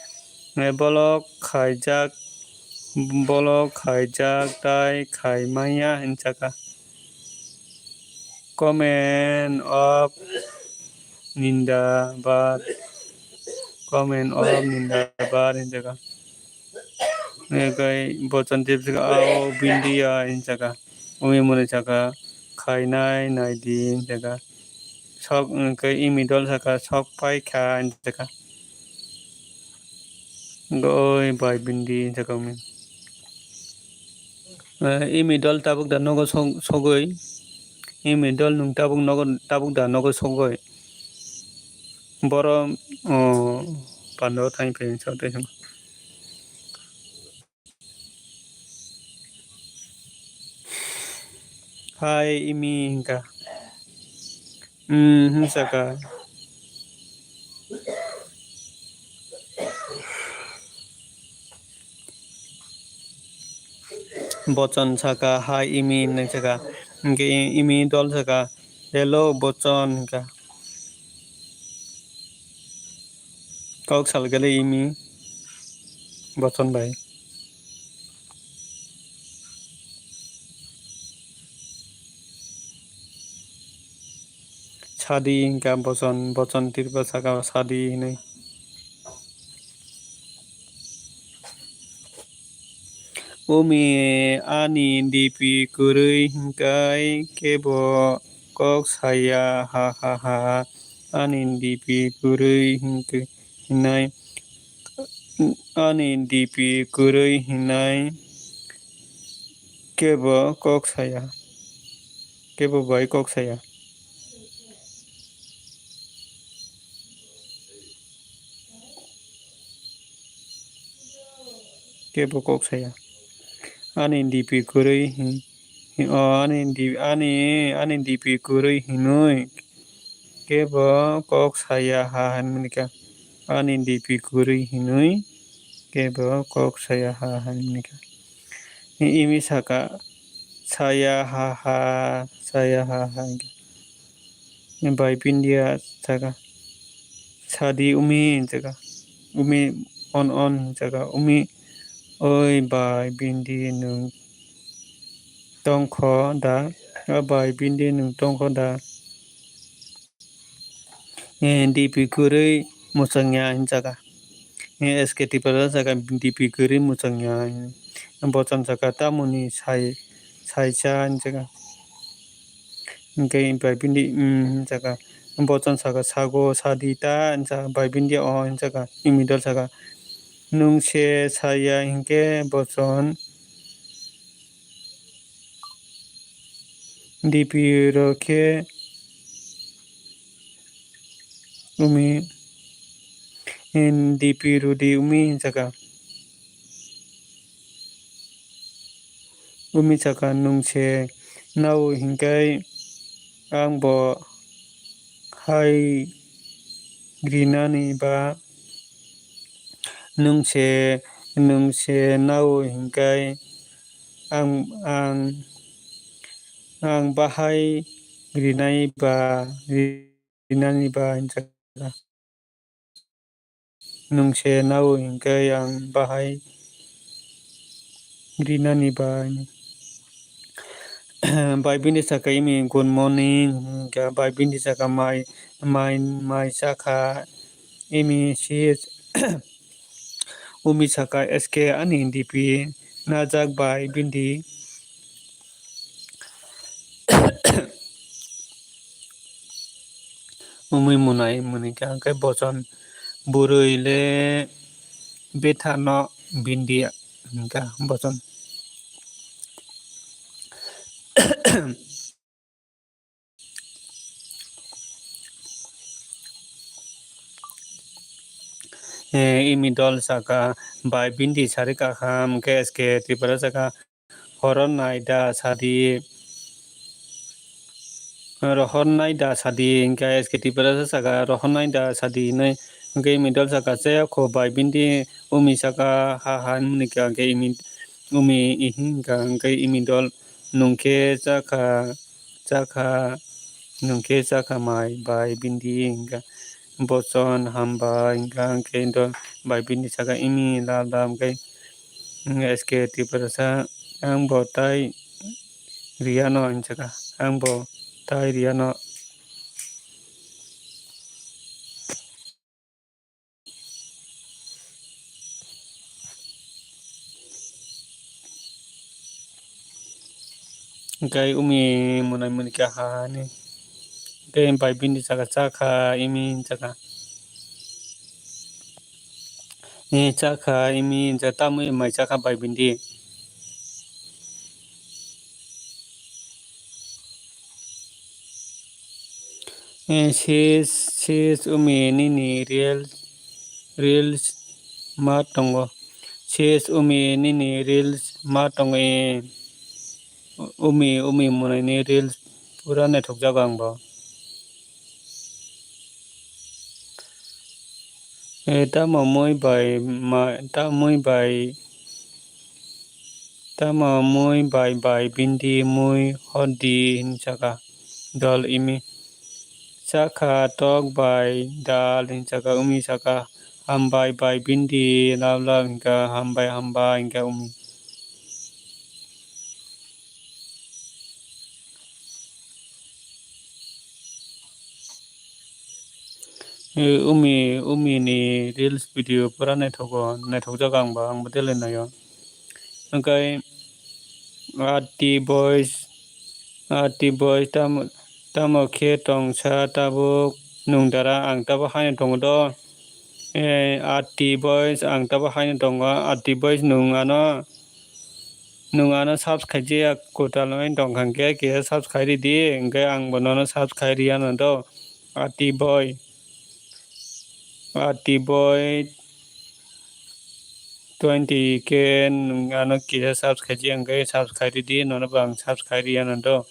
Bolok khaijak, bolok khaijak tai khai manya hin sakha. Comment of Nindabad, comment of Nindabad hin sakha. Ekai Bochon Tripura saka, ao Bindia hin sakha. Umi muni sakha, khainai nai di hin sakha. Sok, ekai imi dol sakha, sok pai kha hin sakha. Goi bai Bindi hin sakha umi. Eh, imi dol tabuk da nogo sog-, sogoi. Imi dol nwng tabuk nogo, tabuk da nogo sogoi. Boro, oh, pando thani phaiyung sa tei. Hai imi hin kha. Hmm, hin sakha. Bochon sakha, hai imi hin sakha. Hinkhe imi dol sakha, hello Bochon hin kha. Kok salkhe le imi Bochon bai. Sadi hinkha Bochon, Bochon Tripura sakha sadi hinwi. Umi ani D P kwrwi hinkhai kebo kok saya ha ha ha. Ani D P kwrwi hinkhe hinai. Ani D P kwrwi hinai kebo kok saya. Kebo bai kok saya. Kebo kok saya. Ani D P kwrwi hin-, hin-, o, ani D-, ani, ani D P kwrwi hinwi kebo kok saya ha hinmani kha. Ani D P kwrwi hinwi kebo kok saya ha hinmani kha. Imi sakha, saya ha ha, saya ha ha hinkhe. Bai Bindia sakha, sadi umi sakha, umi on on sakha, umi oi bai Bindi nwng tongkho da, o bai Bindi nwng tongkho da. Eh, D P kwrwi mwchangya hin sakha. Eh, S K Tripura sakha D P kwrwi mwchangya hin. Bochon sakha tamoni sai, saisa hin sakha. Hinkhe bai Bindi, hmm, hin sakha. Bochon sakha sago sadi ta hin sakha, bai Bindi o hin sakha. Imi dol sakha. Nwng se saya hinkhe Bochon. D P rw khe umi, D P rw di umi hin sakha. Umi sakha nwng se nao hinkhai ang bo hai rinani ba nwng se, nwng se nao hinkhai ang, ang, ang bahai rinai ba, rinani ba hinjakha. Nwng se nao hinkhai ang bahai rinani ba. Bai Bindi sakha imi good morning, hinkha bai Bindi sakha mai, mai, mai chakha imi si. Umi sakha S K ani D P najak bai Bindi. Umi munai muni kha khe Bochon bwrwi le betha no Bindi hinkha Bochon. Eh, imi dol saka, bai bindi sari kaham, hwnkhe S K Tripura saka, horonnai da sadi, rohornai da sadi, hwnkhe S K Tripura saka, rohornai da sadi hinwi, hwnkhe imi dol saka, chaya kho bai bindi, umi saka, ha ha hinwi kha, hwnkhe imi, umi ihi wngkha, hwnkhe imi dol, nwng khe chakha, chakha, nwng khe chakha mai bai bindi, hwnkha. Bochon hambai, hwnkha hwnkhe do bai bini saka imi lab lab hwnkhe, S K Tiprasa, ang bo tai riyano hinwi saka, ang bo tai riyano. Hwnkhe umi mwnai mwnwi kha hani. Hwnkhe bai bini saka chakha imi saka. Ni chakha imi hwnkhe tamwi mai chakha bai bindi. Eh, sis, sis umi nini reels, reels ma tongo. Sis umi nini reels ma tongo, eh. Umi, umi mwnai ni reels pura naithokjago ang bo. Eh, tamo mui bai ma, tamo mui bai, tamo mui bai bai bindi mui hodi hinwi saka dol imi. Chakha tok bai dal hinwi saka umi saka hambai bai bindi lab lab hinka hambai hambai hinka umi. Eh, umi, umi ni reels video pura naithogo, naithokjago ang bo, ang bo daily naio. Hwnkhe Ati Boys, Ati Boys tamo, tamo khe tongsa tabuk nwng dara ang tabuk haino tongo do. Eh, Ati Boys ang tabuk haino tongo, Ati Boys nwng ano, nwng ano subscribe khaijaya kwtal wng tongkha hwnkhe kisa subscribe ridi, hwnkhe ang bo nono subscribe riyano do. Ati Boy, Ati Boy twenty K nwng ano kisa subscribe khaijaya hwnkhe subscribe ridi, nono bo ang subscribe riyano do.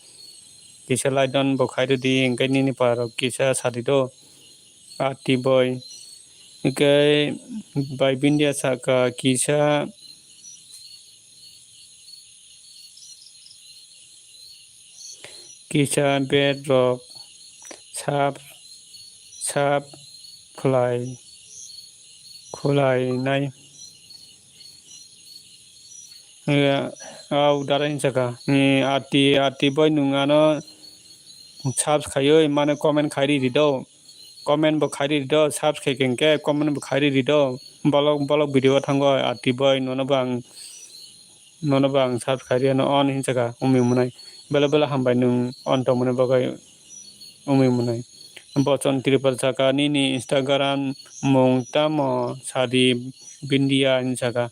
Kisa like down bo khai ridi, hwnkhe nini parok kisa sadi do. Ati Boy. Hwnkhe bai bindi saka kisa, kisa bed rok sap, sap khlai, khwlainai. Eh, au dara hinwi saka. Eh, Ati, Ati Boy nwng ano subs khaiwi mane comment khai ridi do. Comment bo khai ridi do, subs khai khe hwnkhe comment bo khai ridi do. Bolok, bolok video o thango Ati Boy, nono bo ang, nono bo ang subs khai riyano on hinwi saka umi mwnai. Belai belai hambai nwng on tongmani bagwi umi mwnai. Bochon Tripal saka nini Instagram mung tamo sadi bindia hinwi saka.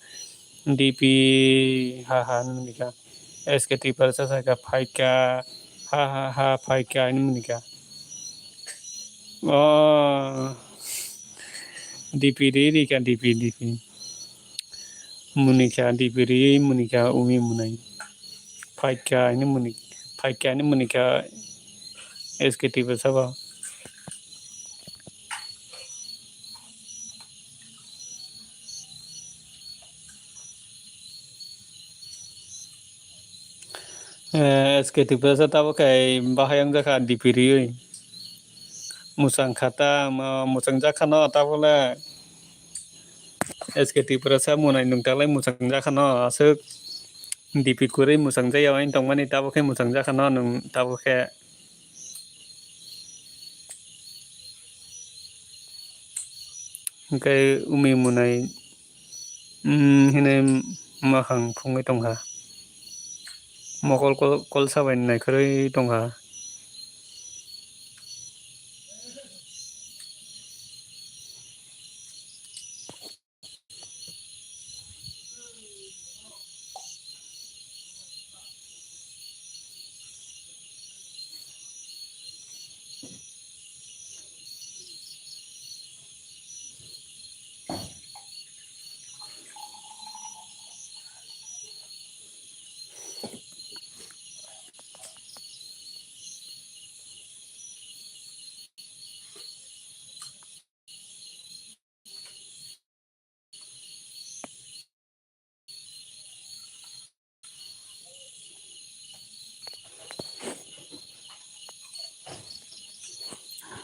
D P ha ha hinwi kha. S K Tripal sa saka phaikha ha ha ha phaikha hinwi kha. O D P ri ri kha D P D P. Munikha D P ri munikha umi munai. Phaikha hinwi muni, phaikha hinwi munikha S K Tripal sabo. Eh, S K Tripura sa tabuk khe bahai wngjakha D P riwi. Mwchang kha ta, mo-, mwchang jakha no tabuk le. S K Tripura sa mwnai nwng talai mwchang jakha no aswk D P kwrwi mwchang jaya wng tongmani tabuk khe mwchang jakha no nwng tabuk khe. Hwnkhe umi mwnai, mm, hinwi makhang phungwi tongkha. Mokol kol, kolsa bai naikhorwi tongkha.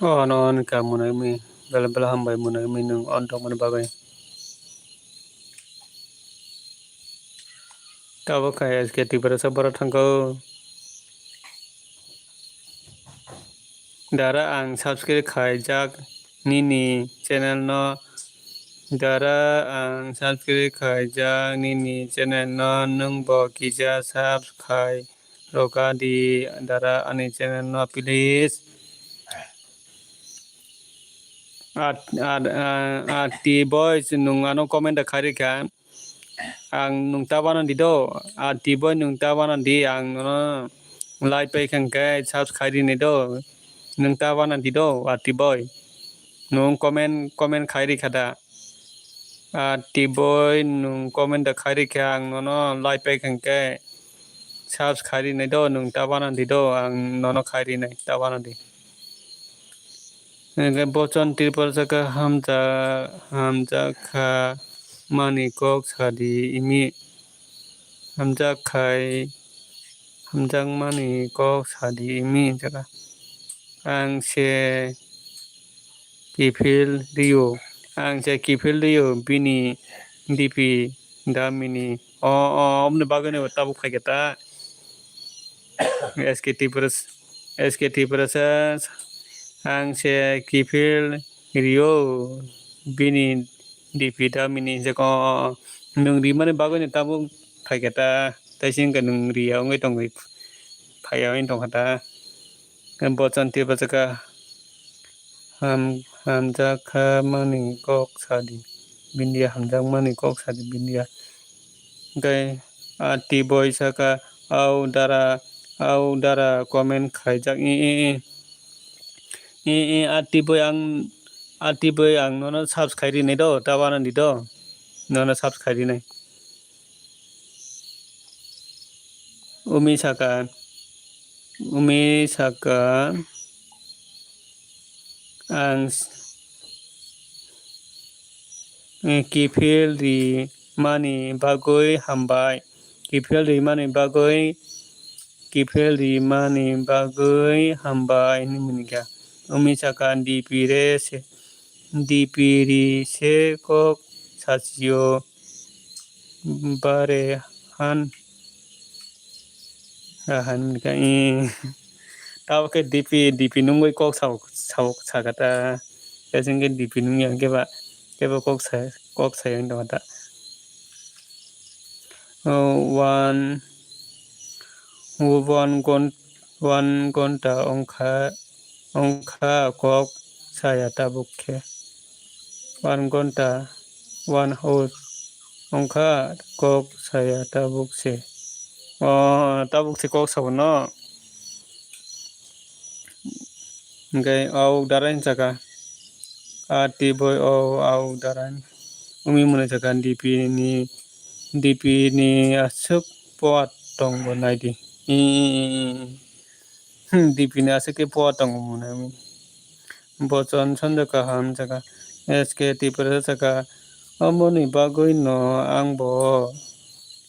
O ano ani ka mwnwi mi, bela bela hambai mwnwi mi nwng o tongmani bagwi. Tabuk kha S K Tiprasa borok thangkho. Dara ang subscribe khaijak nini channel no. Dara ang subscribe khaijak nini channel no, nwng bo kisa subscribe khai rwkha di dara ani channel no please. At, at, ah, Ati boys nwng ano comment da khairikha. Ang nwng ta bana di do. Ati boy nwng ta bana di, ang nono like pai kha hwnkhe subscribe khairi nai do. Nwng ta bana di do Ati boy. Nwng comment, comment khairikha da. Ati boy nwng comment da khairikha, ang nono like pai kha hwnkhe subscribe khairi nai do, nwng ta bana di do, ang nono khairi nai ta bana di. Hwnkhe Bochon Tripura saka hamjak, hamjak kha mani kok sadi imi. Hamjak khai, hamjakmani kok sadi imi jora. Ang se kiphil rio, ang se kiphil rio bini dipi damini. O, o, oboni bagwino tabuk phaikha ta. S K Tiprasa, S K Tiprasa ang se kiphil rio bini dipi damini hinjak o. Nwng rimani bagwino tabuk phaikha ta, tei se wngkha nwng riya wngwi tongwi phaiya wngwi tongkha ta. Bochon Tiprasa ka ham-, hamjakmani kok sadi, bini hamjakmani kok sadi bini. Hwnkhe Ati boy saka, "Au dara, au dara comment khaijak, i, i, i. I, i, Ati boy ang, Ati boy ang nono subscribe rinai do, ta bana di do, nono subscribe rinai." Umi saka, umi saka, ang s-, kiphil rimani bagwi hambai, kiphil rimani bagwi, kiphil rimani bagwi hambai, hinwi mwnwi kha. Umi saka, D P re se, D P ri se kok sachio. Bare han. Ah, han ka, eh. Tabo khe D P, D P nungwi kok sao, sao, sakata. Khe chwng khe D P nungya khe ba, khe ba kok sa, kok saya wng tongkha ta. Oh, one, one gon-, one gonta wngkha, wngkha kok saya tabuk khe. One gonta, one hour wngkha kok saya tabuk se. O, tabuk se kok sabo no. Hwnkhe au darai hinjaka. A tiboi o au darai. Umi mwnwi jaka D P ni, D P ni aswk poa tongo naidi. Hmm, D P ni aswk khe poa tongo mwnwi. Bochon sonjo kaham jaka. S K Tiprasa jaka. Omoni bagwi no ang bo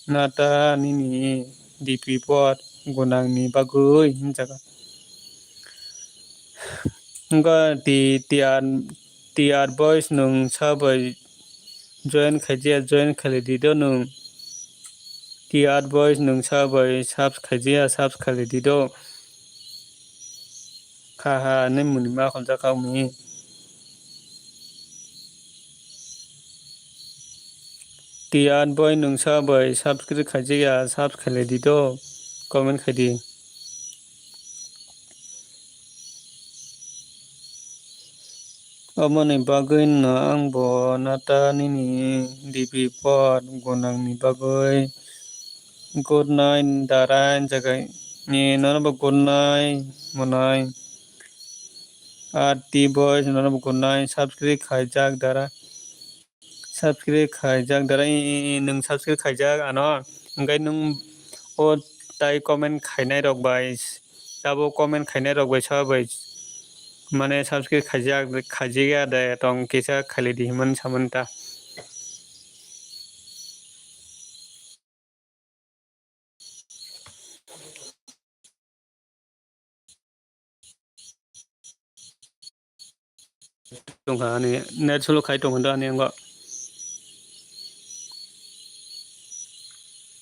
nata nini D P poa gwnangni bagwi hinjaka. Wngkha T R, T R boys nwng sa bai join khaijaya, join khailai di do nwng. T R boys nwng sa bai subs khaijaya, subs khailai di do. Kha ha hinwi mwnwi ma khonjak kha wngwi. T R boy nwng sa bai subscribe khaijaya, subs khailai di do, comment khai di. Omoni bagwi no ang bo nata nini D P pot gwnangni bagwi. Good night, darai jagai. Ni nono bo good night, monai. R T boys nono bo good night, subscribe khaijak dara. Subscribe khaijak dara, i, i, i, nwng subscribe khaijak ano, hwnkhe nwng o tai comment khainai rok bai, tabuk comment khainai rok bai sa bai, mane subscribe khaijak, khaijak ya de tong kisa khailai di hinmani samani ta. tongkha ani, net slow khai tongkha ani ango.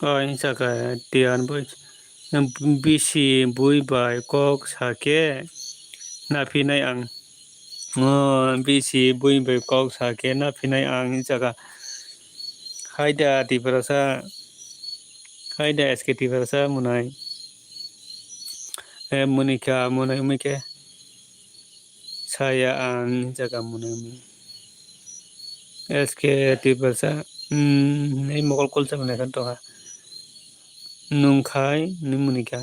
O hinsa kha tiyan bui, bisi bui bai kok sa khe naphinai ang. O bisi bui bai kok sa khe naphinai ang hinsa kha. Haida Tiprasa, haida S K Tiprasa mwnai. E mwnwi kha, mwnwi wngwi khe saya ang hinsa kha mwnwi wngwi. S K Tiprasa, hmm, hinwi mokol kulsa mwnai kha tongkha. Nwng khai, nwng mwnwi kha.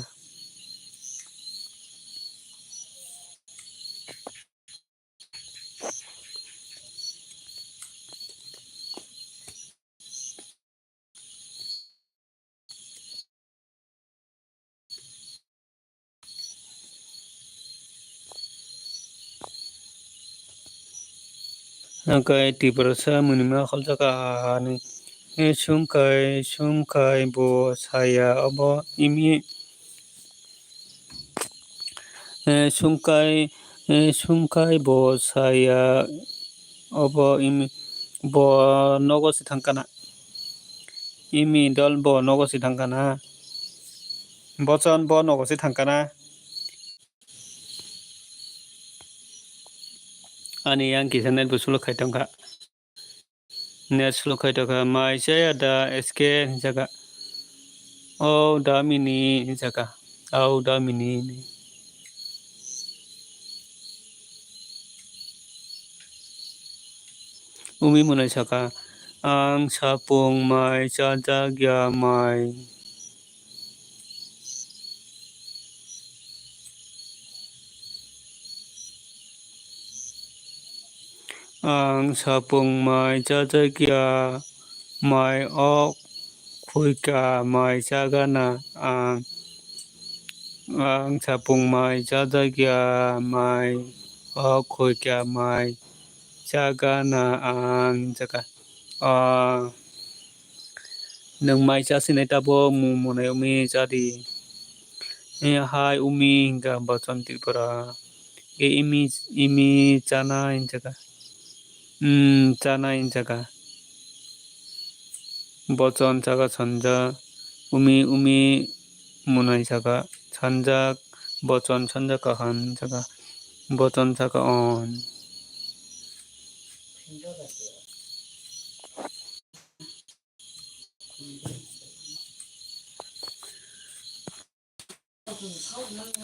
Hwnkhe Tiprasa mwnwima kholjakha ha ha hwnwi. E sumkai, sumkai bo saya obo imi. E sumkai, e sumkai bo saya obo imi. Bo nogo se thangkana. Imi dol bo nogo se thangkana. Bochon bo nogo se thangkana. Ani yang kisa net bo slow khai tongkha. Net slow khai tongkha. Mai chaya da S K hinjaka. O da mini hinjaka. Au da mini. Umi mwnai saka. Ang sapung mai chajak ya mai. Ang sapung mai chajak ya mai ok khuika mai chagana ang. Ang sapung mai chajak ya mai ok khuika mai chagana ang jaka. Ah. Nwng mai chasinai tabuk mung mwnai umi chadi. E hai umi hinka Bochon Tripura. E imi, imi chana hinjaka. Hmm, chana hinjaka. Bochon saka sanja umi umi mwnai saka sanjak Bochon sanja kaham saka Bochon saka on.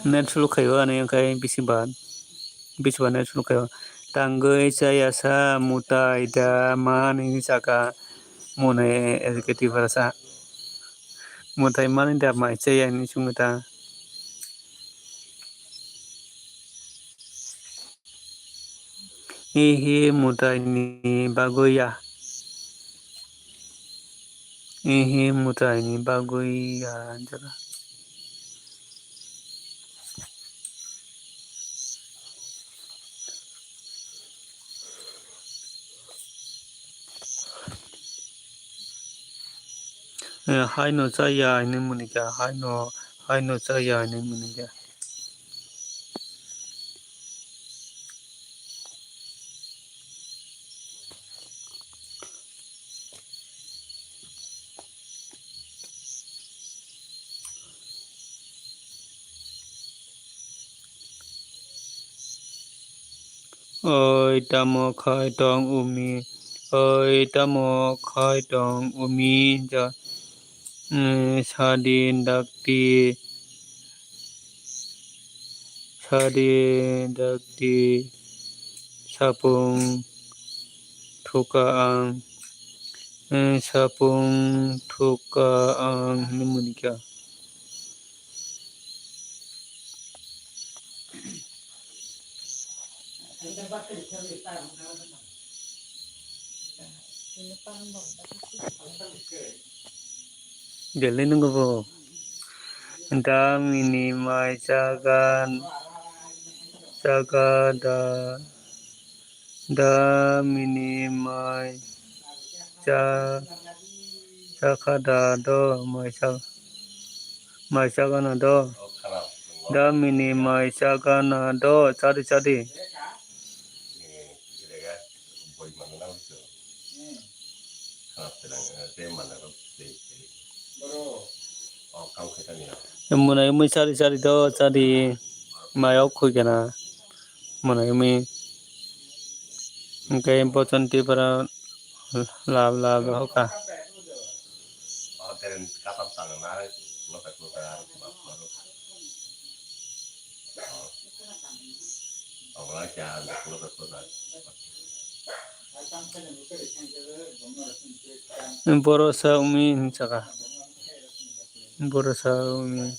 Net slow khaio ani wngkha bisi ba, bisi ba net slow khaio. Tangwi chaya sa mutai da mani saka mwnai S K Tiprasa. Mutai mani da mai chaya hinwi swngwi ta. Ihi mutai ni bagwi ya. Ihi mutai ni bagwi ya jora. Eh, haino chaya hinwi mwnwi kha, haino, haino chaya hinwi mwnwi kha. Oi tamo khai tong umi, oi tamo khai tong umi ja, eh, sadi dakti, sadi dakti, sapung thuka ang, eh, sapung thuka ang hinwi mwnwi kha. Belai nunggu bo. Da mini mai chagan, chaga da. Da mini mai cha, chakha da do mai cha, mai chagana do. Da mini mai chagana do, chadi chadi. Mwnai mui chari chari do chari mayok khui kana mwnai mui hwnkhe bochon tipra lab lab hoka. Boro sa umi hinwi saka. Boro sa umi.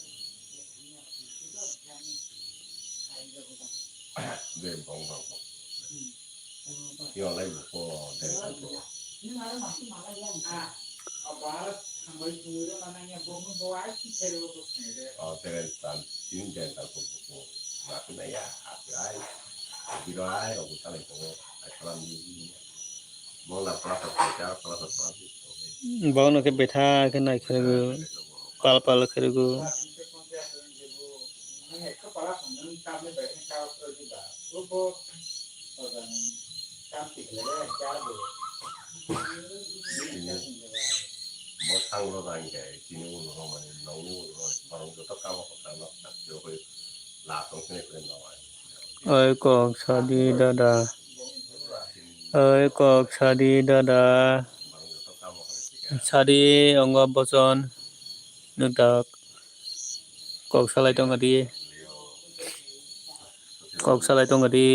Bono khe betha khe nai khwrwngwi pal pal khwrwgo. Oi kok sadi dada. Oi kok sadi dada. Sadi ongo bochon. Nukdak. Kok salai tongkha di. Kok salai tongkha di.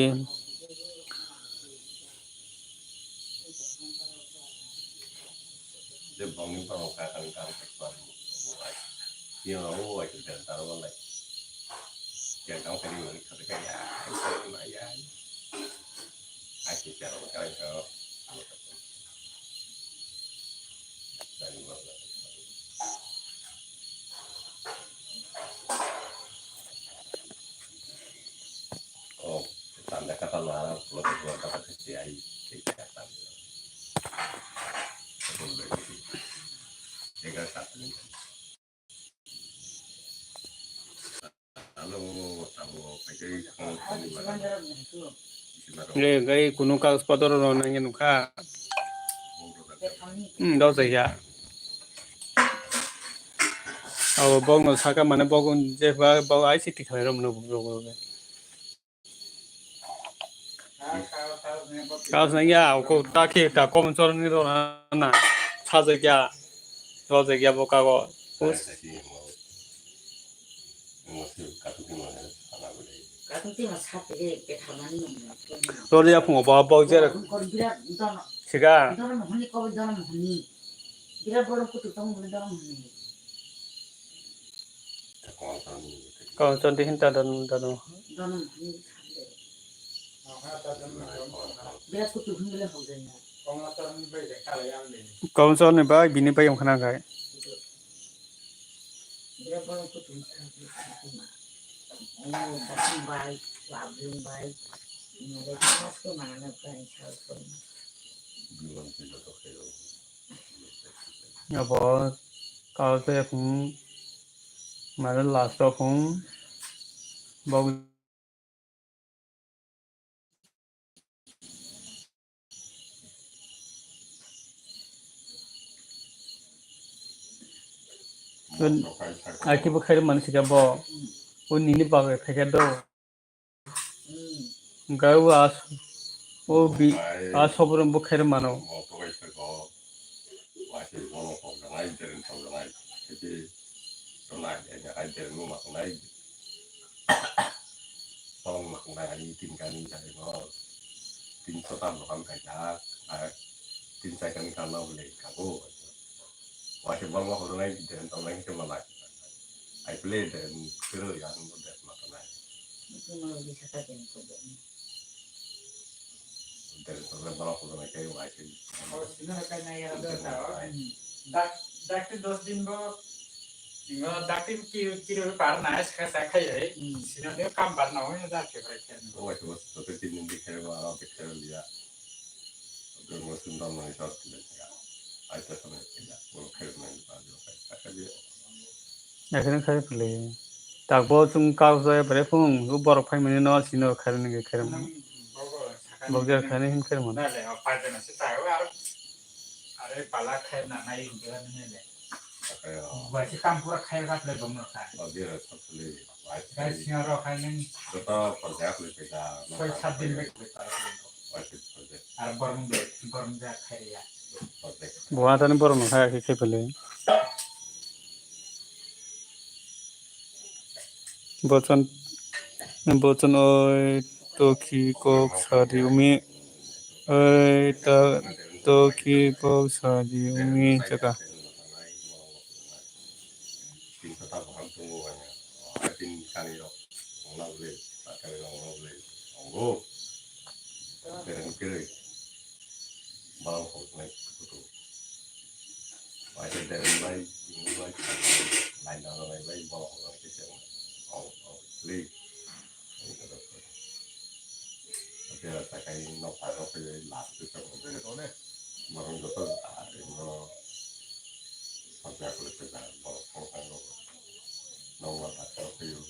Gai kunu kagos potro rw nangya nukha. Hmm, dojai ya. Abo bokno saka mane bok je ba bok I C T khlai rw mano. Kaos nang ya, ko ta khe ta kom chor ni ro na na. Sajak ya. Rojak ya bo kago. Rode ya phungo bo bo jera. Siga. Kau chonti hinta don don. Kau chon ni bai bini bai wngkha nang khai. Abo kau se phung mane last o phung bok. Aki bo khair mani sika bo. O nini bagwi khaikha do. Hwnkhe o as-, o bi-, a sobrang bo khair mano. Tin char kami kal no le kago. Waisa bangma horo nai den tong nai se malai. Ai pele den kero ya no den ma tonai. Den tong nai bala horo nai kai waisa. Dak dak dos din bo. Ingo dak din ki ki ro par nai sa sa khai ai. Sino de kam bar na ho ya dak ke bai khen. Waisa waisa to tin din de kero ba aro de kero ya. Naikhe nang khairok pili. Takbo chwng kagoj bai phung, o borok phaimani no sino khairok nangkhe khairok mano. Bok jera khairok hin khairok mano. Are pala khai na nai gela nene le. Akai o. Bai si kam pura khai rat le bong no khai. O bira sakli. Bai Gai khai. Singa ro khai nang. Joto project le peda. Soi sat din le. Bai si project. Ar borong de, borong de khai ya. Project. Buatani borong no khai khai pele. Bochan, bochan oi toki kok sadi umi. Oi ta, toki kok sadi umi chaka. Bang hok nai kutu. Bai ke dereng bai, tini bai, bai na bai bai, bang hok nai ke chang. Ong, ong, please. Ong, ong, ong. Oke, rasa kai no pa no pe la tu sa mo. Marong joto a no. Sampai aku le pe da, marong kong kong no. No ma ta ko pe yo.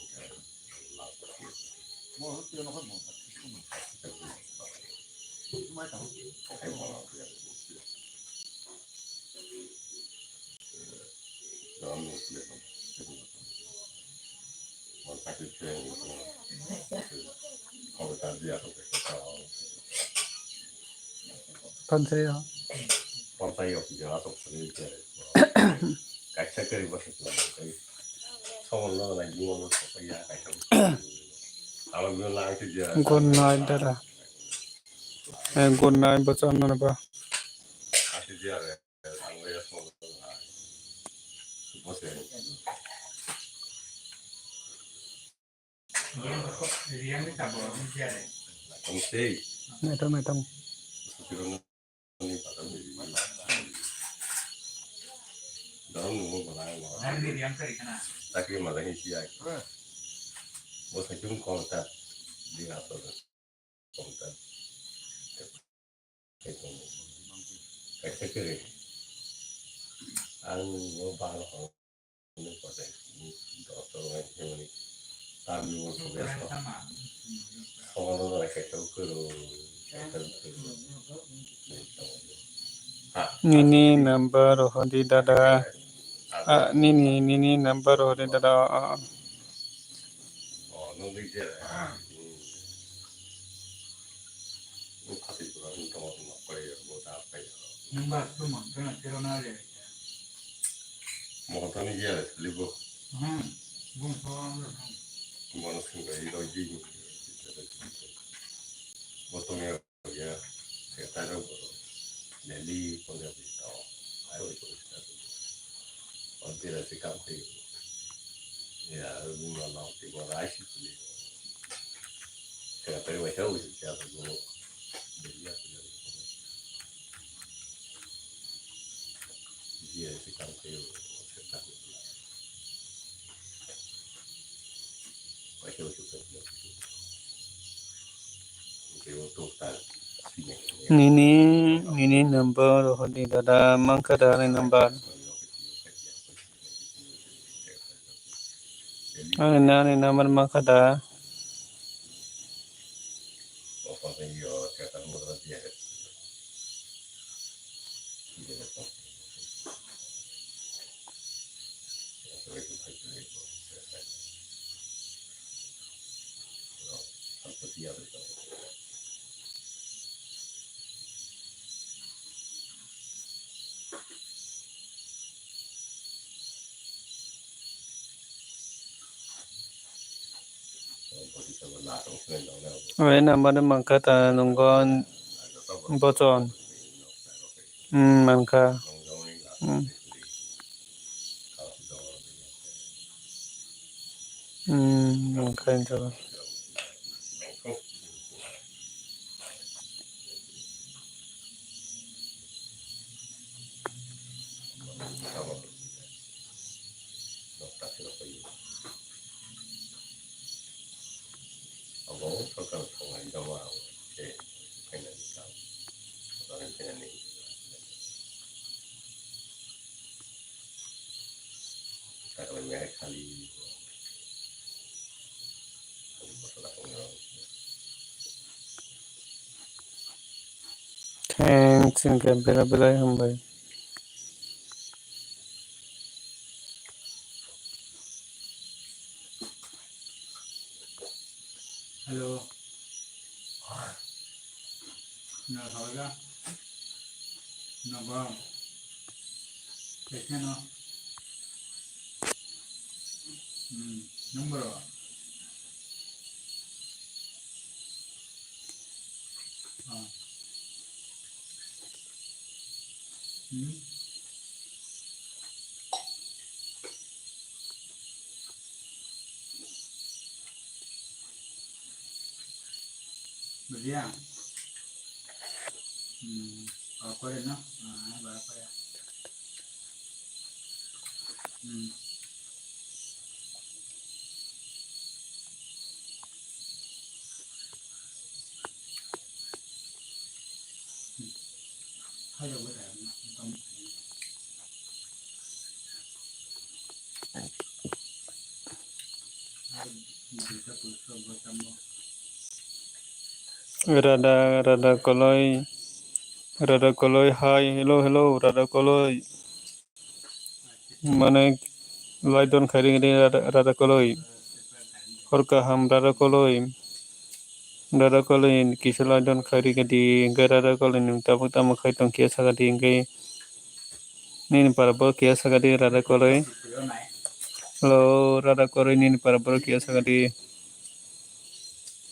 Panchaya. Panchaya office asok sari ke. Kaisa kari basa tu kai. Somo lo lai juwa lo sokaya kaisa. Alo lo lang ke dia. Good night, dada. Eh, good night, bochan no ba. Asi dia re. Ang ya somo lo lai. Bose. Metam, metam. Kaisa kwrwi. Ang nini no bar hor nini kothai simi dotor wngkhe mani tabuk bo sobo ya. Sobo no bai kaisa kwrwi, kaisa kwrwi. Ha. Nini number hodi dada. Ah, nini, nini number hodi dada. Ah. Oh, nung di je. Nung khati pura nung tongma tongma pai ya, bo da pai ya. Nung ba tu mang tong na tiro na le. Mo tong ni ya le sli bo. Hmm. Bung so ang le. Mo no sing ga i do ji. Bo tong ya ya. Sekta ro bo. Delhi ko ya bi to. Ai oi ko sta. On tira si kam kai. Ya, nung ma nau ti bo rai si kuli. Kaya pari waisa uji kaya pari gulu. Beri aku dari kono. Dia si kang kayu serta aku pula. Waisa uji kaya pula. Kayu tu tak. Nini, nini number hodi dada mangkha da ni number. Ani nani number mangkha da. Oi number ni mangkha ta nungo bochon. Hmm, mangkha. Hmm. Hmm, mangkha. Thanks, hwnkhe belai belai hambai. Hello. Na sabaga. Na ba. Kekeno. Hmm. Number. Ah. Hmm. Bujiya? Hmm. Apa ya, no? Ah, apa ya? Hmm. Rada, Rada Koloi, Rada Koloi, hi, hello, hello, Rada Koloi. Mane, lai don khairi gini Rada, Rada Koloi. Hor kaham Rada Koloi. Rada Koloi kisa lai don khairi gini, hingke Rada Koloi nung tabuk tamo khai tong kiya sakadi, hingke nini para bo kiya sakadi Rada Koloi. Hello, Rada Koloi nini para bo kiya sakadi.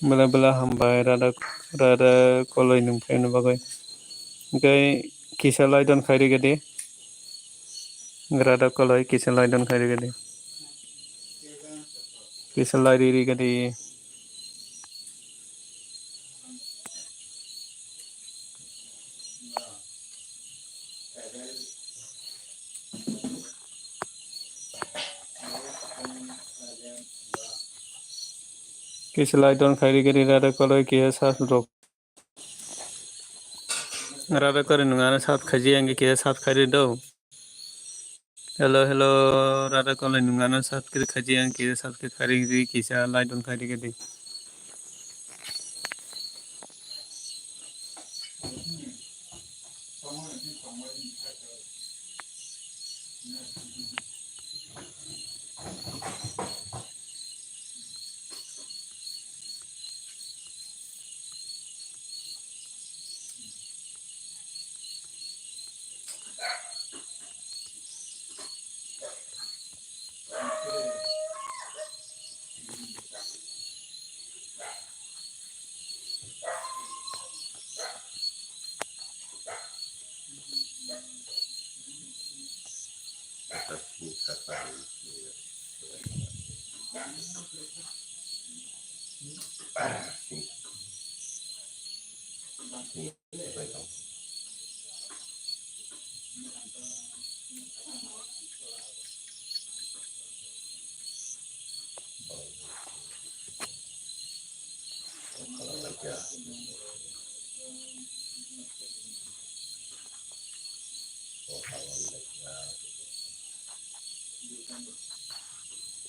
Bela bela hambai Rada, Rada Koloi nung phaina bagwi. Hingke kisa lai don khairi gini. Rada Koloi kisa lai don khairi gini. Kisa lai riri gini. Kisa lai don khairi gini Rada Koloi kisa sa rok. Rada Koloi nung ano sat khaji ang kisa sat khairi do. Hello, hello, Rada Koloi nung ano sat khairi khaji ang kisa sat khairi kisa lai don khairi gini.